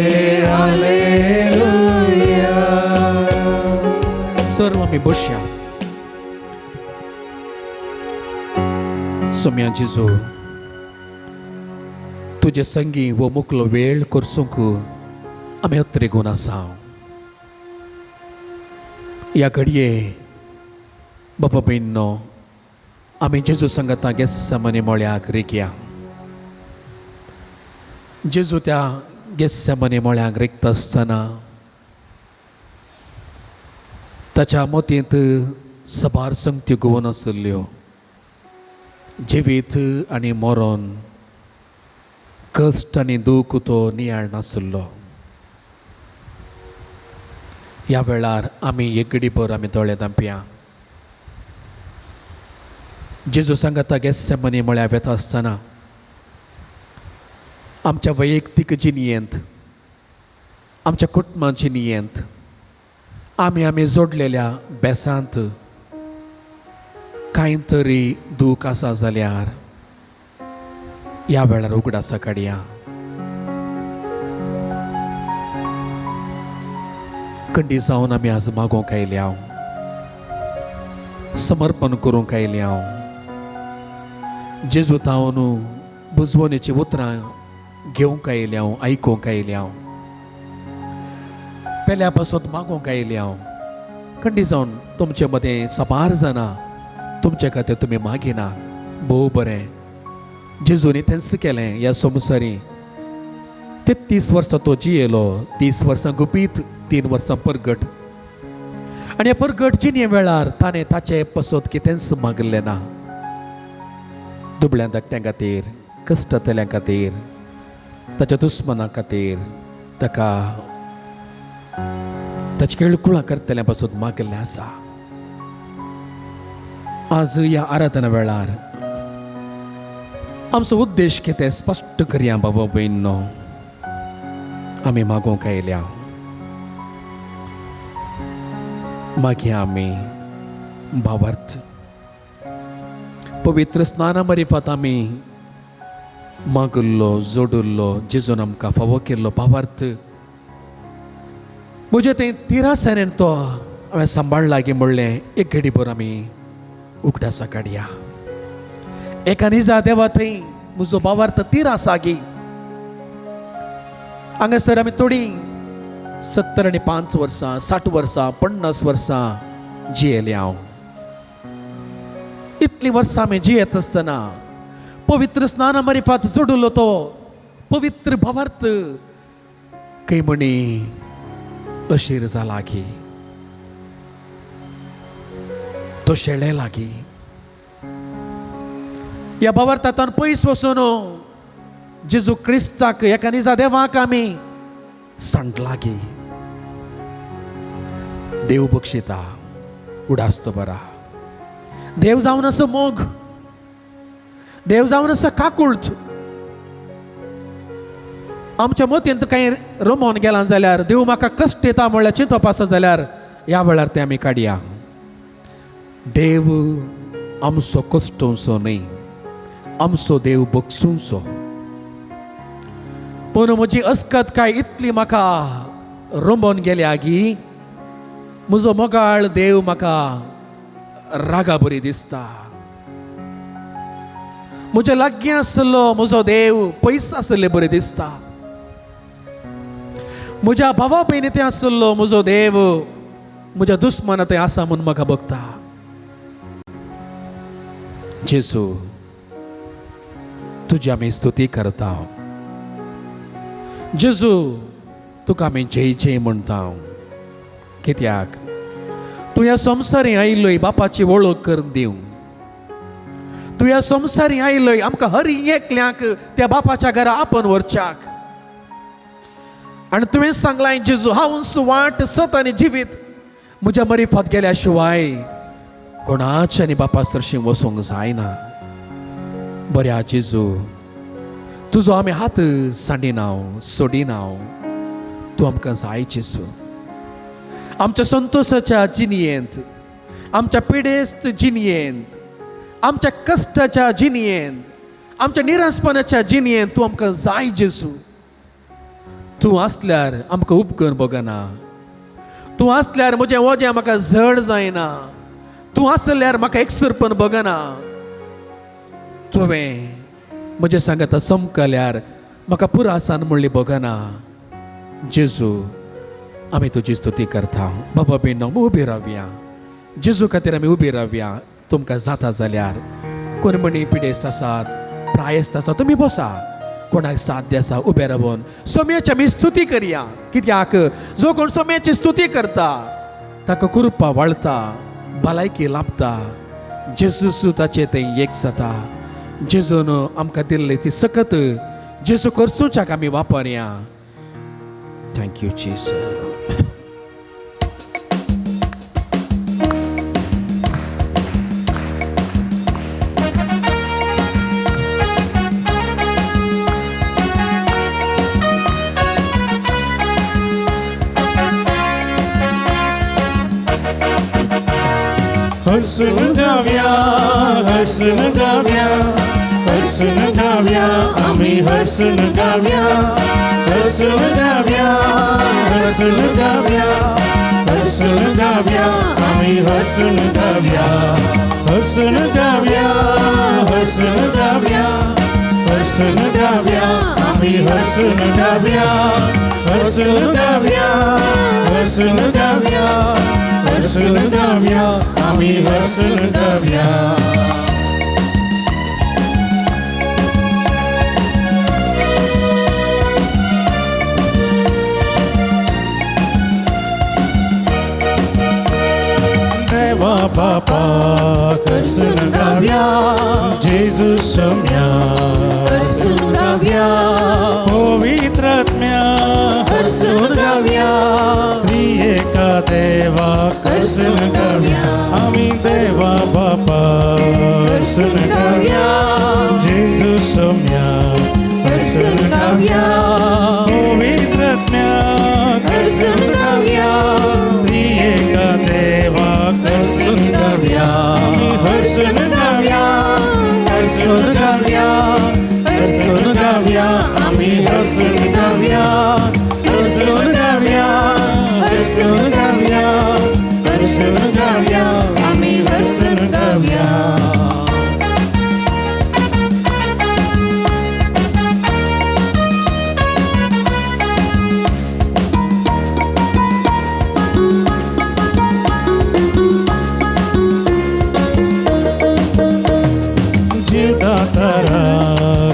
Alleluia. सर्व आमी बसया. सोम्या जेजू तुजे संगी हो मुकलो वेळ करसूंक आमी अत्रेगून आसा. ह्या घडये बाबा भयणो आमी जेजू सांगाता गेस्समनी मळ्याक रिकया. जेजू त्या गेस्समनी मळ्याक रिकता आसतना ताच्या मतींत सबार संगत्यो गोवन आशिल्ल्यो. जिवीत आनी मरण कश्ट आनी दूख तो नियाळ नाशिल्लो. ह्या वेळार आमी एक घडीभर आमी दोळे धांपया. जेजू सांगाता गेस्सेमनी म्हळ्यार वेता आसतना आमच्या वैयक्तीक जिणयेंत आमच्या कुटुंबा जिणयेंत आमी आमी जोडलेल्या बेसांत कांय तरी दूख आसा जाल्यार ह्या वेळार उगडासा काडया. कंडी जावन आमी आज मागोवंक आयल्या, समर्पण करूंक आयल्या. जेजू तावन बुजवणेची उतरां घेवंक आयल्या, आयकूंक आयल्या, पेल्या पासत मागोवंक आयल्या. कंडी जावन तुमचे मदें साबार जाणां तुमचे खातीर तुमी मागिना. भोव बरें जेजूनी तेंच केलें. ह्या संवसारी 33 वर्सां तो जियेलो, 30 वर्सां गुपीत, 3 वर्सां परगट. आनी ह्या परगट जिणे वेळार ताणें ताचे पसत कितेंच मागलें ना. दुबळ्या धाकट्यां खातीर, कश्टतल्यां खातीर, ताच्या दुस्मना खातीर, ताका ताची केळकुळां करतल्या पासून मागिल्लें आसा. आज ह्या आराधना वेळार आमचो उद्देश कितें स्पश्ट करया बाबा भयणो. आमी मागोवंक आयल्या, मागीर आमी भावार्थ पवित्र स्नाना मरिफात आमी मागुल्लो जोडुल्लो जेजून आमकां फावो केल्लो भावार्थ म्हजे थंय तिरासनेन तो हांवें सांबाळ्ळा की म्हणलें एक घडीभर आमी उगडासा काडया. एका निजा देवा थंय म्हजो भावार्थ तिरासा गी. हांगासर आमी थोडी 75 वर्सां, 60 वर्सां, 50 वर्सां जियेली हांव. इतलीं वर्सां आमी जियेत आसतना पवित्र स्नाना मरिफात जोडुल्लो तो पवित्र भावार्थ खंय म्हणी अशीर जाला की तो शेळे लागी. ह्या भावार्थांतल्यान पयस वचून जेजू क्रिस्ताक एका निजा देवाक आमी सांडलागी. देव बक्षिता उडासचो बरा. देव जावन आसा मोग, देव जावन आसा काकुळट. आमच्या मतींत कांय रमोन गेलां जाल्यार देव म्हाका कश्ट येता म्हणल्यार चिंतप आसा जाल्यार ह्या वेळार तें आमी काडया. देव आमचो कश्टोवचो न्हय, आमचो देव बक्षुंचो. पूण म्हजी अस्कत काय इतली म्हाका रोंबोन गेल्या गी? म्हजो मोगाळ देव म्हाका रागा बरी दिसता. म्हज्या लागीं आसलो म्हजो देव पयस आसले बरें दिसता. म्हज्या भावा भयणी थंय आसलो म्हजो देव म्हज्या दुस्माना थंय आसा म्हूण म्हाका बघता. जेजू तुजी आमी स्तुती करता. जेजू तुका आमी जय जय म्हणटा. कित्याक तूं ह्या संवसारी आयिल्लोय बापाची वळख करून दिवंक. तूं ह्या संवसारी आयिल्लोय आमकां हर एकल्याक त्या बापाच्या घरा आपोवन व्हरच्याक. आनी तुवें सांगलां जेजू हांव वाट सत आनी जिवीत, म्हज्या मरिफात गेल्या शिवाय कोणाच्या आनी बापा सरशीं वचूंक जायना. बऱ्या जेजू तुजो आमी हात सांडिना सोडिना. तूं आमकां जाय जेजू. आमच्या संतोशाच्या जिणयेंत, आमच्या पिडेस्त जिणयेंत, आमच्या कश्टाच्या जिणयेंत, आमच्या निरासपणाच्या जिणयेंत तूं आमकां जाय जेजू. तूं आसल्यार आमकां उपकर बगना. तूं आसल्यार म्हजें वजें म्हाका जड जायना. तूं आसल्यार म्हाका एकसुरपण बगना. तुवें म्हजें सांगाता समकल्यार म्हाका पुरासान म्हणली बगना. जेजू आमी तुजी स्तुती करता. बाबा बेनो उबी रावया. जेजू खातीर आमी उबी रावया. तुमकां जाता जाल्यार कोण म्हणी पिडेस्त आसात, प्रायस्त आसात, तुमी बसा. कोणाक साध्य आसा उबे रावन सोम्याची आमी स्तुती करया. कित्याक जो कोण सोम्याची स्तुती करता ताका कृपा वाळता, भलायकी लाभता. जेजू ताचे थंय एक जाता. जेजून आमकां दिल्ली ती सकत जेजू करसूच्याक आमी वापरया. Thank you Jesus. हर्षण गाव्या, हर्षण गाव्या, हर्षण गाव्या, आम्ही हर्षण गाव्या, हर्षण गाव्या, हर्षण गाव्या, हर्षण गाव्या, आम्ही हर्षण गाव्या, हर्षण गाव्या, हर्षण गाव्या, हर्षण गाव्या, आम्ही हर्षण गाव्या, हर्षण गाव्या, हर्षण गाव्या, हर्षण गाव्या, आम्ही हर्षण गाव्या. देवा बापा हर्षण गाव्या, जेजू सोम्या हर्षण गाव्या, पवित्र आत्म्या हर्षण गाव्या, त्रिएका देवा हर्षण गाव्या, आम्ही देवा बापा हर्षण गाव्या, जेजू सोम्या हर्षण गाव्या, पवित्र आत्म्या हर्षण गाव्या, त्रिएका देवा हर्षण गाव्या, हर्षण गाव्या, हर्षण गाव्या, हर्षण गाव्या, आम्ही हर्षण गाव्या, हर्षण गाव्या, हर्षण गाव्या, हर्षण गाव्या, आम्ही हर्षण गाव्या.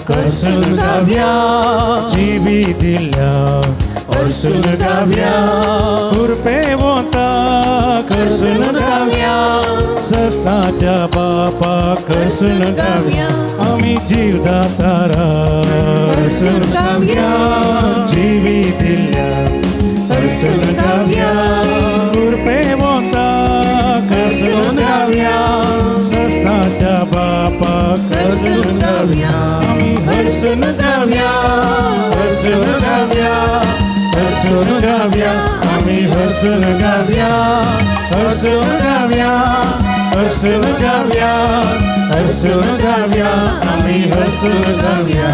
हर्षण गाव्या, जीवी दिल्या हर्षण गाव्या, कृपे वता हर्षण गाव्या, सस्नाच्या बापा हर्षण गाव्या, आम्ही जीवदातारा हर्षण गाव्या, जीवी दिल्या हर्षण गाव्या, कृपे वता हर्षण गाव्या, सस्नाच्या बापा हर्षण गाव्या, हर्षण गाव्या, हर्षण गाव्या, हर्षण गाव्या, आम्ही हर्षण गाव्या, हर्षण गाव्या, हर्षण गाव्या, हर्षण गाव्या, आम्ही हर्षण गाव्या.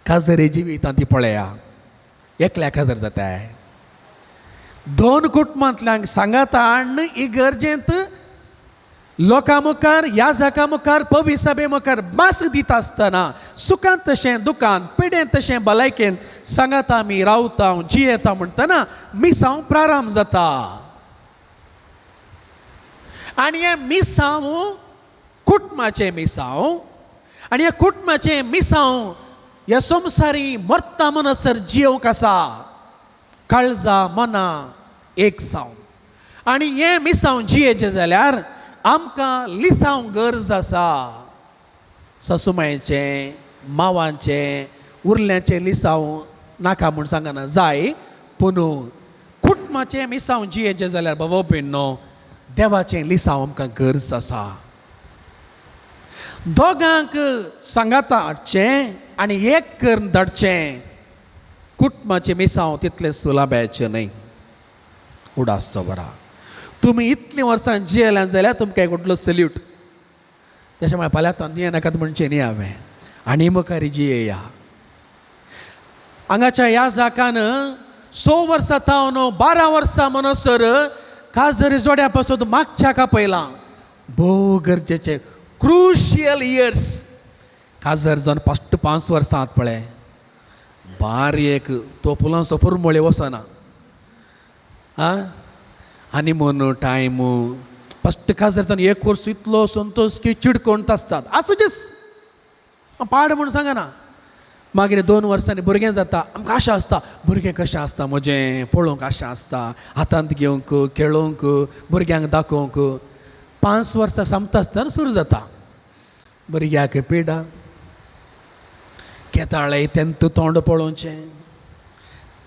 काजरे जिवितां ती पळया एकल्या काजर जाताय दोन कुटुंबांतल्यांक सांगाता हाडून इगर्जेंत लोकां मुखार ह्या जाका मुखार पवी सभे मुखार मास दिता आसतना सुखांत तशें दुखांत पिडेंत तशें भलायकेंत सांगाता आमी रावता जियेता म्हणटना मिसांव प्रारंभ जाता. आनी हें मिसांव कुटुंबाचें मिसांव आनी ह्या कुटुंबाचें मिसांव ह्या संवसारी मरता म्हणसर जियोवंक आसा काळजा मना एक जावन. आनी हें मिसांव जियेचें जाल्यार आमकां लिसांव गरज आसा. सासुमायचें मावांचें उरल्याचें लिसांव नाका म्हूण सांगना जाय, पूण कुटुंबाचें मिसांव जियेचें जाल्यार बाबा भयणो देवाचें लिसांव आमकां गरज आसा. दोगांक सांगाता हाडचें आनी एक करून धाडचें कुटुंबाचें मिसांव तितलें सुलाब्याचें न्हय. उडासचो बरा तुमी इतलीं वर्सां जियेल्यां जाल्यार तुमकां एक व्हडलो सल्यूट. तशें म्हळ्यार फाल्यां तन्नी नाकात म्हणचें न्ही हांवें आनी मुखार जियेया. हांगाच्या ह्या जाकान 6 वर्सां तावन 12 वर्सां म्हणसर काजरी जोड्या पासून मागच्या कापयलां. भोव गरजेचें क्रुशियल इयर्स. काजर जावन फस्ट 5 वर्सां आत पळय बारीक तो फुलांचो पुरमोळे वचना आं हनीमून टायम फस्ट काजर जावन एक वर्स इतलो संतोश की चिडकोण आसतात आसूं दीस पाड म्हूण सांगना. मागीर 2 वर्सांनी भुरगें जाता आमकां आशा आसता भुरगें कशें आसता म्हजें पळोवंक आशा आसता हातांत घेवंक खेळोवंक भुरग्यांक दाखोवंक. 5 वर्सां सोंपता आसतना सुरू जाता भुरग्याक पिडा केताळे तेंत तोंड पळोवचें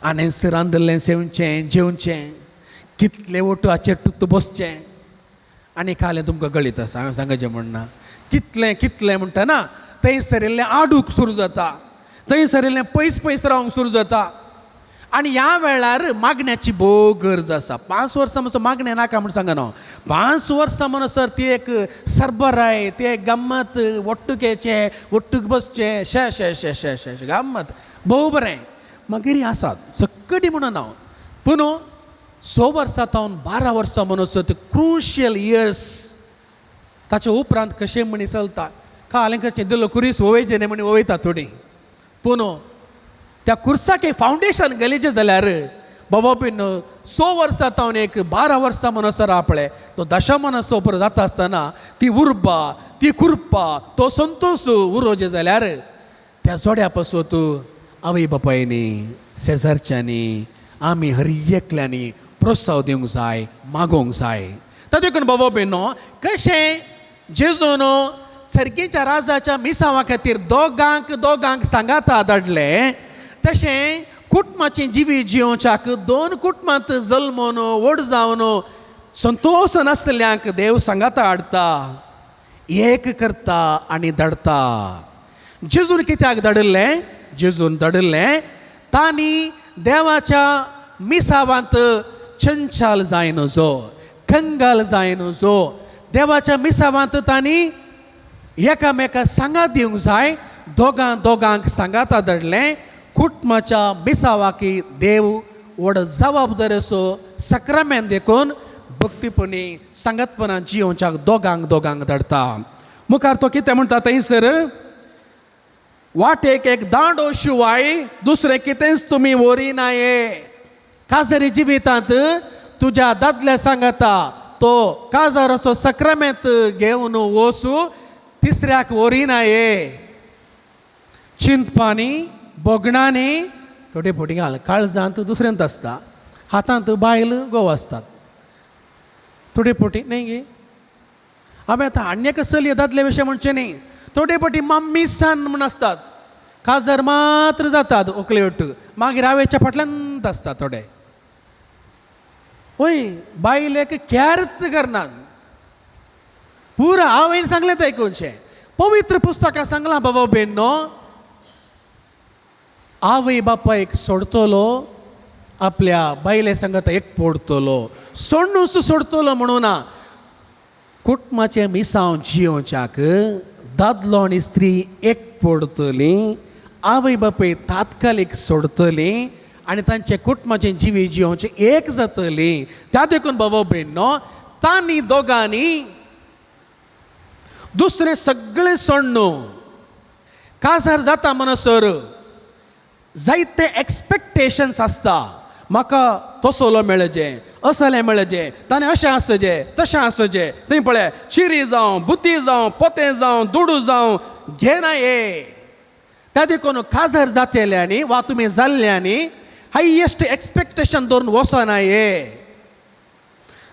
आनी रांदिल्लें सेवचें जेवचें कितले ओटू हाचेर टुत्त बसचें. आनी कालें तुमकां कळीत आसा हांवें सांगचें म्हणना कितलें कितलें म्हणटा ना थंय सरिल्लें आडूक सुरू जाता थंय सरिल्लें पयस पयस रावंक सुरू जाता. आनी ह्या वेळार मागण्याची भोव गरज आसा. 5 वर्सां म्हणसर मागणें नाका म्हूण सांगना, 5 वर्सां म्हणसर ती एक सरबराय ती एक गम्मत ಒಟ್ಟುಗೆचें ಒಟ್ಟುಗೆ बसचें शे शे शे शे शे शे गम्मत भोव बरें. मागीर आसात सकटी म्हणून हांव पूण 6 वर्सां तावन 12 वर्सां म्हणसर ते क्रुशियल इयर्स. ताच्या उपरांत कशें म्हणी चलता कालें कशें दिलो कुरीस ओवयचें न्ही म्हणी ओवयता थोडीं, पूण त्या कुर्साक फावंडेशन गलीचें जाल्यार बाबा बीन 6 वर्सां तावन एक 12 वर्सां म्हणसर आपले तो दशा मनसो उपरांत जाता आसतना ती उर्बा ती कृपा तो संतोश उरोजे जाल्यार त्या जोड्या पासून आवय बापायनी शेजारच्यांनी आमी हर एकल्यांनी प्रोत्साव दिवंक जाय मागोवंक जाय. तर देखून बाबा भयणो कशें जेजून सर्गीच्या राजाच्या मिसांवा खातीर दोगांक दोगांक सांगाता धाडलें तशें कुटुंबाचें जिवीत जियोवच्याक 2 कुटुंबांत जल्मून व्हड जावन संतोश नासल्यांक देव सांगाता हाडटा एक करता आनी धाडटा. जेजून कित्याक धाडिल्लें? जेजून धाडिल्लें तांणी देवाच्या मिसावांत चंचल जायनजो कंगाल जायनजो. देवाच्या मिसावांत तांणी एकामेका सांगात दिवंक जाय. दोगां दोगांक सांगाता धाडलें. कुटुंबाच्या मिसावाकी देव व्हड जबाबदारेचो सक्रामेंत देखून भक्तीपणी सांगातपणान जियोवच्याक दोगांक दोगांक धाडटा. मुखार तो कितें म्हणटा थंयसर वाटेक एक दांडो शिवाय दुसरें कितेंच तुमी व्हरी नाये. काजरी जिवितांत तुज्या दादल्या सांगाता तो काजाराचो सक्रामेंत घेवन वचू तिसऱ्याक व्हरी नाये. चिंतपानी भोगणांनी थोडे फावटी घाल काळजांत दुसऱ्यांत आसता हातांत बायल घोव आसतात थोडे फावटी न्ही गे. हांवें आतां आनी एका चलये दादले विशय म्हणचें न्ही, थोडे फावटी मम्मी सन म्हूण आसतात काजार मात्र जातात ओकले वट्टू मागीर आवयच्या फाटल्यान आसतात थोडे. वय बायलेक कॅर्त करनात पुरा आवयन सांगलें तें आयकुचें. पवित्र पुस्तकां सांगलां बाबा बेन्नो आवय बापायक सोडतलो आपल्या बायले सांगता एक पडतलो सोडून सोडतलो म्हणून ना. कुटुंबाचें मिसांव जियोवच्याक दादलो आनी स्त्री एक पडतली आवय बापूय तात्कालीक सोडतलीं आनी तांचे कुटुंबाचें जिवी जियोवचें एक जातलीं. त्या देखून बाबा भयणो तांणी दोगांनी दुसरें सगळें सोडणू काजार जाता म्हणसर जायते एक्सपेक्टेशन्स आसता. म्हाका तसलो मेळचें, असलें मेळचें, ताणें अशें आसचें तशें आसचें. थंय पळय चिरी जावं, बुती जावं, पोतें जावं, दुडू जावं घेना हे. त्या देखून काजार जातेल्यांनी वा तुमी जाल्ल्यांनी हायेस्ट एक्सपेक्टेशन दवरून वचना हे.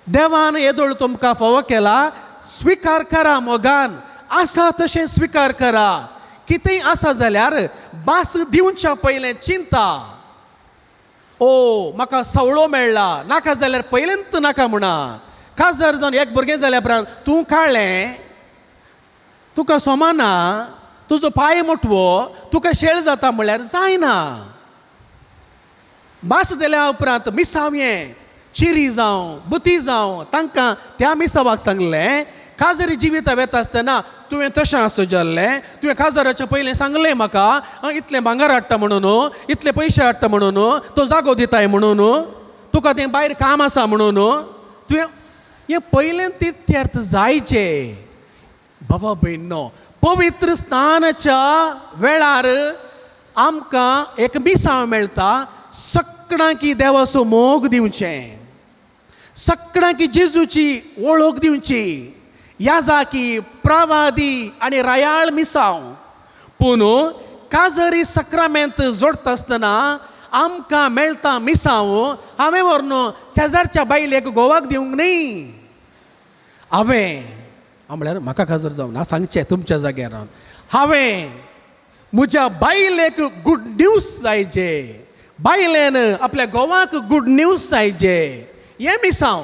देवान येदोळ तुमकां फावो केला, स्विकार करा मोगान, आसा तशें स्विकार करा. कितेंय आसा जाल्यार भास दिवच्या पयलें चिंता, ओ म्हाका सवळो मेळ्ळा नाका जाल्यार पयलेंत नाका म्हणा. काजार जावन एक भुरगें जाल्या उपरांत तूं काळ्ळें, तुका सोमाना, तुजो पांय मोटवो, तुका शेळ जाता म्हणल्यार जायना. भास दिल्या उपरांत मिसाव हें चिरी जावं बुती जावं तांकां त्या मिसावाक सांगलें काजरी जिविता वेता आसतना तुवें तशें आसूं जाल्लें, तुवें काजराचें पयलें सांगलें म्हाका इतलें भांगर हाडटा म्हणून, इतले पयशे हाडटा म्हणून, तो जागो दिताय म्हणून, तुका तें भायर काम आसा म्हणून, तुवें हें पयलें तित्यर्थ जायचें. बाबा भयणो पवित्र स्नानाच्या वेळार आमकां एक मिसांव मेळटा. सगळ्यांकी देवाचो मोग दिवचें, सगळ्यांकी जेजूची वळख दिवची. याजाकी प्रावादी आनी रायाळ मिसांव. पूण काजरी सक्रामेंत जोडटा आसतना आमकां मेळटा मिसांव. हांवें व्हरून शेजारच्या बायलेक गोवाक दिवंक न्ही. हांवें म्हळ्यार म्हाका काजर जावं ना सांगचें तुमच्या जाग्यार रावन हांवें म्हज्या बायलेक गुड न्यूज जायचे, बायलेन आपल्या गोवाक गुड न्यूज जायचे. हें मिसांव,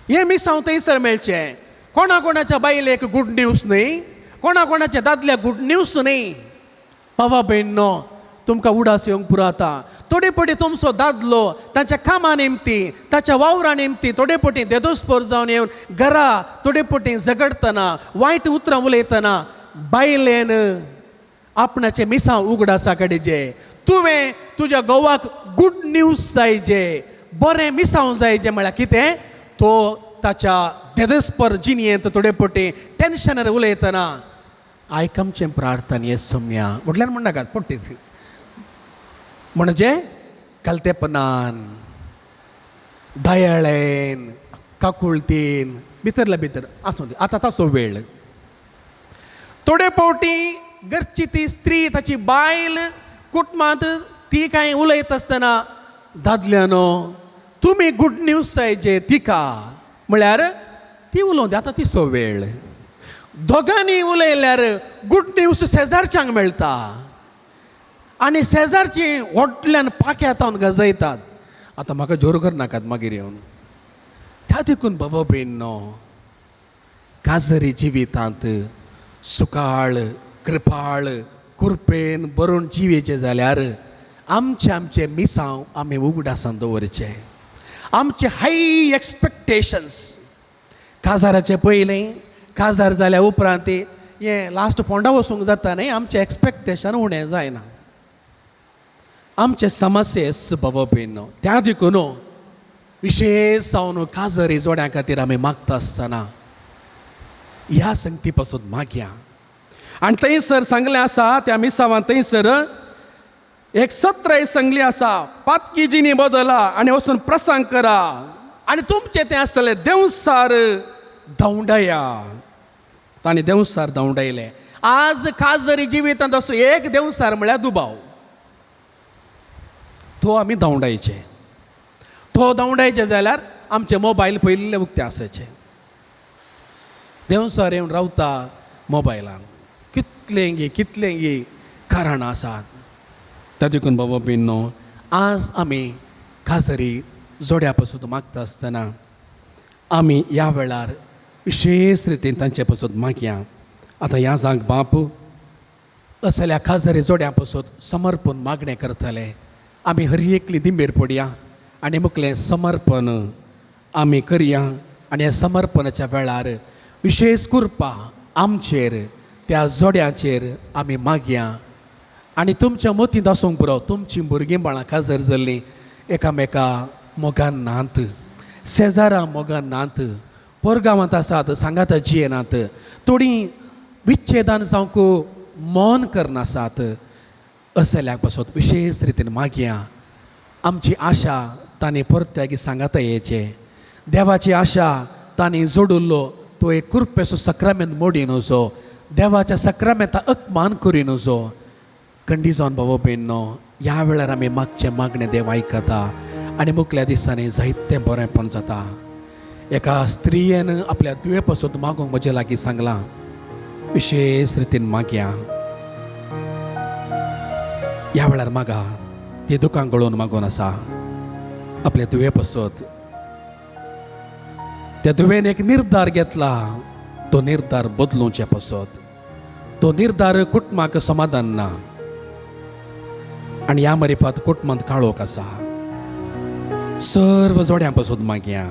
हें मिसांव थंयसर मेळचें. कोणा कोणाच्या बायलेक गुड न्यूज न्ही, कोणा कोणाच्या दादल्याक गुड न्यूज न्ही. बाबा भयणो तुमकां उडास येवंक पुरो आतां. थोडे पटी तुमचो दादलो ताच्या कामा निमती, ताच्या वावरा निमती थोडे पटी देदोस्पोर जावन येवन घरा थोडे पटी झगडटना, वायट उतरां उलयतना बायलेन आपणाचें मिसांव उगडासा काडीचे. तुवें तुज्या घोवाक गुड न्यूज जायचे, बरें मिसांव जायचें. म्हळ्यार कितें, तो ताच्या देदस्पर जिणयेंत थोडे पटी टेन्शनार उलयतना आयक आमचें प्रार्थना हे सम्या म्हटल्यार म्हणनाकात पोट्टीच म्हणजे कलतेपणान, दयाळेन, काकुळतीन भितरल्या भितर आसूं दी. आतां ताचो वेळ. थोडे फावटी घरची ती स्त्री, ताची बायल कुटुंबांत ती कांय उलयता आसतना दादल्यानो तुमी गुड न्यूज जायचे तिका, म्हळ्यार ती उलोवं दी, आतां तिचो वेळ. दोगांनी उलयल्यार गुड न्यूज शेजारच्यांक मेळटा आनी शेजारची व्हडल्यान पाक्यात गजयतात. आतां म्हाका जोर करनाकात मागीर येवन. त्या देखून बाबा भयणो काजरी जिवितांत सुकाळ कृपाळ कुरपेन बरोवन जिवेचें जाल्यार आमचे आमचे मिसांव आमी उगडासान दवरचे. आमचे हाय एक्सपेक्टेशन्स काजाराचे पयलें, काजार जाल्या उपरांत हें लास्ट फोंडा वचूंक जाता न्ही, आमचें एक्सपेक्टेशन उणें जायना. आमचे समस्येस बाबा भयणो. त्या देखून विशेश जावन काजरी जोड्यां खातीर आमी मागता आसतना ह्या संगती पासून मागया. आनी थंयसर सांगलें आसा त्या मिसावान थंयसर एक सत्राय सांगली आसा, पातकी जिणी बदला आनी वचून प्रसंग करा आनी तुमचें तें आसतलें देंवसार धांवडया. तांणी देंवसार धांवडायलें. आज काजरी जिवितांत असो एक देंवसार म्हळ्यार दुबाव, तो आमी धांवडायचे. तो धांवडायचे जाल्यार आमचे मोबायल पयलीं उक्ते आसायचे. देंवसार येवन रावता मोबायलान, कितलेंगी कितलेंगी कारणां आसात. त्या देखून बाबा भयणो आज आमी काजरी जोड्या पासून मागता आसतना आमी ह्या वेळार विशेश रितीन तांचे पासून मागया. आतां ह्या जांक बाप असल्या काजरी जोड्या पासून समर्पण मागणें करतले. आमी हर एकली दिंबेर पडया आनी मुखलें समर्पण आमी करया. आनी ह्या समर्पणाच्या वेळार विशेश कृपा आमचेर त्या जोड्याचेर आमी मागया. आनी तुमच्या मतींत आसूंक पुरो, तुमचीं भुरगीं बाळां काजर जाल्लीं एकामेका मोगान नात, शेजारा मोगान नात, परगांवांत आसात, सांगाता जियेनात, थोडीं विच्छेदान जावंक मन करनासात. असल्याक पासत विशेश रितीन मागया. आमची आशा तांणी परत्यागी सांगाता येचे, देवाची आशा तांणी जोडिल्लो तो एक कृपेचो सक्रामेंत मोडी न्हजो, देवाच्या सक्रामेंता अपमान करी न्हजो. कंडी जावन बाबा भयणो, ह्या वेळार आमी मागचें मागणें देव आयकता आनी मुखल्या दिसांनी जायतें बरेंपण जाता. एका स्त्रियेन आपल्या दुये पासून मागूंक म्हजे लागीं सांगलां, विशेश रितीन मागया. ह्या वेळार मागा, ती दुकान गळोवन मागून आसा आपल्या दुये पासत. त्या दुवेन एक निर्धार घेतला, तो निर्धार बदलुचे पासत, तो निर्धार कुटुंबाक समाधान ना आनी ह्या मरिफात कुटुंबांत काळोख आसा. सर्व जोड्यां पासत मागया,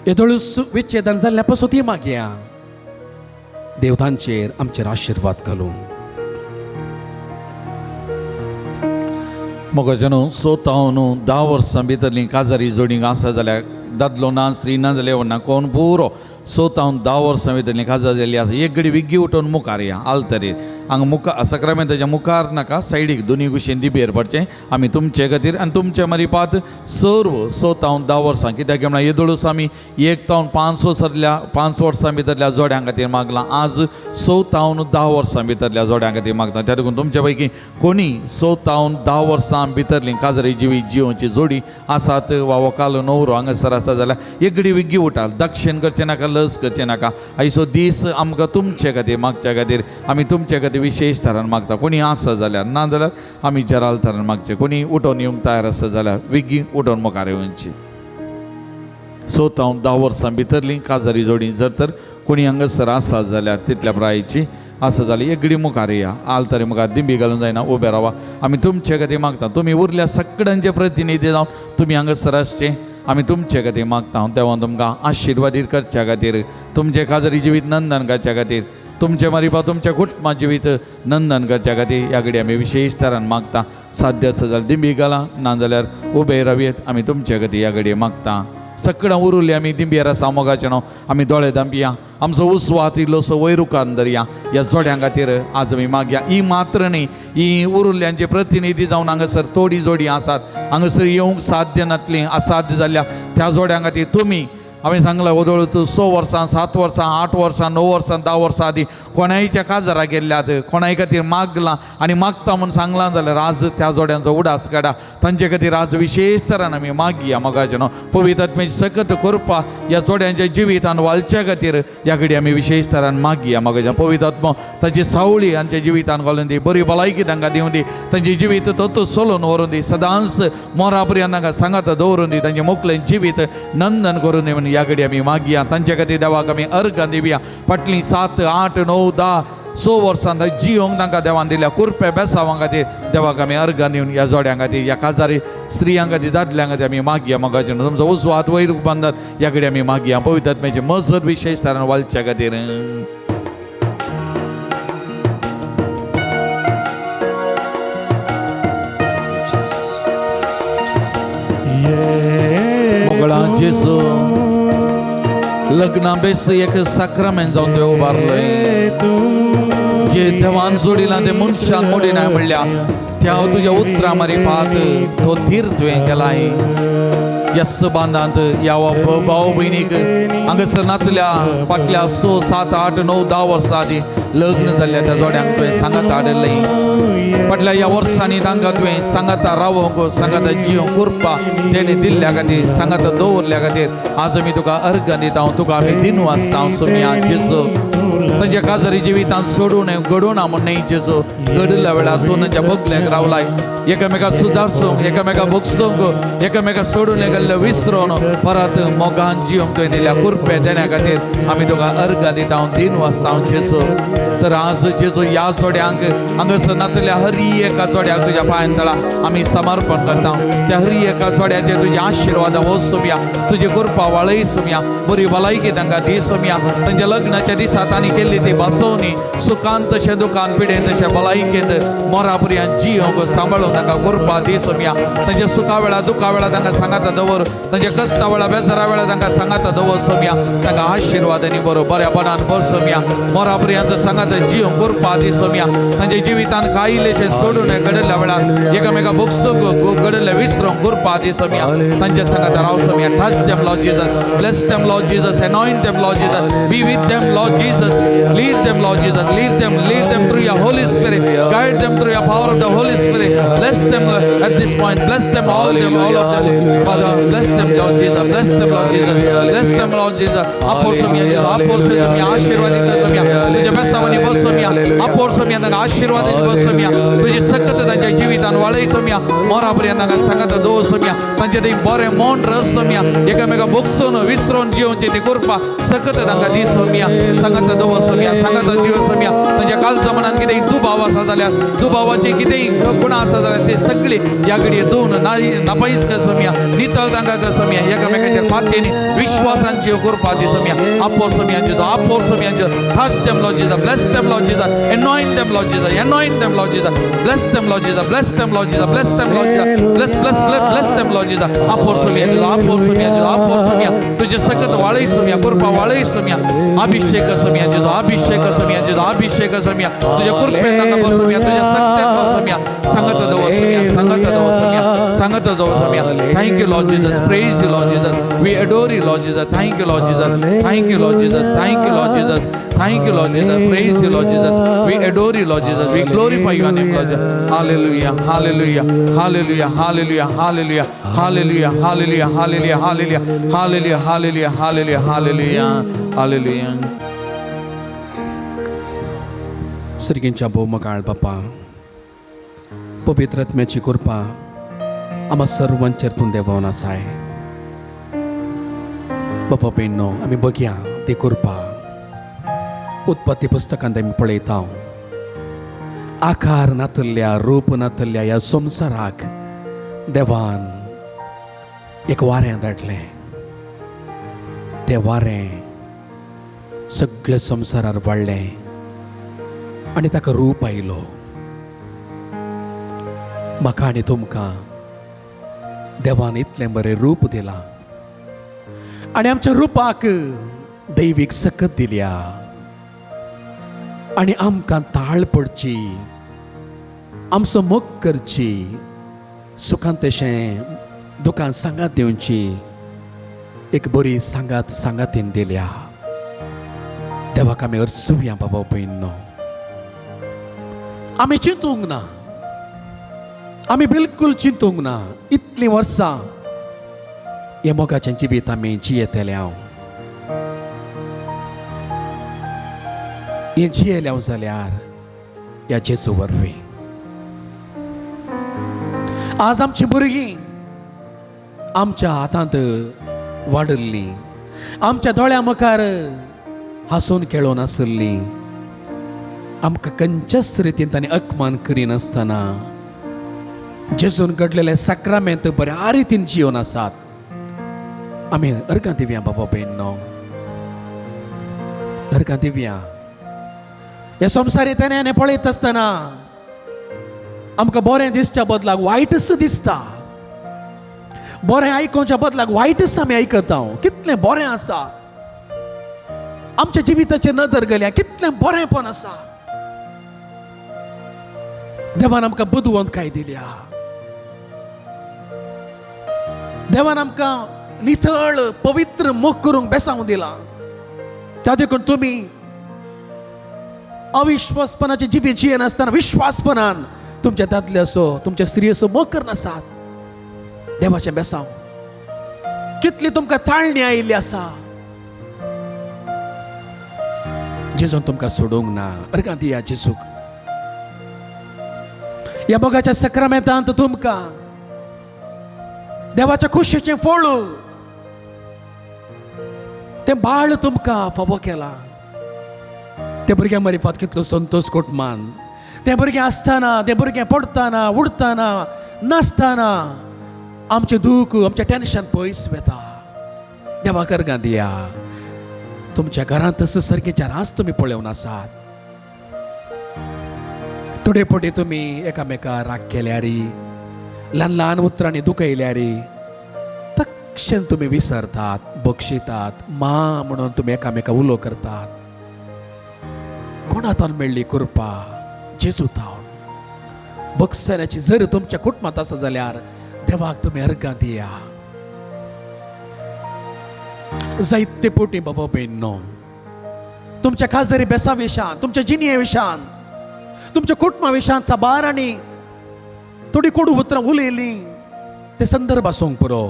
येदोळूच विच्छेदन जाल्ल्या पासतूय मागया. देव तांचेर आमचेर आशिर्वाद घालूं. मोगाच्यानो 6 तावन 10 वर्सां भितरलीं काजारी जोडींक आसा जाल्यार दादलो ना स्त्री ना जाल्यार ना कोण पुरो 6 तावन 10 वर्सां भितरलीं काजार जाल्ली आसा, एक घडी विग्गी उठोवन मुखार या आल्तरीर. हांगा मुखार सक्रामेंताच्या मुखार नाका, सायडीक दोनी कुशीन दिबेर पडचें. आमी तुमचे खातीर आनी तुमचे मरिपात सर्व 6 तावन 10 वर्सां, कित्याक म्हणल्यार येदोळूच आमी 1 तावन 5 वर्सांतल्या 5 वर्सां भितरल्या जोड्यां खातीर मागलां, आज 6 तावन 10 वर्सां भितरल्या जोड्यां खातीर मागता. त्या देखून तुमचे पैकी कोणी 6 तावन 10 वर्सां भितरलीं काजरी जिवीत जिवोवची जोडी आसात वा वकाल नवरो हांगासर आसा जाल्यार एक घडी विग्गी उठाल. दक्षिण करचें नाका, लस करचें नाका. आयचो दीस आमकां तुमचे खातीर मागच्या खातीर आमी तुमचे खातीर विशेश थरान मागता. कोणी आसा जाल्यार, ना जाल्यार आमी जराल थरान मागचें. कोणी उठोवन येवंक तयार आसा जाल्यार विग्गी उठोवन मुखार येवची. 6 तावन 10 वर्सां भितरलीं काजारी जोडी जर तर कोणी हांगासर आसा जाल्यार तितल्या प्रायेची आसा जाल्यार एक घडी मुखार या. आलतरी मुखार दिंबी घालून जायना, उबे रावा. आमी तुमचे खातीर मागता. तुमी उरल्या सगळ्यांचे प्रतिनिधी जावन तुमी हांगासर आसचे. आमी तुमचे खातीर मागता. देवान तुमकां आशिर्वादीत करच्या खातीर, तुमचे काजारी जिवीत नंदन करच्या खातीर, तुमचे मारिपा तुमच्या कुटुंबा जिवीत नंदन करच्या खातीर ह्या घडी आमी विशेश तरान मागता. साध्य आसा जाल्यार दिंबी घाला, ना जाल्यार उबे रावयेत. आमी तुमचे खातीर ह्या घडये मागता. सगळ्यां उरुल्ली आमी दिंबयेर आसा. मोगाचें न्हू आमी दोळे धांपया, आमचो उस्वात इल्लोसो वयर उखान धरया. ह्या जोड्यां खातीर आज आमी मागया. ही मात्र न्ही, ही उरुल्ल्यांचे प्रतिनिधी जावन हांगासर थोडी जोडी आसात, हांगासर येवंक साध्य नातली, असाध्य जाल्ल्या त्या जोड्यां खातीर तुमी हांवें सांगलां, वदोळ तूं 6 वर्सां, 7 वर्सां, 8 वर्सां, 9 वर्सां, 10 वर्सां आदीं कोणायच्या काजारा गेल्ल्यात, कोणाय खातीर मागलां आनी मागता म्हूण सांगलां जाल्यार आज त्या जोड्यांचो उडास काडा. तांचे खातीर आज विशेश तरान आमी मागया. मोगाचें न्हू पवित्र आत्म्याची सकत करपा ह्या जोड्यांच्या जिवितान वालच्या खातीर ह्या घडी आमी विशेश तरान मागया. मोगाचें पवित्र आत्मो ताची सावळी आमच्या जिवितान घालून दी, बरी भलायकी तांकां दिवं दी, तांचे जिवीत तत्व सोलून व्हरून दी, सदांच मोरा पर्यंत तांकां सांगात दवरून दी, तांचें मोकलें जिवीत नंदन करून दी म्हूण ह्या घडी आमी मागया. तांचे खातीर देवाक आमी अर्गां दिवया. फाटलीं 7, 8, 9, 10, 6 वर्सां जियोंक तांकां देवान दिल्या कुरपे बेसावां खातीर देवाक आमी अर्गां दिवन ह्या जोड्यां खातीर, ह्या काजारी स्त्रियां खातीर, दादल्यां खातीर आमी मागया. मोगाचें तुमचो उजवो हात वयर बांदात. ह्या कडेन आमी मागया पवित्र आत्म्याची मजत विशेश तरान वालच्या खातीर. मोगळा जेसू, लग्ना बेस एक साक्रामेंत जावन तुवें उबारलंय. जे देवान जोडिलां ते मनशान मोडिनाय म्हणल्या त्या तुज्या उतरां मारी पात तो धीर तुवें केलाय. यस बांदांत ह्या भाव भयणीक हांगासर नातल्या फाटल्या 6, 7, 8, 9, 10 वर्सां आदीं लग्न जाल्ल्या त्या जोड्यांक तुवें सांगात हाडिल्लें. फाटल्या ह्या वर्सांनी तांकां तुवें सांगाता रावोंक, सांगाता जिवंक कृपा तेणें दिल्ल्या खातीर, सांगाता दवरल्या खातीर आज आमी तुका अर्गां दिता, तुका आमी दिन वाचता. सोमया जेजो, तांच्या काजारी जिवितांत सोडूं न्हय, घडूं ना म्हूण न्हय जेजो, घडिल्ल्या वेळार तूं तांच्या बगलेक रावलाय. एकामेका सुदारसूंक, एकामेका भोगसूंक, एकामेका सोडून गेल्ले विसरून परत मोगान जिवंक तुवें दिल्या कुरपे देण्या खातीर आमी तुका अर्गां दिता, दिन वाचता जेजो. तर आज जेजो ह्या जोड्यांक, हांगासर नातल्या हरी एका जोड्याक तुज्या पांयान तळा आमी समर्पण करता. त्या हरी एका जोड्याचे तुजे आशिर्वाद हो सोमया, तुजे कृपा वाळय सोमया, बरी भलायकी तांकां दी सोमया. तांच्या लग्नाच्या दिसा तांणी केल्ली आयिल्ली ती बसोवनी सुखान तशें दुखान पिडेन तशें भलायकेंत मोरा पर्यंत जियोंक सांबाळून तांकां कृपा दी सोम्या. तांच्या सुखा वेळा दुखा वेळा तांकां सांगाता दवर, तांच्या कश्टा वेळा बेजारा वेळा तांकां सांगाता दवर सोम्या. तांकां आशिर्वाद आनी बरो बऱ्यापणान भर सोम्या. मोरा पर्यंत सांगाता जियोंक कृपा दी सोम्या. तांच्या जिवितान कांय इल्लेशें सोडून घडिल्ल्या वेळार एकामेका भोगसूंक घडिल्लें विसरूंक कृपा दी सोम्या. तांच्या सांगाता राव Saumya. Touch them, Lord Jesus. Bless them, Lord Jesus. Anoint them, Lord Jesus. Be with them, Lord Jesus. Lead them, Lord Jesus. Lead them through your Holy Spirit. Guide them through your power of the Holy Spirit. Bless them at this point. Bless them, all them, all of them. Father, bless them, Lord Jesus. Bless them, Lord Jesus. Bless them, Lord Jesus. आपोर Saumya जेजू, आपोर सोम्या, आशीर्वादित सोम्या. तुझ्या बेसावानी बस सोम्या. आपोर सोम्या, तांकां आशीर्वादांनी बस सोम्या. तुजी सकत तांच्या जिवितान वाळय सोम्या. मोरा पर्यंत तांकां सांगात दवर सोम्या. तांचे थंय बरें मोन रस सोम्या. एकामेका भोगसून विसरून जिवची ती कृपा सकत तांकां दी सोम्या. सांगात दवर सोम्या, सांगात दिव सोम्या. तांच्या कालचा मनान कितेंय दुबाव आसा जाल्यार, दुबावाची कितेंय गुणा आसा जाल्यार ते सगळी ह्या घडये दोन नापायस कर सोम्या. नितळ तांकां कर सोम्या. एकामेकाचेर फातीन विश्वासान जीव कृपा दी सोम्या. आपोर सोम्या जेजू, आपोर सोम्या जेजू. Touch them, Lord Jesus. Bless them, Lord Jesus. Anoint them, Lord Jesus. Anoint them, Lord Jesus. Bless them, Lord Jesus. Bless them, Lord Jesus. Bless them, Lord Jesus. Bless, bless, bless, bless them, Lord Jesus. आपोर Saumya जेजू, आपोर सोम्या जेजू, आपोर सोम्या. तुझे सकत वाळय सोम्या, कृपा वाळय सोम्या. अभिषेक सोम्या जेजू, अभिषेक सोम्या जेजू, अभिषेक सोम्या. तुझ्या कृपेन तांकां बसोम्या, तुझ्या सक्तेन बसोम्या. सांगत दवर सोम्या, सांगत दवर सोम्या, सांगत दवर Saumya. Thank you, Lord Jesus. Praise you, Lord Jesus. We adore you, Lord Jesus. Thank you, Lord Jesus. Thank you, Lord Jesus. Thank you, Lord Jesus. Thank you, Lord Jesus. Praise you, Lord Jesus. We adore you, Lord Jesus. We glorify your name, Lord Jesus. Hallelujah, hallelujah, hallelujah, hallelujah, hallelujah, hallelujah, hallelujah, hallelujah, hallelujah, hallelujah, hallelujah, hallelujah, hallelujah, hallelujah. सर्गींच्या भोवमकाळ बापा, पवित्र आत्म्याची कृपा आम्हा सर्वांचेर तूं देंवोवन आसाय. बापा भयणो, आमी बघया ती कृपा उत्पत्ती पुस्तकांत आमी पळयता. आकार नातल्ल्या, रूप नातल्ल्या ह्या संवसाराक देवान एक वारें धाडलें. तें वारें सगळ्या संवसारार वाडलें आनी ताका रूप आयलो. म्हाका आनी तुमकां देवान इतलें बरें रूप दिलां आनी आमच्या रुपाक दैवीक सकत दिल्या आनी आमकां ताळ पडची, आमचो मोग करची, सुखान तशें दुकान सांगात दिवची एक बरी सांगात सांगातीन दिल्या. देवाक आमी अर्चुया. बाबा भयणो, आमी चिंतूंक ना, आमी बिलकुल चिंतूंक ना. इतलीं वर्सां हे मोगाचें जिवीत आमी जियेतले. हांव हें जियेले हांव जाल्यार ह्या जेजू वरवीं. आज आमची भुरगीं आमच्या हातांत वाडिल्लीं, आमच्या दोळ्या मुखार हांसून खेळून आशिल्लीं, आमकां खंयच्याच रितीन तांणी अपमान करिनासतना जेजून घडलेले साक्रामेंत बऱ्या रितीन जिवन आसात. आमी अर्गां दिवया बाबा भयणो, अर्गां दिवया. हे संवसारी तेणे पळयत आसतना आमकां बरें दिसच्या बदलाक वायटच दिसता, बरें आयकुच्या बदलाक वायटच आमी आयकता. कितलें बरें आसा आमच्या जिविताचेर नदर गेल्या, कितलें बरेंपण आसा. देवान आमकां बुदवंतकाय दिल्या, देवान आमकां नितळ पवित्र मोग करूंक बेसांव दिलां. त्या देखून तुमी अविश्वासपणाचे जिवीत जियेनासतना विश्वासपणान तुमच्या दादले असो तुमच्या स्त्री असो मोग करनासात. देवाचें बेसांव कितली तुमकां ताळणी आयिल्ली आसा. जेजून तुमकां सोडूंक ना. अर्गां दिया जेजूक. ह्या मोगाच्या सक्रामेंतांत तुमकां देवाच्या खुशेचें फळ तें बाळ तुमकां फावो केलां. त्या भुरग्यां मरिफात कितलो संतोष कोटमान. तें भुरगें आसतना, तें भुरगें पडटना, उडटना, नाचतना आमचें दूख, आमचें टेन्शन पयस वता. देवाक अर्गां दिया. तुमच्या घरांत तसो सारकें रास तुमी पळोवन आसात. थोडे फावटी तुमी एकामेका राग केल्यारी, ल्हान ल्हान उतरांनी दुखयल्यारी तक्षण तुमी विसरतात, बक्षितात, मा म्हणून तुमी एकामेका उलो करतात. कोणातान मेळ्ळी कृपा? जेजू तावन. बक्षण्याची जर तुमच्या कुटुंबांत आसा जाल्यार देवाक तुमी अर्गां दिया. जायते पोटी बाबा भयणो तुमच्या खाजरी बेसा विशान, तुमच्या जिणये विशान, तुमच्या कुटुंबा विशान साबार आनी थोडी कोडू उतरां उलयलीं ते संदर्भ आसूंक पुरो,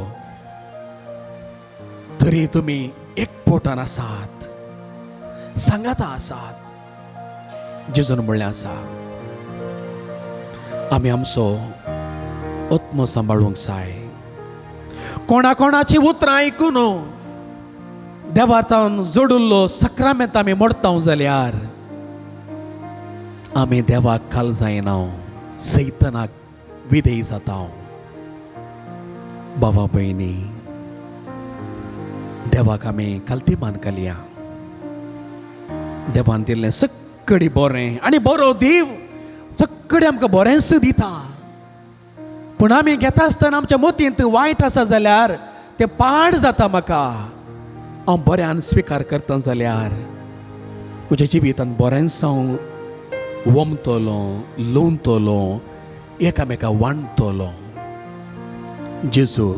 तरी तुमी एकपोटान आसात, सांगाता आसात. जेजून म्हणलें आसा, आमी आमचो आत्मो सांबाळूंक जाय. कोणा कोणाची उतरां आयकून देवातावन जोडिल्लो सक्रामेंत आमी मोडता जाल्यार आमी देवाक खाल जायना, सैतनाक विधेय जाता. बाबा भयणी, देवाक आमी खालती मान घालया. देवान दिल्लें सगळी बरें आनी बरो देव सगळें आमकां बरेंच दिता, पूण आमी घेता आसतना आमच्या मतींत वायट आसा जाल्यार तें पाड जाता. म्हाका हांव बऱ्यान स्विकार करता जाल्यार म्हज्या जिवितांत बरेंच हांव वमतलो, लोंतलो, एकामेका वांटतलो. जेजू,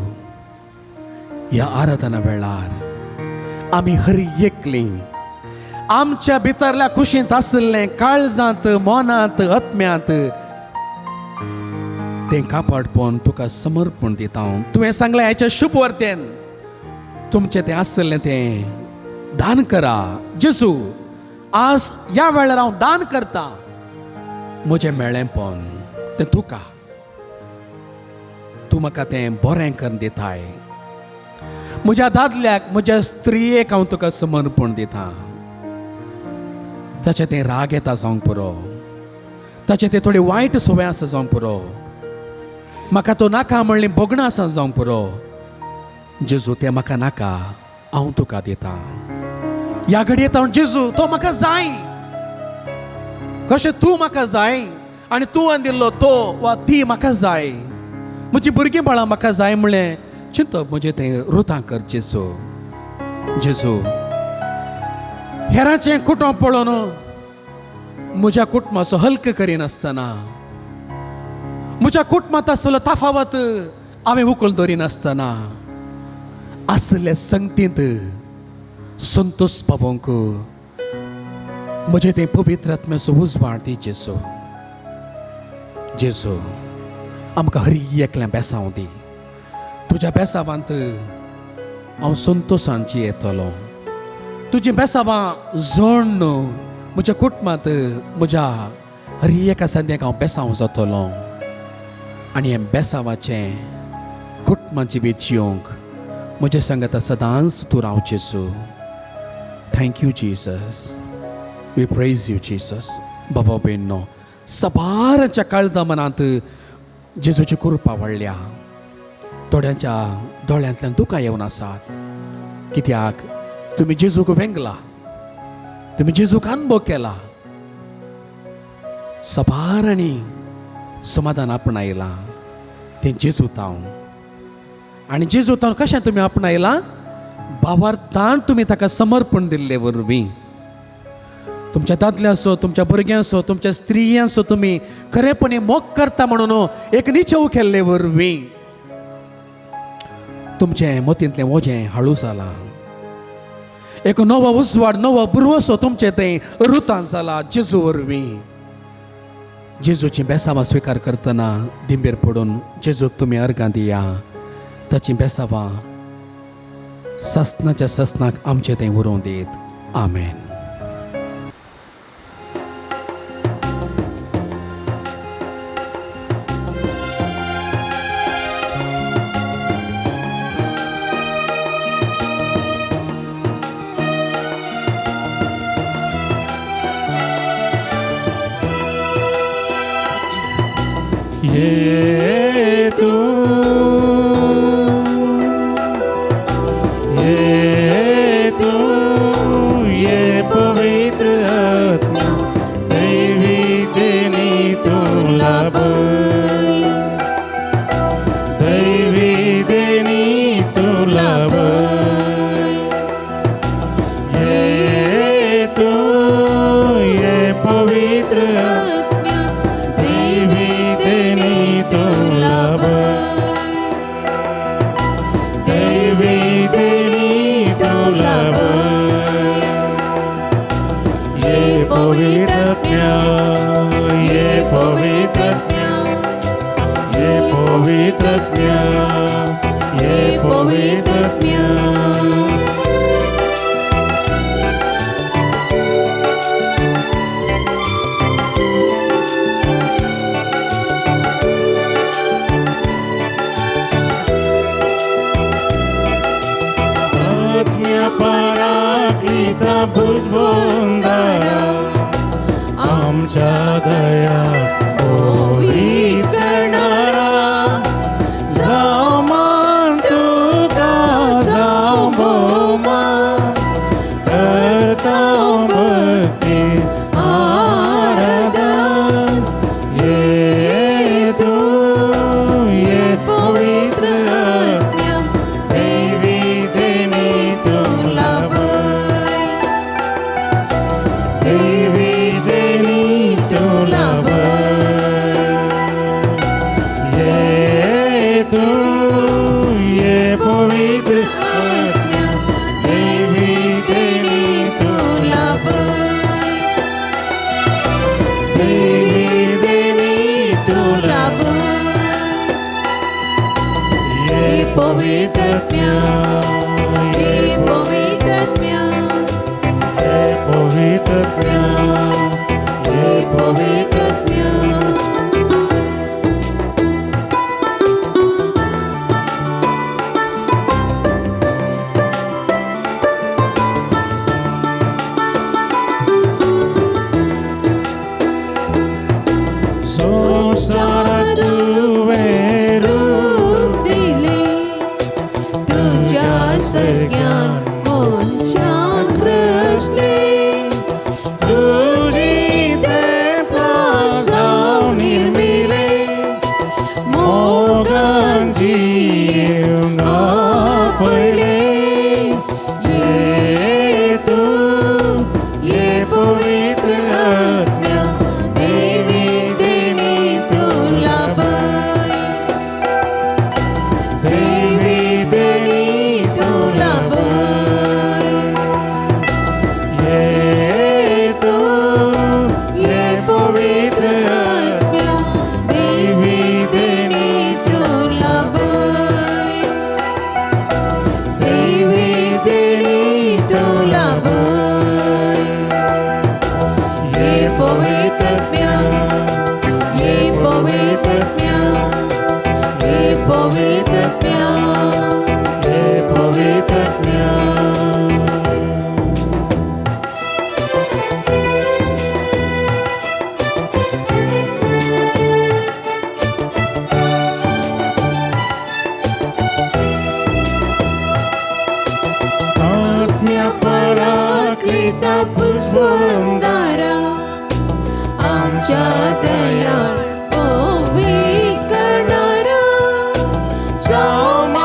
ह्या आराधना वेळार आमी हर एकली आमच्या भितरल्या कुशींत आशिल्लें काळजांत, मनांत, आत्म्यांत तें कापाटपण तुका समर्पण दिता. तुवें सांगलें हाच्या शुभ वर्तेन तुमचें तें आशिल्लें तें दान करा. जेजू, आज ह्या वेळार हांव दान करता म्हजें मेळेंपण तें तुका. तूं म्हाका तें बरें करून दिताय. म्हज्या दादल्याक, म्हज्या स्त्रियेक हांव तुका समर्पण दिता. ताचें तें राग येता जावंक पुरो, ताचें तें थोडी वायट संवय आसा जावंक पुरो, म्हाका तो नाका म्हणली भोगणां आसा जावंक पुरो. जेजू, तें म्हाका नाका, हांव तुका दिता. ह्या घडयेत हांव जेजू तो म्हाका जाय, कशें तूं म्हाका जाय आनी तूं दिल्लो तो वा ती म्हाका जाय, म्हजी भुरगीं बाळां म्हाका जाय म्हणलें चिंतप म्हजें तें रुतां कर. जेजू, जेजू, हेरांचें कुटुंब पळोवन म्हज्या कुटुंबाचो हल्क करिनासतना, म्हज्या कुटुंबांत आसलेलो तफावत हांवें उखल दवरिनासतना आसले संगतींत संतोश पावोवंक म्हजें तें पवित्र आत्म्याचो उजवाड दी. जेजू, जेजू, आमकां हर एकल्या बेसांव दी. तुज्या बेसावांत हांव संतोशान जियेतलो. तुजी बेसावां जोडून म्हज्या कुटुंबांत म्हज्या हर एका संद्याक हांव बेसांव जातलो आनी हें बेसावाचें कुटुंबां जिवीत जियोंक म्हज्या सांगाता सदांच तूं राव. जेजू, thank you Jesus, we praise you Jesus. बाबा भयणो, सबाराच्या काळजा मनांत जेजूची कृपा वाडल्या. थोड्यांच्या दोळ्यांतल्यान दुकां येवन आसात, कित्याक तुमी जेजूक वेंगला, तुमी जेजूक अनुभव केला, सबार आनी समाधान आपणायलां तें जेजू तावन. आनी जेजू तावन कशें तुमी आपणायलां? भावार्थान तुमी ताका समर्पण दिल्ले वरवीं. तुमच्या दादल्यांचो, तुमच्या भुरग्यांचो, तुमच्या स्त्रियांचो तुमी खरेपणी मोग करता म्हणून एक निचेव केल्ले वरवीं तुमचें मतींतलें वजें हाळू जालां. एक नवो उजवाड, नवो बुरवसो तुमचें तें रुतां जाला जेजू वरवीं. जेजूची बेसावां स्विकार करतना दिंबेर पडून जेजूक तुमी अर्गां दिया. ताचीं बेसावां ससनाच्या ससनाक आमचें तें उरोवं दीत. आमेन. ये तू, ये तू, लाभय, दैवी देणी तूं लाभय। ये तूं ये पवित्र आत्म्या दैवी देणी तूं लाभय, दैवी देणी तूं लाभय। ये पवित्र आत्म्या, ये पवित्र आत्म्या, ये पवित्र आत्म्या, ये पवित्र आत्म्या। आत्म्या पराक्लिता बुजवंदारा आमच्या दया ओवी करणारा, जावं मान तुका जावं भोवमान, करता भक्ती आराधन। ये तूं ये पवित्र आत्म्या दैवी देणी तूं लाभय, दैवी देणी तूं लाभय। ये तूं ये पवित्र आत्म्या दैवी देणी तूं लाभय, दैवी देणी तूं लाभय। ये पवित्र आत्म्या, ये ये पवित्र आत्म्या, ये पवित्र आत्म्या, ये पवित्र आत्म्या। संसारात तुवें रूप दिले तुझ्या सारक्यान मनशाक रचले, तुजी तेंपलां जावन निर्मिले, मोगान जीवन आपयले। ये तूं ये पवित्र आत्म्या दैवी देणी तूं लाभय, दैवी देणी तूं लाभय। ये तूं ये पवित्र आत्म्या दैवी देणी तूं लाभय, दैवी देणी तूं लाभय। ये पवित्र आत्म्या, ये पवित्र आत्म्या, ये पवित्र आत्म्या, ये पवित्र आत्म्या। आत्म्या पराक्लिता पुसुंदारा आमच्या दयाळ पवित्र करणारा, जावं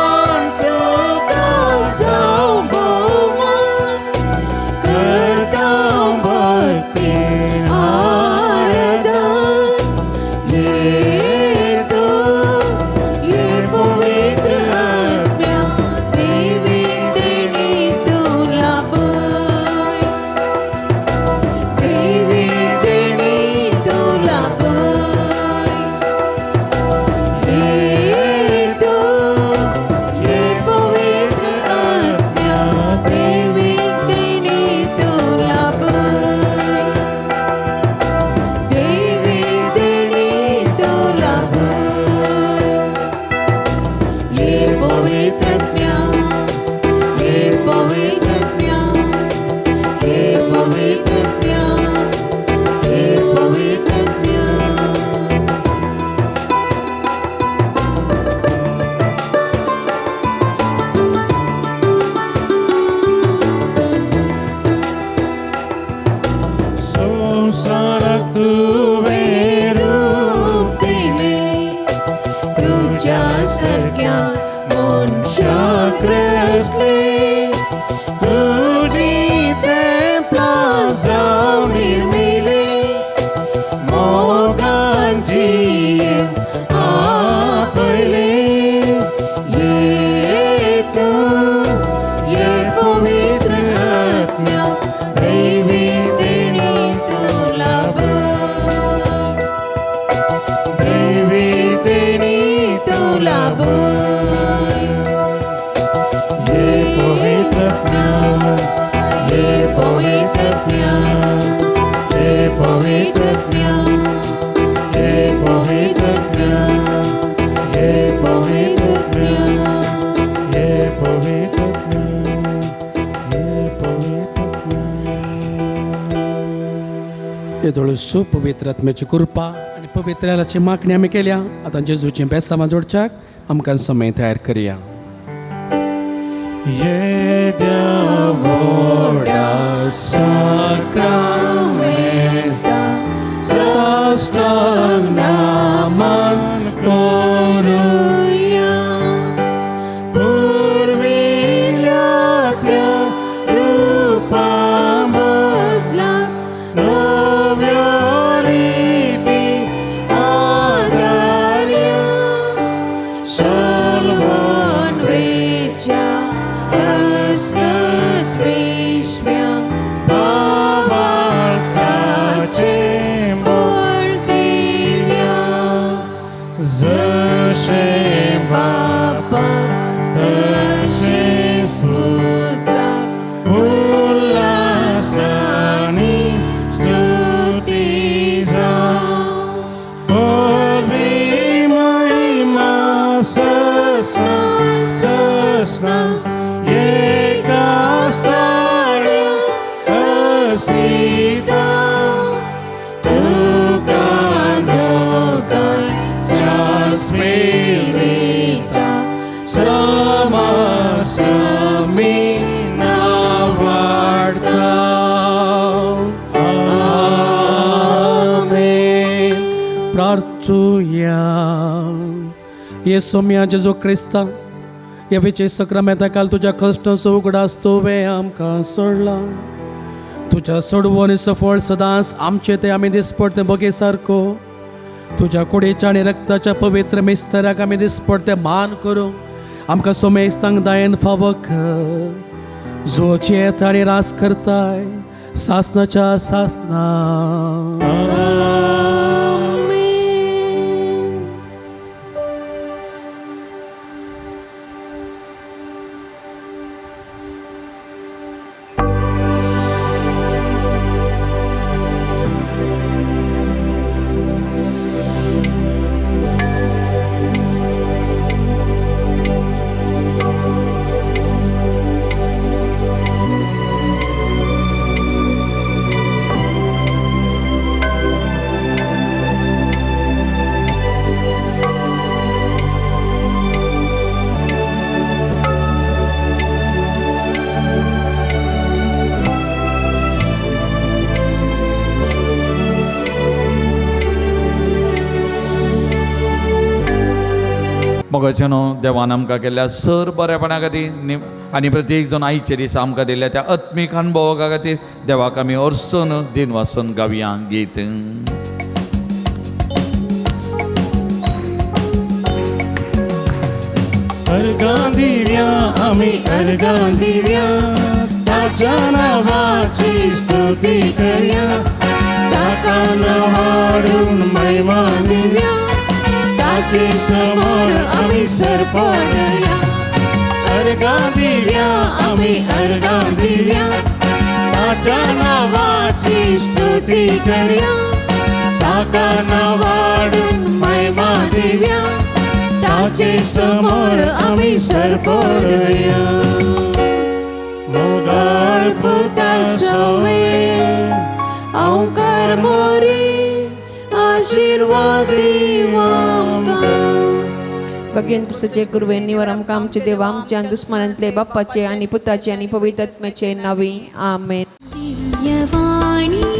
मनशाक रचले तुजी तेंपलां जावन निर्मिले मोगान जीव आपले ये तूं ये पवित्र आत्म्या दैवी देणी तूं लाभ दैवी देणी तूं लाभ ये पवित्र आत्म्या ये पवित्र आत्म्या ये पवित्र आत्म्या ये पवित्र आत्म्या ये पवित्र आत्म्या ये पवित्र आत्म्या, ये पवित्र आत्म्या. येदोळसो पवित्र आत्म्याची कृपा आनी पवित्र मागणी आमी केल्या. आतां जेजूचें बेसामा जोडच्याक आमकां समय तयार करया. येद्या व्हडा साक्रामेंता साष्टांग नमन करुया पुर्विल्ल्या त्या रुपा बदला नव्या रिती आदार्या सर्वान्वेच्या अस्कत विश्व्या भावार्थाचे बळ दिव्या जशें बापाक तशेंच पुताक उल्हासानी स्तुती जावं पदवी महिमा सस्ना सस्ना एका स्थाळ्या असिता तुका दोगांयच्या स्पिरिता समासमी नावाडता. आमेन. प्रार्थुया. येसो मिया जेजू क्रिस्ता ह्या विजय सक्रामेंता काल तुज्या कश्टांचो उगडास तुवें आमकां सोडला. तुज्या सोडवणीचो फळ सदांच आमचे ते आमी दिसपडते बगे सारको तुज्या कुडीच्या आनी रक्ताच्या पवित्र मिस्तराक आमी दिसपडते मान करूं आमकां सोमेस्तांक दायन फावो कर जो येता आनी रास करताय सासनाच्या सासना. आमेन. मोगाचेनो देवान आमकां केल्ल्या सर बरेपणा खातीर आनी प्रत्येक जण आयचे दिसा आमकां दिल्ल्या त्या आत्मीक अनुभवा खातीर देवाक आमी अर्सून दिन वासून गावया गीत. अर्गां दिव्या आमी अर्गां दिव्या ताच्या नांवाची स्तुती करया ताका नांवाडून महिमा दिव्या ताचे समोर आमी सरपडया अर्गां दिव्या आमी अर्गां दिव्या ताच्या नांवाची स्तुती करया ताका नांवाडून महिमा दिव्या ताचे समोर आमी सरपडया. मोगाळ पुता सवे अंकार मोरी आशीर्वाद दिव आमकां. भगेन क्रिस्ताचे गुरुवे निवर आमकां आमचे देव आमच्या दुस्मनांतले बाप्पाचे आनी पुताचे आनी पवित्र आत्म्याचे नावी. आमेन. दिव्यवाणी.